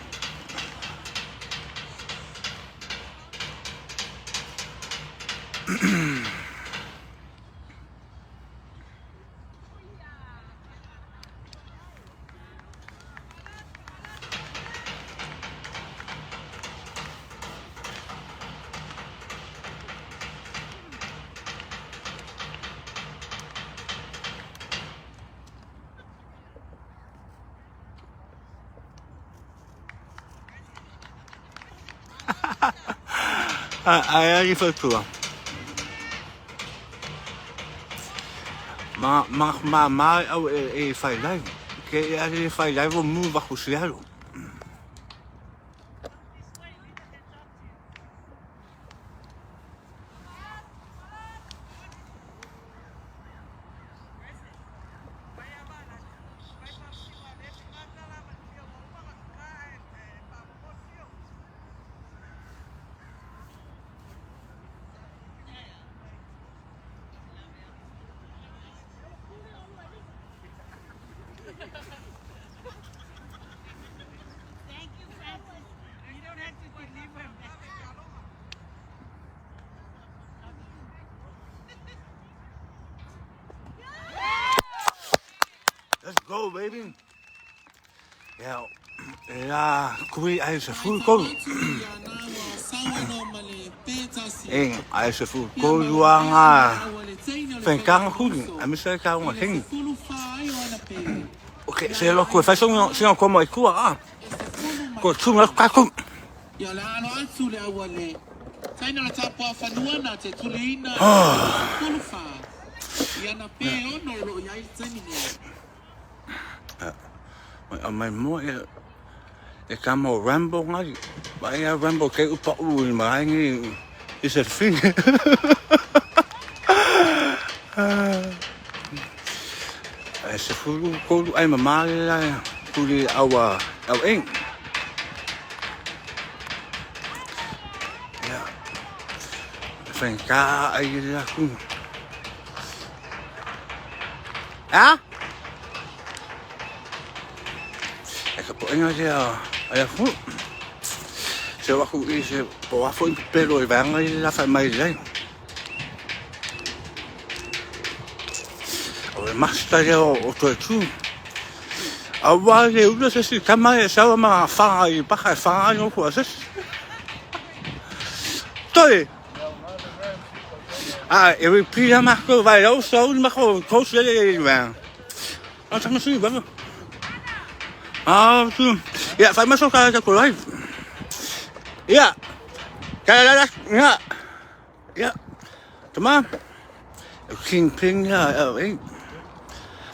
Ai ai whautua. Ma ma ma ma au e e whai lai. Ke e ari e whai lai o mu waku siaro. Thank you, Francis. You don't have to deliver him. Let's go, baby. Yeah. La kui ai se fu ko. E ai se fu ko luanga. Fenkanga huli. A misa ka unga kingi. Ok, se lo ku fai songo singo komo i kua a. Ko tunga ka ku. Ia le alo atu le aua le taina le tapua fanua na te tuleina tolu wha. Ia na pe ono lo ia i taimi nei. Mai a mai mo e e ka mo Rambo ngai. Vai a Rambo ke upa u i mai ngi i se fi. E se fulu kolu ai mamale la kuli awa au eng. Ya. Whenka ai la ku. A? E ka poenga te a ai a fu. Se waku i se po afo i pelo i vanga i la whai mai lei. O e masta ia o toe tū. A wā le ula se si kama e sawa ma whanga i paka e whanga i oku a se. Toi! A e repeat a mako vai au sa uli mako coach le le le le. A tama sui baba. A tu. Ia fai maso ka ka ko live. Ia. Ka la la ia. Ia. Tama. King Ping ia e.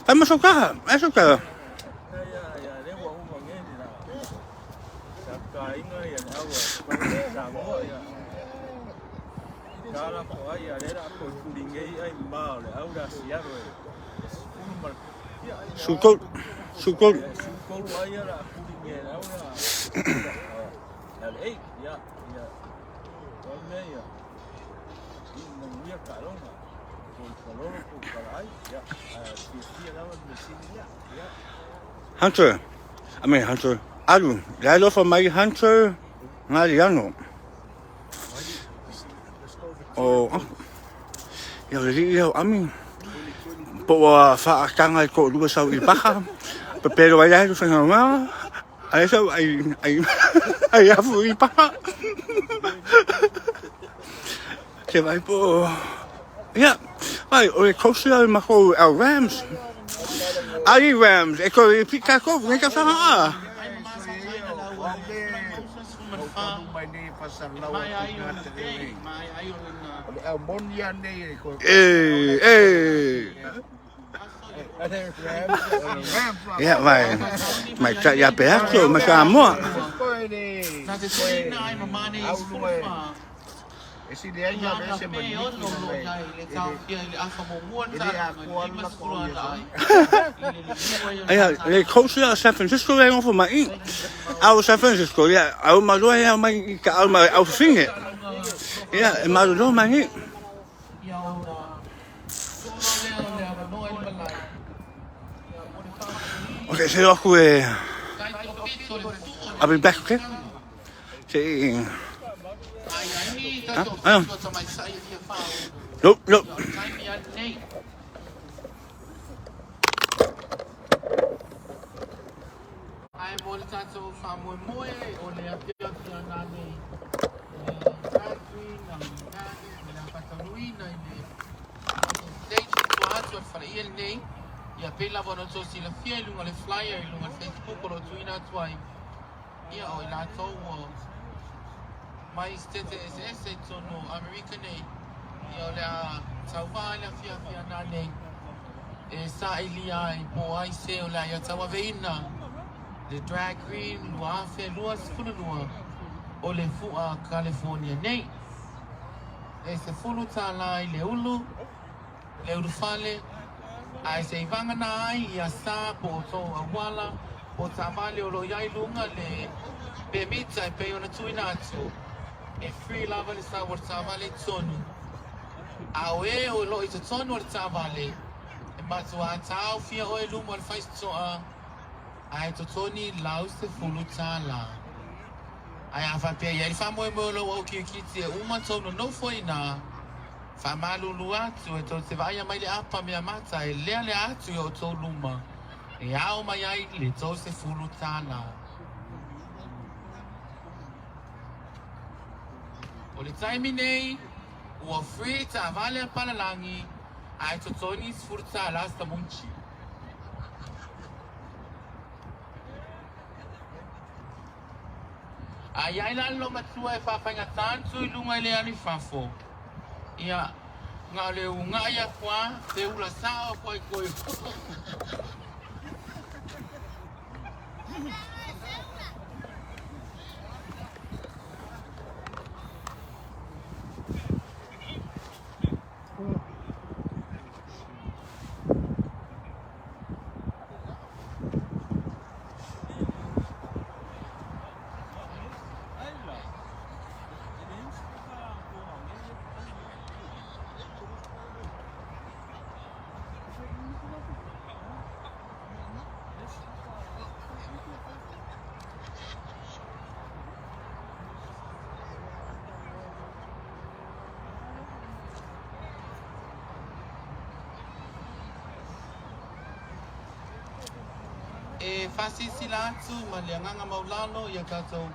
Fai maso ka. Maso ka. Sukol, sukol. Hunter, I mean Hunter, Alu, le alofa mai Hunter Galiano. O, ia o le lii lea o Ami. Po ua faataga i toalua sau i paha. Pepelo ai la whanga ai sau ai ai ai afu i paha. Te vai po. Ia, vai, o le coach lea o makou au Rams. Ali Rams, e ko i pika ko, ngai ka whanga a. E, e. Ia, vai, mai ta ia pe atu, ma Samoa. Ia, le coach lea o San Francisco lea e nofo mai i. Au San Francisco, ia, au maloa ia mai i ka au mai au fafine. Ia, e malolo mai ni. Okay, se aku e I'll be back, okay? Se Ah, ah. Nope, nope. Ae mo le tatou faamoemoe o le afiafi a nanei le drag queen a nane o le a faataunuuina i le tatou stage i tua atu o le faleia lenei ia pei lava ona outou silafia i luga o le flyer i luga o le Facebook o lo o tuuina atu ai ia o i latou ua mai sitete eseese i totonu o Amerika nei ia o le a tauvā i le afiafi a nanei e sailia ai po o ai se o le a ia tauaveina le Drag Queen 2022 o le Fua California nei. E $10 i le ulu, le ulufale, ae se i vagana ai ia sa po o tou auala po o taavale o lo o i ai luga le pemita e pei ona tuuina atu, e free lava le sau o le taavale i totonu. A o e o lo o i totonu o le taavale, e matua taofia oe i luma o le faisitoa ae totogi lau $10. Ae a faapea i ai le faamoemoe o lou aukiukiti e uma tou nonofo i ina, faamalulu atu e tou te vaaia mai le apa meamata e lealea atu i o outou luma e ao mai ai le tou $10. O le taimi nei, ua free taavale a palalagi ae totogi $10 sa muchi. A i ai la le loomatua e faafaigata le tu i luga i le alu i fafo, ia, na o le ugai aku lava, feula sao aku ai koe. E faasilasila atu ma le agaga maulalo ia tatou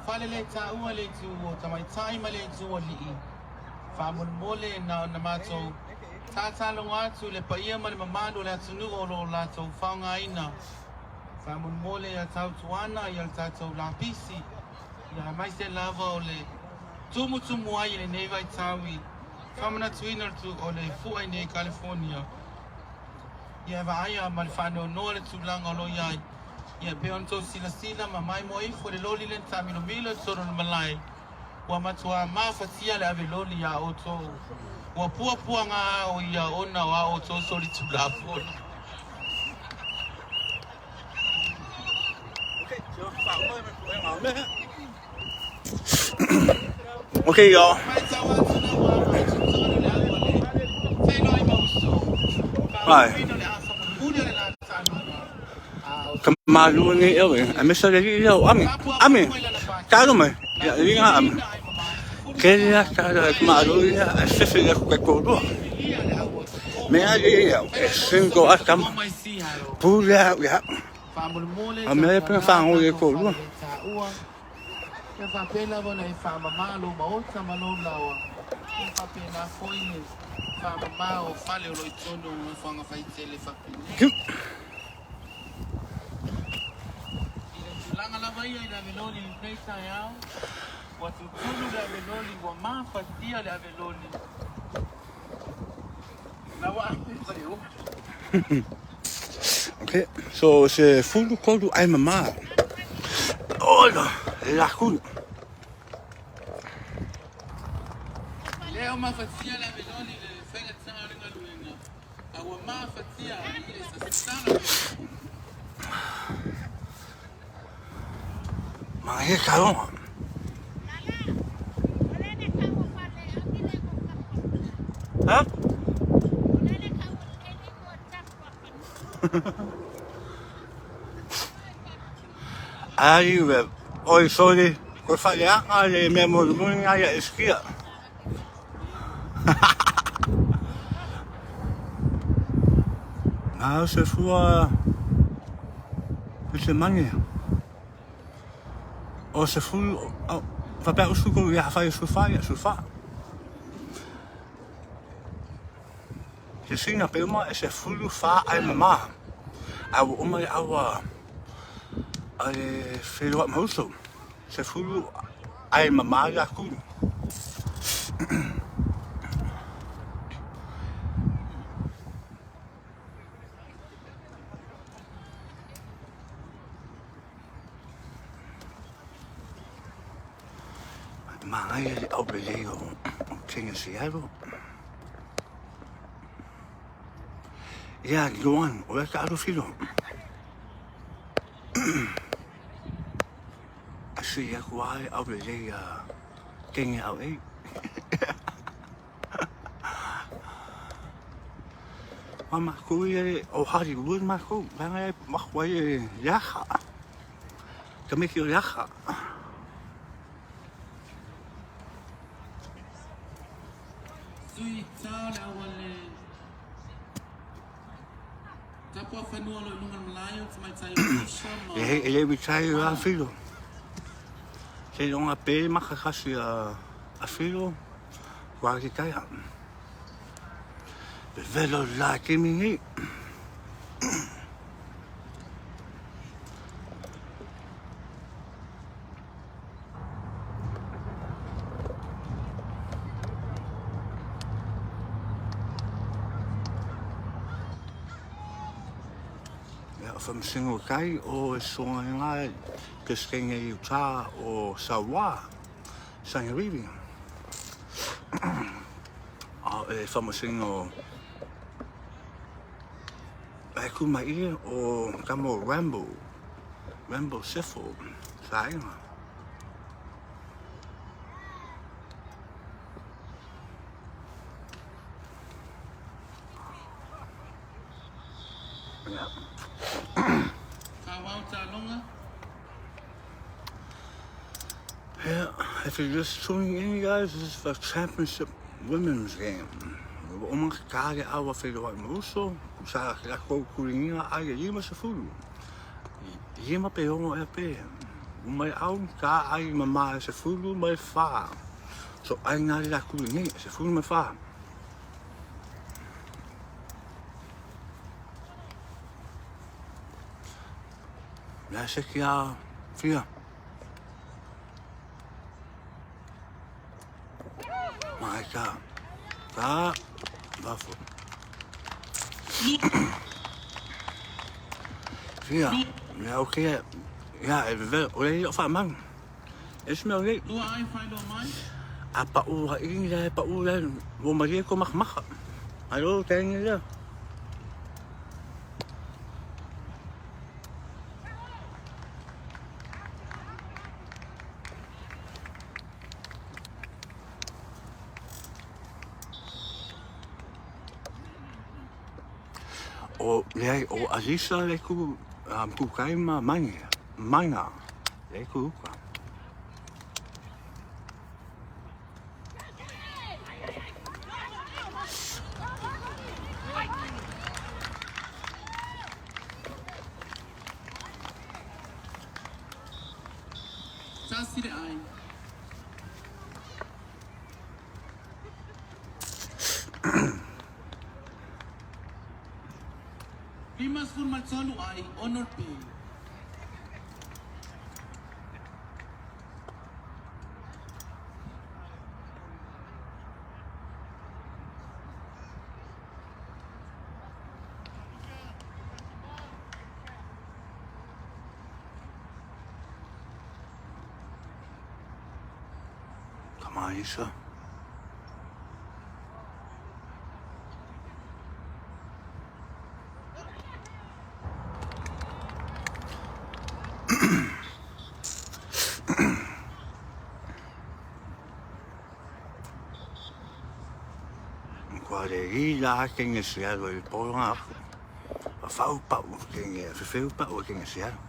fale le taua le itu o tamaitai ma le itu alii. Faamolemole na ona matou tataloga atu i le paia ma le mamalu o le atunuu o lo o latou faaaogaina. Faamolemole ia tautuana ia le tatou lapisi ia aemaise lava o le tumutumu ai i lenei vaitau i faamanatuina o le fua i nei California. Ia e vaaia ma le faanoanoa le tulaga o lo o i ai. Ia e pei ona tou silasila ma maimoa ifo i le loli lea na taamilomilo i totonu o le malae. Ua matuā mafatia le aveloli iā outou. Ua puapuaga ao ia ona o a outou solitulafono. Okay, y'all. Hai. Ka malua nei ewe. A mesa le li leo ame. Ame. Talo mai. Ia li nga ame. Ke le a talo e malo ia a sefe le ku ko lua. Me a li ia e single a tama. Pule a ia. A me pe whango i ko lua. Ia faapea lava ona e faamama lou maota ma lou laoa, ia faapena foi le faamama o fale o lo o i totonu o nofoaga faitele faapenei. I le tulaga lava ia i le aveloli i lenei taeao, ua tutulu le aveloli, ua mafatia le aveloli. Okay, so se fulu kolu ai mama. Ola, e la kulu. Lea ua mafatia le aveloli i le faigata o le galuega, a ua mafatia i le sasasala foi. Manaia taloga. Ha? Ari we oi sorry ko whaleaga le mea molimoli ngai ia eskia. Nā se fua i te mani. O se fulu, o, whapea usu ko ia whai sufa ia sufa. Te sina pe uma e se fulu wha ai mama. A ua uma i aua a le whenua mauso. Se fulu ai mama ia kuru. Manaia le aulelei o King Seattle. Ia, Joan, o le ka filo. A si aku ai aulelei a King au ei. Ma makou ia e o Hollywood makou, leaga e makou ai e le aha. Tamaiti o le aha. Sui tao le auale tapua fanua lo i luga o le malae o tamaitai o Isha ma E le witai a filo. Se longa pe makakasi a filo. Kua ki taia. Velo la kimi nei. Ia, whamsingo kai o e songa ngā te skenge i uta o Sawa, Sangariri. A e whamasingo e ku mai ia o kamo Rambo, Rambo Sefo, sainga. Yeah. Kawau Taloga. Yeah, if you're just tuning in, you guys, this is the championship women's game. Ua uma ka le awa whenua i Mauso, sa la kou kulinga ai e lima se fulu. Lima pe ono e pe. Umai au ka ai mama e se fulu mai wha. So ai ngā la kulinga se fulu mai wha. Mea se ki a whia. Mai ka. Ka. Wafo. Whia. Mea o kia. Ia, e vevela. O le o wha mau. E se mea lelei. Lua ai faailoa mai. A pau ai le pau le ua malie ko makamaka. Alo taimi lea. O leai o Alisa le ku um, kukai ma manga, manga le ku uka. Tasi le ai. 53 ai, ono le pe. Come on, Issa. Kua le i la kenge se alo i pōranga aku. A whau pau kenge, whiwheu pau kenge se alo.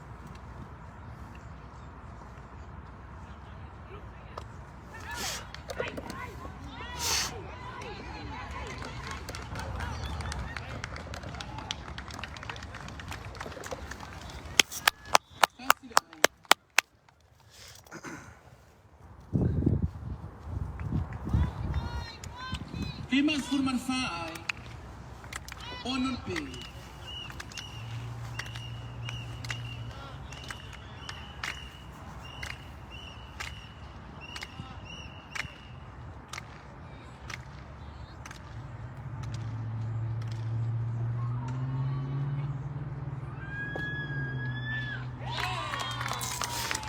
Tasi le ai. 54 ai, ono le pe.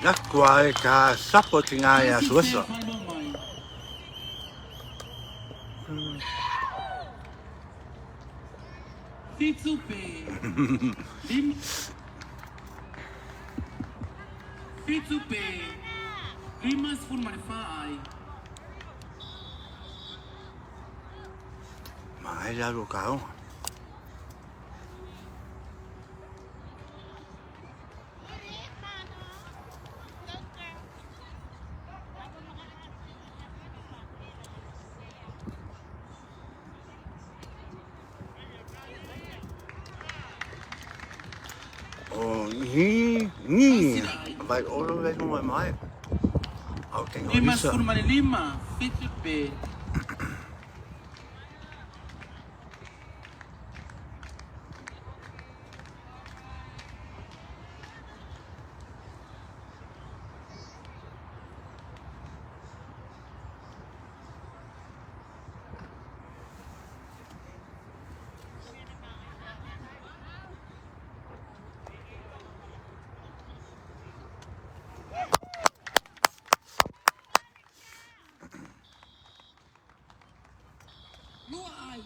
La kua e ka sapo ti ngā ia Tasi pe suesa. faailoa mai. 7 pe. Lima. 7 pe. 54 ai. Ma ai lalo ka onga. O ni, ni, Tasi le ai. vai olo le no mai. Au tengo Lisa. 55, 7 pe. Lua ai.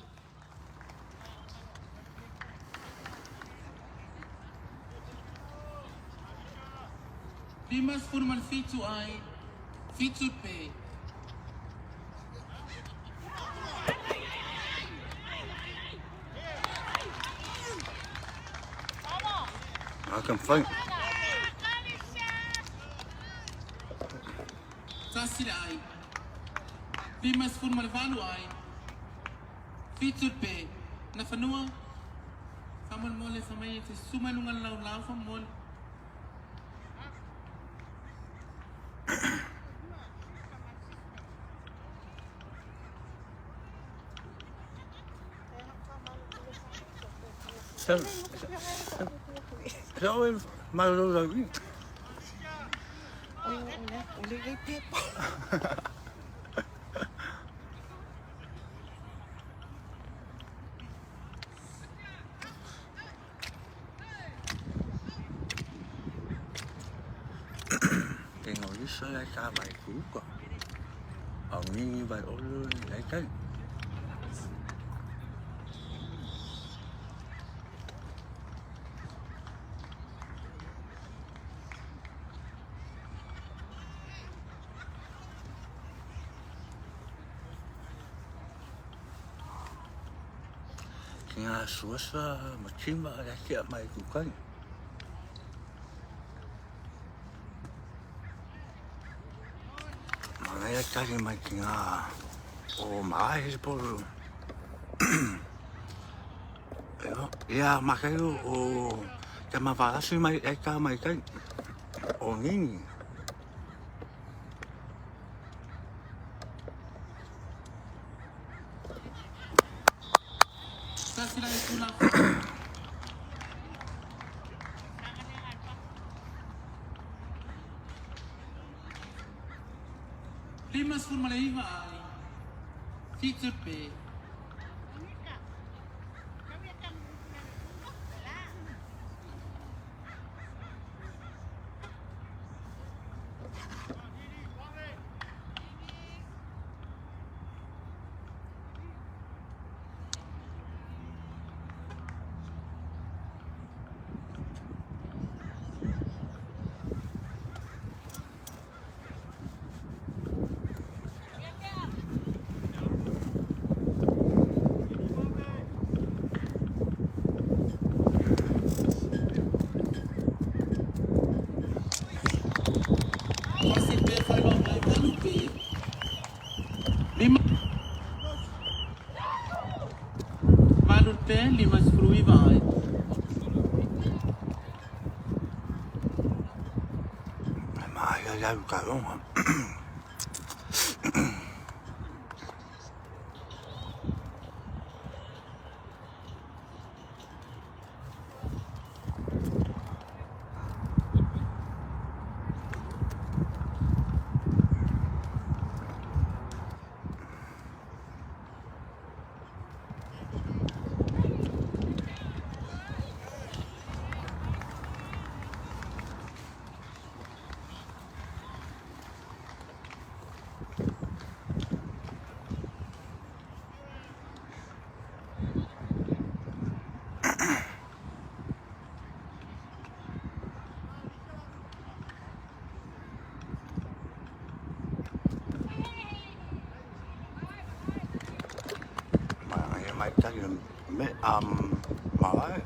57 ai, 7 pe. I can think. Tasi le ai. 58 ai, 7 pe. Na fanua. Faamolemole fa mai e te susu mai luga le laulau faamolemole. So, so, malo lo. O le le pepa. Tengo Lisa la e tā mai ku uka. A o Nini vai olu la e tai. Ki ngā suasa ma tima la tia mai ku kai. Manaia tari mai ki ngā o marae he poro. Ia makau o te mavarasi mai e tā mai kai o Nini. 59 ai, 7 pe. Pasi pe whaiwa mai walu pe. Lima. Valu pe, 59 ai. Maia lau ka ronga. Manaia mai tari me marae.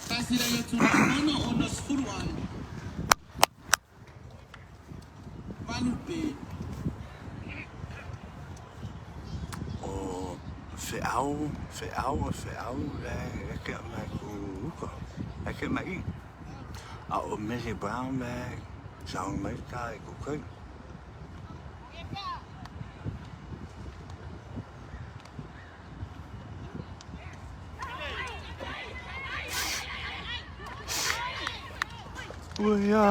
Tasi rai atu rā mana o na sefulu ai. Valu pe. O wheau, wheau, wheau, le eke mai ku uka, eke mai i. A o Mary Brown le saung mai ta e ku kai. Ua ia,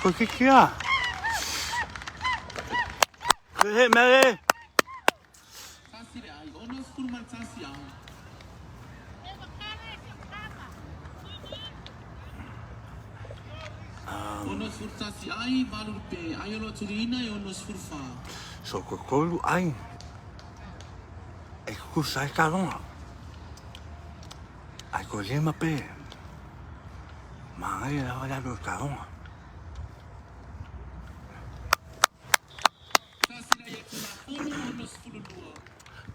ko kiki a. Good hit, Mary. Tasi le ai, ono sefulu ma le tasi ai. Ono sefulu tasi ai, valu le pe, ai o lo tuliina e ono sefulu wha. So ko kolu ai. E kukusa ai ka ronga. Ai ko lima pe. Māngai rawa raro ka ronga.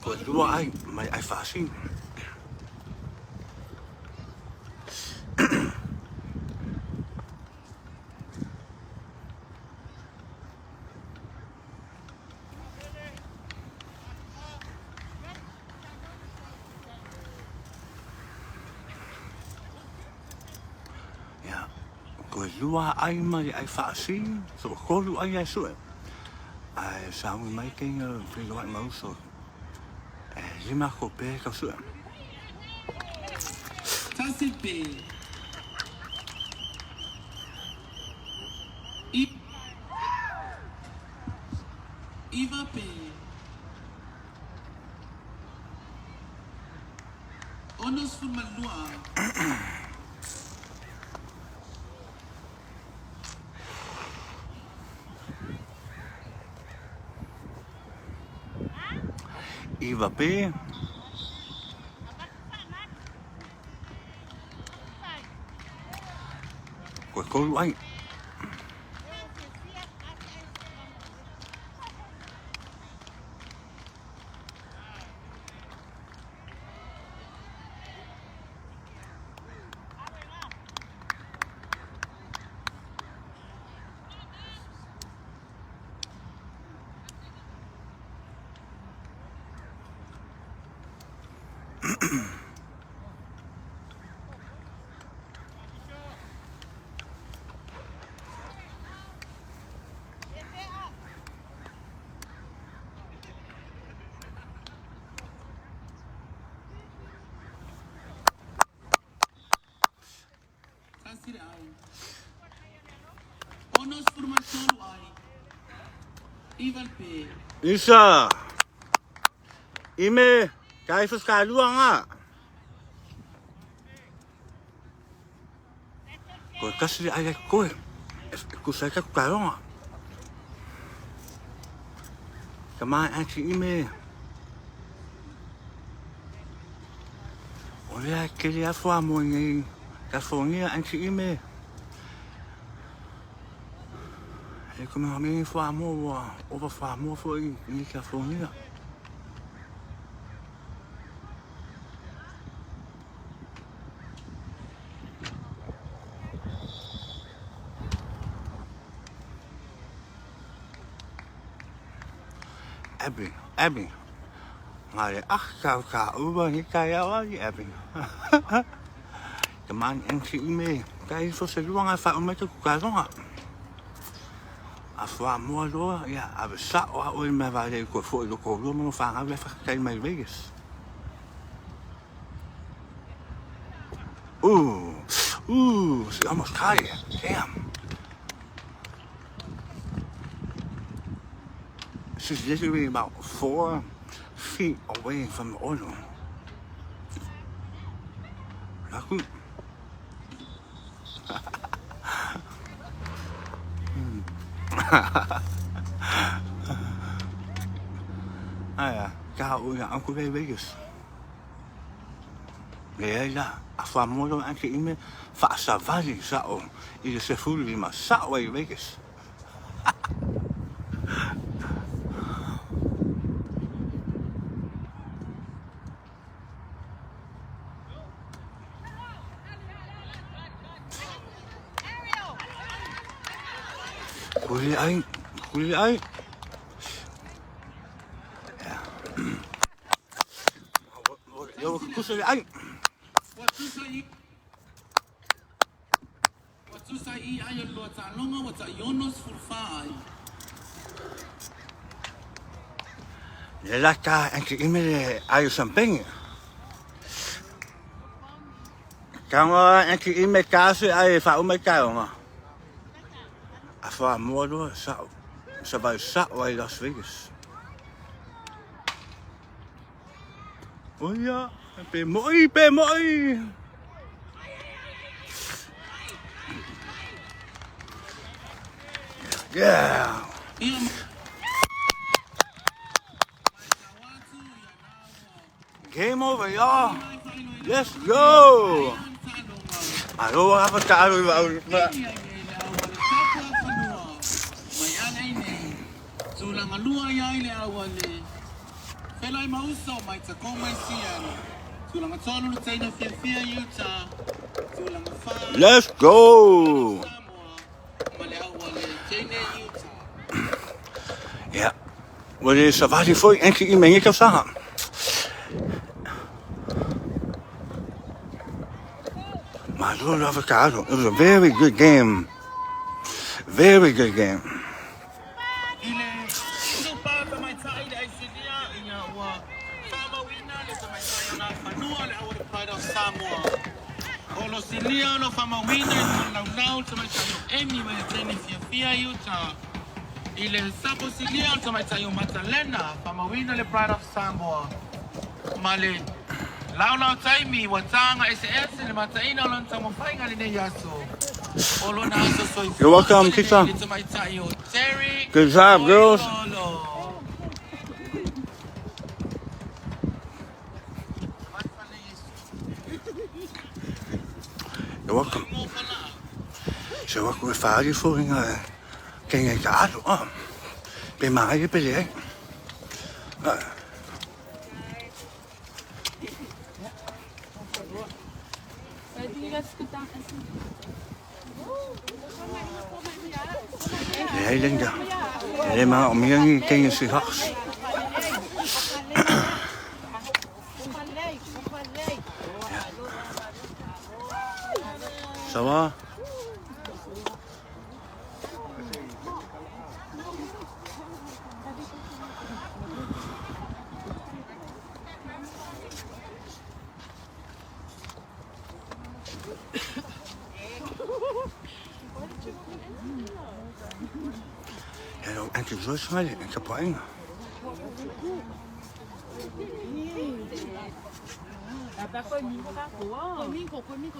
Ko lua ai mai ai whaasi. Ia, ko lua ai mai ai whaasi, so kolu ai ai sue. Ai saungi mai keinga whiro ai mauso. E lima ko pe ka sue. Tasi pe. I. Iva pe. 62 ai. Iva pe. Koe kolu ai. Tasi le ai. 63 ai. Iva le pe. Isa. Ime, kai whaskalua ngā. Koe kasi le ai ai koe. E kusa ai kaku karonga. Ka mai auntie Ime. O lea kele afu a moe nei. Ka whongia auntie Ime. E ko mea me wha mo wa ova wha mo fo i ni ka whongia. Abby, Abby. Ngā re ah ka ka uwa ni ka ia wa ni Abby. Ka man auntie Ime. Ka i fo se lua ngā wha umai ka ronga. A wha moa loa, ia, a ve sa o a oi mea vare i koe fo i loko lua mano whangau le whakakai mai Vegas. Ooh, ooh, she almost caught it. Damn. She's literally about 4 feet away from the oil. Naku. Aia, ka o ia Uncle Ray Vegas. Le la, a wha moro anke ime, wha savali sa o i le sefulu i ma sa o i Vegas. Kuli ai, kuli ai. Yo, kusa ai. Ua tusa i Ua tusa i ai o le lua taaloga ua tai 64 ai. Le lata anke ime le ai o sampenge. Kanga anke ime kase ai fa ume kaonga. A wha moa loa sa sa vai sa o ai Las Vegas. Oia, pe moi, pe moi. Yeah. Ia Game over, y'all. Let's go. Alo apa ka alo Tulaga lua ia i le au a le Felai Mauso mai Tacoma i Seattle. Tulaga tolu le teina fiafia i Utah. Tulaga fa Let's go. Samoa ma le au a le teine i Utah. Yeah. Ua le savali foi anki i me ka saha. Malo le avocado. It was a very good game. Very good game. I le supa tamaitai le aisilia ina ua faamauina le tamaitai o Nafanua le au a le Pride of Samoa. O lo silia o lo faamauina i lona laulau le tamaitai o Emi mai le teine fiafia i Utah. I le sapo silia o le tamaitai o Matalena, faamauina le Pride of Samoa ma le laolao taimi ua taga eseese le mataina o lona taumafaiga i lenei aso. O lona aso soifua You're welcome, foi lenei Tita. i le tamaitai o Terry Good job, girls. Toilolo. You're welcome. Se waku e whaari fo inga kei ngai ka ato. Ah. Pe maai pe le ai. Ah. Le ai Linda. Le ma o mia ni kei ngai si haks. Ça va? Hello, Auntie Joyce ngai le ka painga.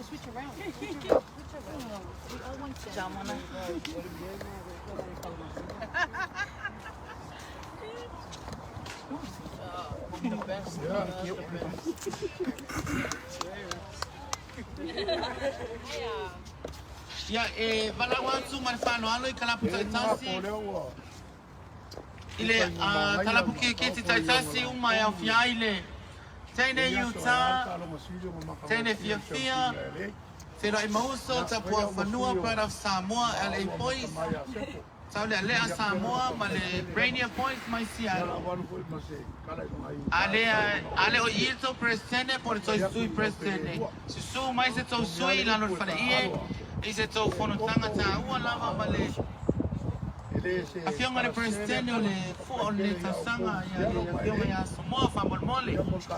Switch around. Switch around. We all want to. Ia, e valaau atu ma le faaaloalo i kalapu taitasi i le kalapu keketi taitasi uma e aofia ai le teine i uta, teine fiafia, feiloai mauso, Tapuafanua, Pride of Samoa, LA Boys, Taulealea Samoa ma le Rainier Boys mai Seattle. A lea, a le o i le tou Peresetene po o le toe Sui Peresetene. Susū mai se tou sui i lalo o le faleie i se tou fonotaga taua lava ma le Afioga i le Peresetene o le Fua o lenei tausaga, ia le Afioga ia Samoa faamolemole. You're welcome.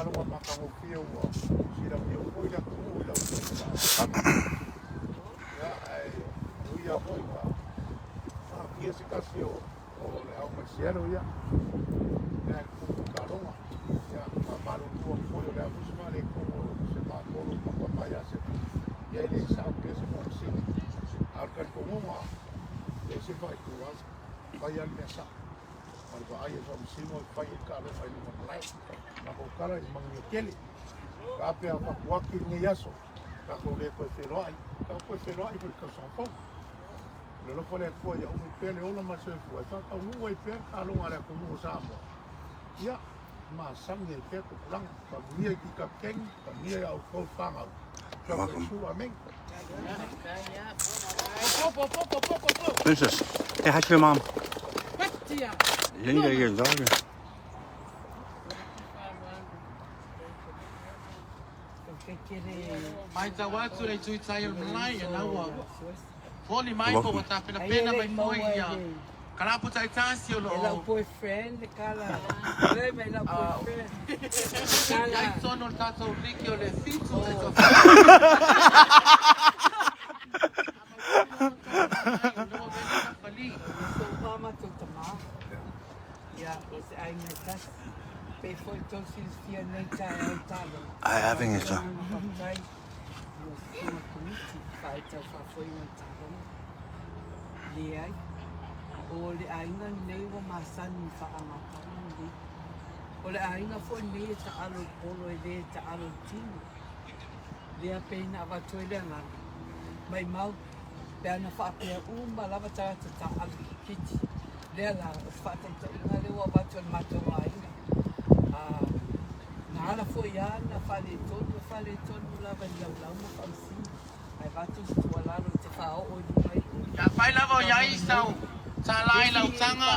Princess, say hi to your mom. Linda, your daughter. Matau atu le itu tai o le malae, ia lau ua foli mai You're po ua welcome. tapenapena mai foi ia kalapu taitasi o lo E lau o boyfriend le kala. Le mai lau boyfriend. i ai totonu o le tatou liki o le fitu taitau So mama tau tama. Ia, o se aiga e tasi. Pe foi tau silafia nei taeao talo. I having it. Faafetai mo susuga komiti faaitau faafoeina i taaloga. Leai, o le aiga lenei ua masani i faagatama lenei. O le aiga foi lenei e taalo i polo e le taalo i tino. Lea pei na avatu ai le agaga, maimau pe ana faapea uma lava tagata taaalo kikiti. Lea la, o se faataitaiga lea ua avatu e le matou aiga. Na ala foi lava na faaletonu, e faaletonu lava i laulau ma faamasino. Ae avatu se tuualalo e te faaoo i luma i o. Ia fai lava o i ai sau tala i lau taga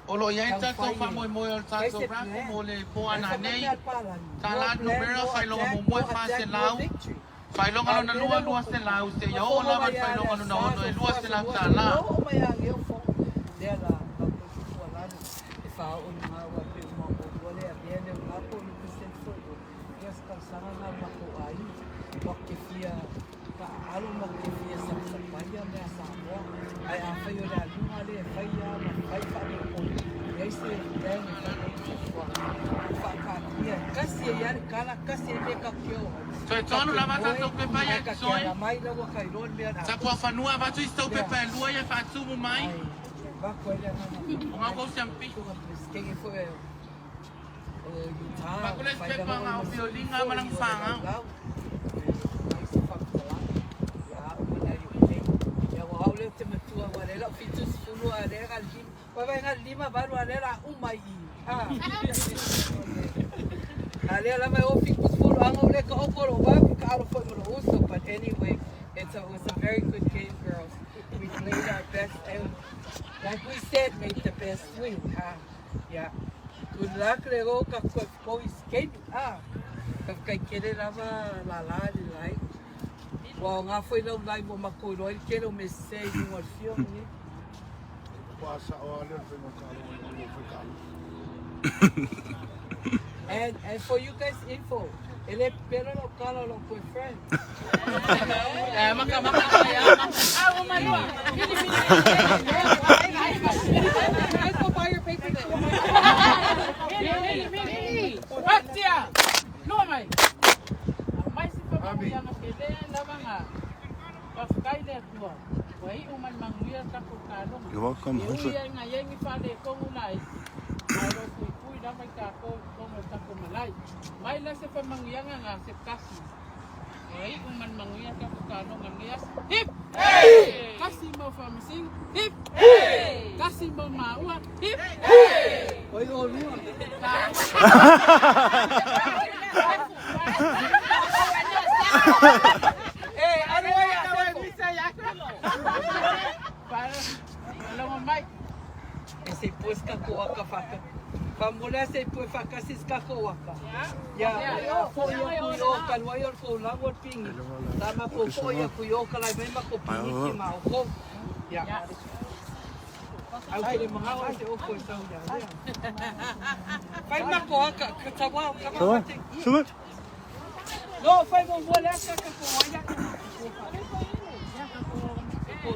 o lo o i ai le tatou faamoemoe o le tatou raffle mo le po a nanei. Tala numera faailoga muamua e 400, faailoga lona lua 200, seia oo lava i le faailoga lona ono e 200 tala. Taaalo ma te fia sapasapaia mea Samoa. Ae afai o le aluga lea mea e faia ma fai faamolemole, leai se plan e fai ai fuafuaga. Faataatia e tasi ai lava le tala, tasi ai mea tatou te o ai. Toe tonu lava tatou pepa ia Ae ta te totoe. ala mai la ua ta iloa le mea o le a Tapuafanua avatu isi tou Lea. pepa e lua ia faatumu mai. Ai, avatu ai le agaga O ngau kou siampi. Susuga Peresetene foi o Utah, Avatu le isi fai pepa lava ngau oe ma fiolinga sui ma lang usufono o le fangau. laulau. Ai se faamatalaga. Ia, a ua nai o nei. Ia, ua au lea ou te matua, aua o lea la o 70 a o lea na o le lima. Vaai na o le 58 a o lea o le a uma i i. A. A lea lava e o 70 ana ou le taoto lou vave, taalo foi ma lou uso. But anyway, it was a very good game, girls. We played our best and like we said, may the best win. Ha. Yeah. Good luck le o ka koe ko i skate. Ah. Ka kai kele lava la la le lai. Ua aoga foi lau live ua matou iloa ai le tele o mea sese i luga o le fio lenei. And and for you guys info, e le pepelo lau tala o lou boyfriend. Guys, go buy your paper then. You're welcome, Hunter. Oi, olua. Eh, alu ai a Sefo. E se pue se kako aka whaka. Whamolea se pue whakasi se kako aka. Ia, a fo ia kui o ka luai o le kou lago o le pingi. Tā ma kou fo ia kui o ka lai mai ma kou pingi ki ma o kou. Ia. Au ke le mangao e se o koe sau ia lea. Fai ma ko aka, ka tawa, ka ma Sure. te. Sure. No, fai mo mo le aka ka ko ai aka. Ko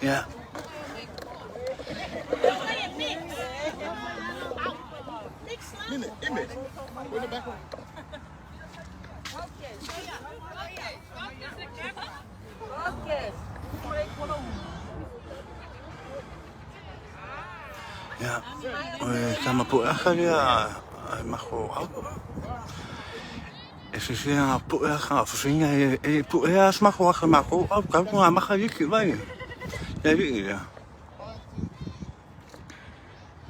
Yeah. Yeah. O le tama pueaka lea a mako au. E se a pueaka a fusinga e e puea as mako aka mako au kau ngā maka liki vai. Ia liki lea.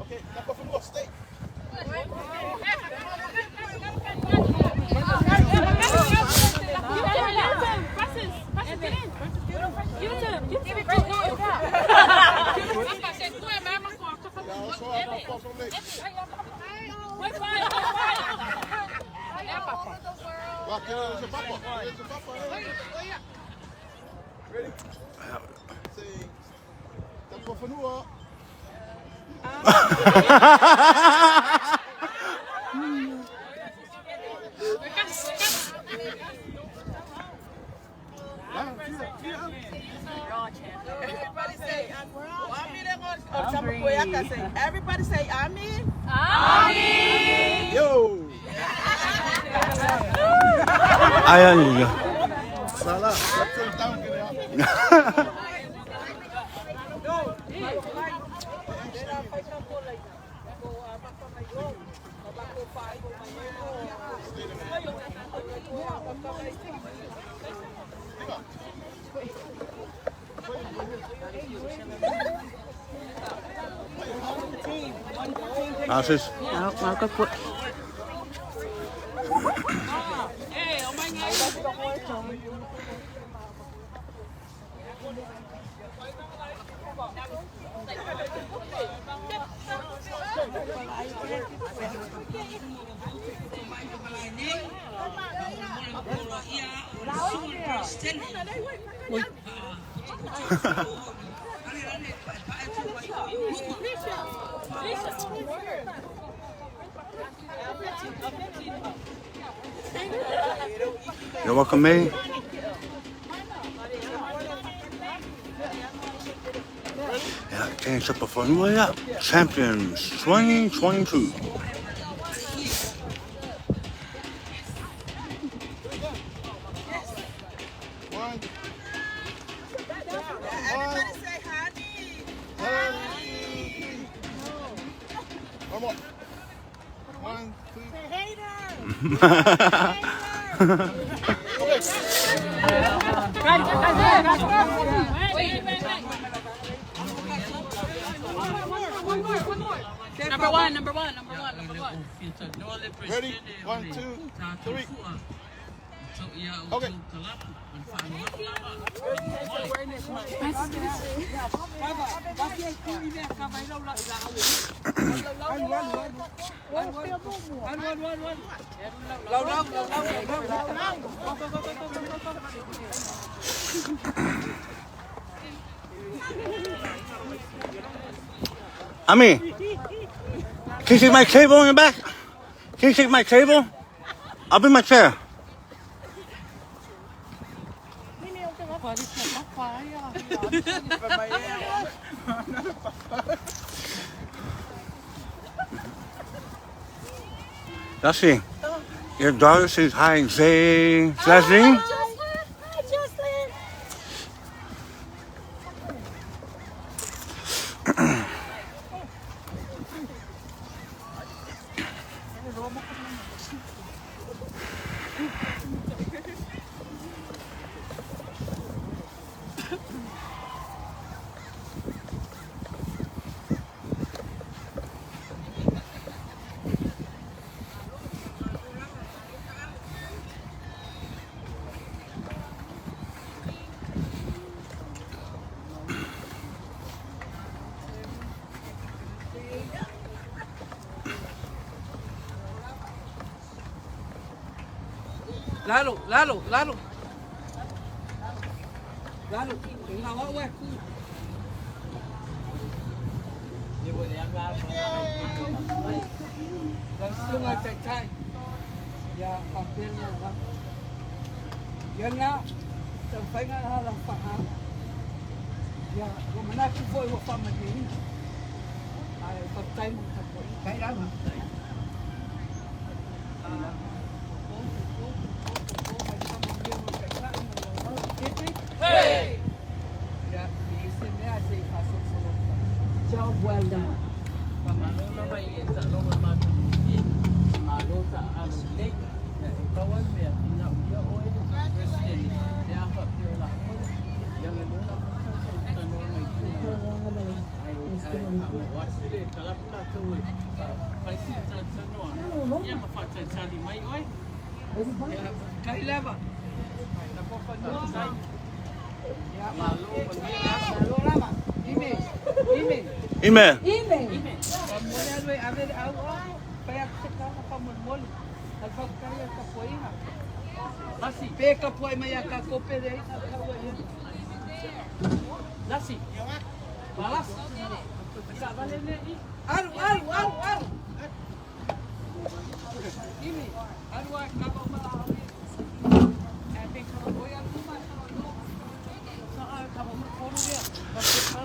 Okay, Tapuafanua, stay. Ready? Say, Tapuafanua. Everybody say, Ami. Everybody say, Ami. Yo! Ai ai ia. Salah. Turn down, get out. Asis. You're welcome, mate. Yeah, change up a fun yeah. Champions 2022. One. Everybody say honey. One more. One, two. Number one, number one, number one, number one. Ready? One, two, three. Okay. Ami, can you take my table in the back? Can you take my table? I'll bring my chair. Dusty, your daughter says hi. Say, Jocelyn. Hi, Jocelyn. Lalo, lalo, lalo. Lalo, ina wa wa ku. Lau tai tai. Ya papel na wa. Ya na tau whainga ha la whaha. Ya ko manatu foi wa wha mani. Ai pa tai mo ta ko. Kai rama. Hey! Ya, se me hace Job well done. Kai leva. Ime. Ime. Ime. Ime. Famole alu e ave au o. Pai aku se kama famole. Al fa kai ka poinga. Lasi. Pe ka poi mai a ka kope de ka kaua ia. Lasi. Balas. Sa vale ne i. Alu, alu, alu, alu. Ime. Alu a ka ba ma au. E pe ka oi alu ma ka no. Sa a ka ba ma koru ia. Ba se ka.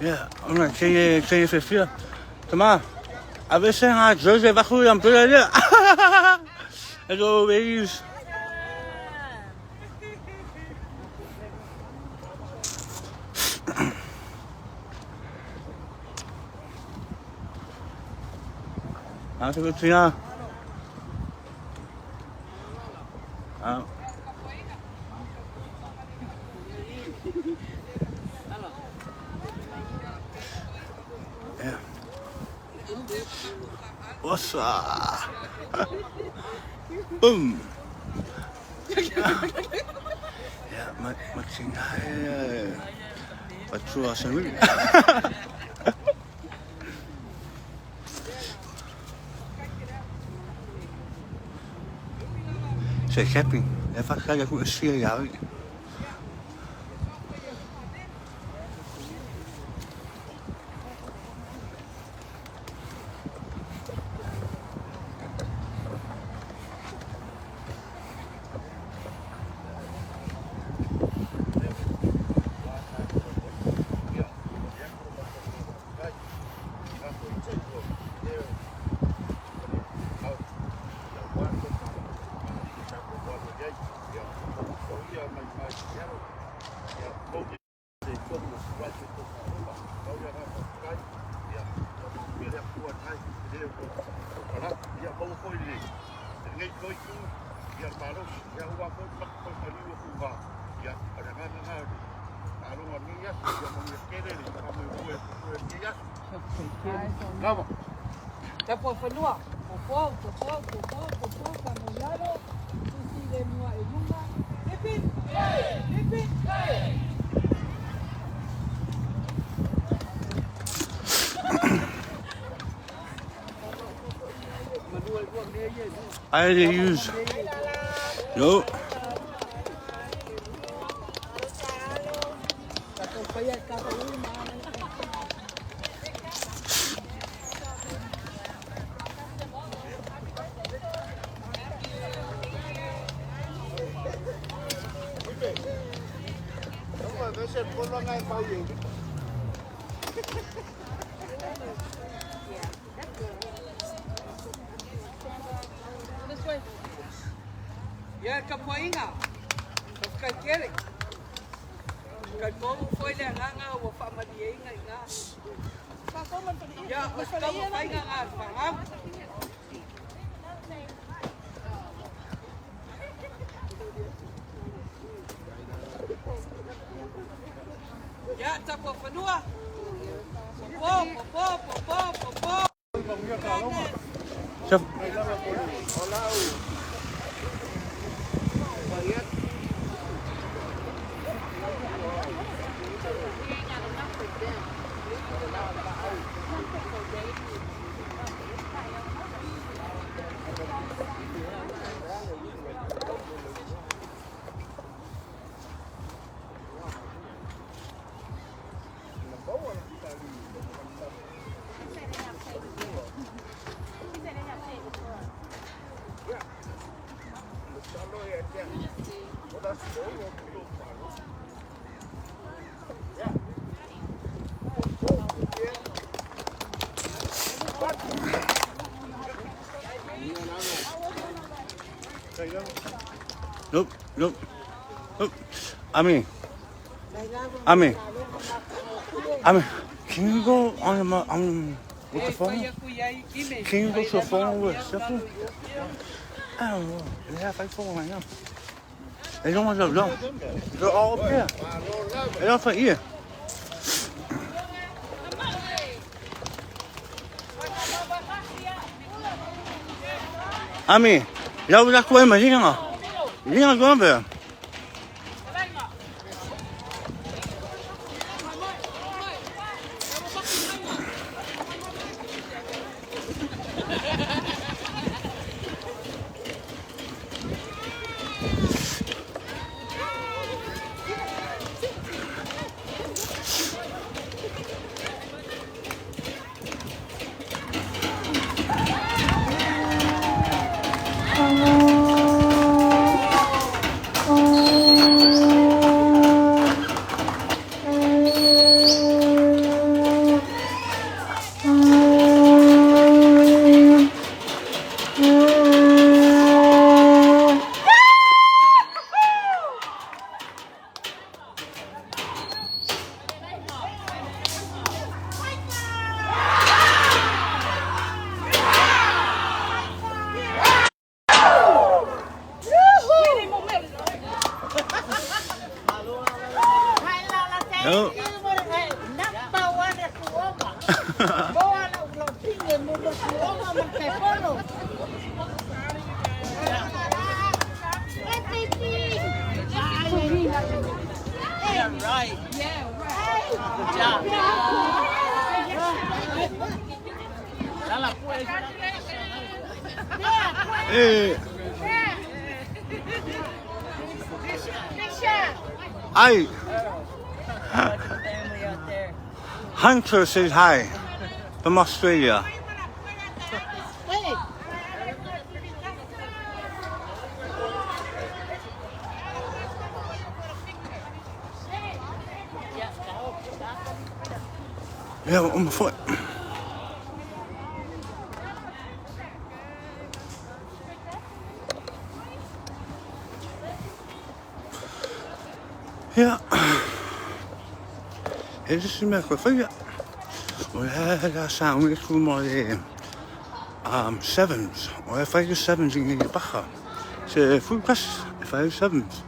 Yeah, I'm gonna say say say Tama, a veces a Jersey bajo y umbrella. Hello, babies. Ah, se tina. Ah. Yeah. What's up? Boom. Yeah, ma ma tina Patua sa. Se capping. E faatali atu e sia ia oe. Tapuafanua, popo, popo, popo, popo, faamaulalo, tusi le mua i luga. Hip hip! Hip hip! I use. No. This way. Ia tapuaiga, faafetai tele. Talitonu foi le agaga ua faamalieina i ina. Ia, o se taumafaiga lena a le fanau. Ia, tapuafanua, popo, popo, popo, popo. Nope, nope, nope. I mean, I mean, can you go on my on with the phone? Can you go to the phone with Stefan? I don't know. They have iPhone right now. They don't want to know. They're all up here. They're all for here. I mean, lau la kua ma linga. Linga kua be. No. Yeah, right. Yeah, right. Good job. Hey. Hi. Hunter says hi from Australia. Wait. Yeah, on my foot. Ia, e le isi mea koe whaia. O le la sauni ku mo le sevens. O e whai le sevens i ngi paha. Se full press, e whai le sevens.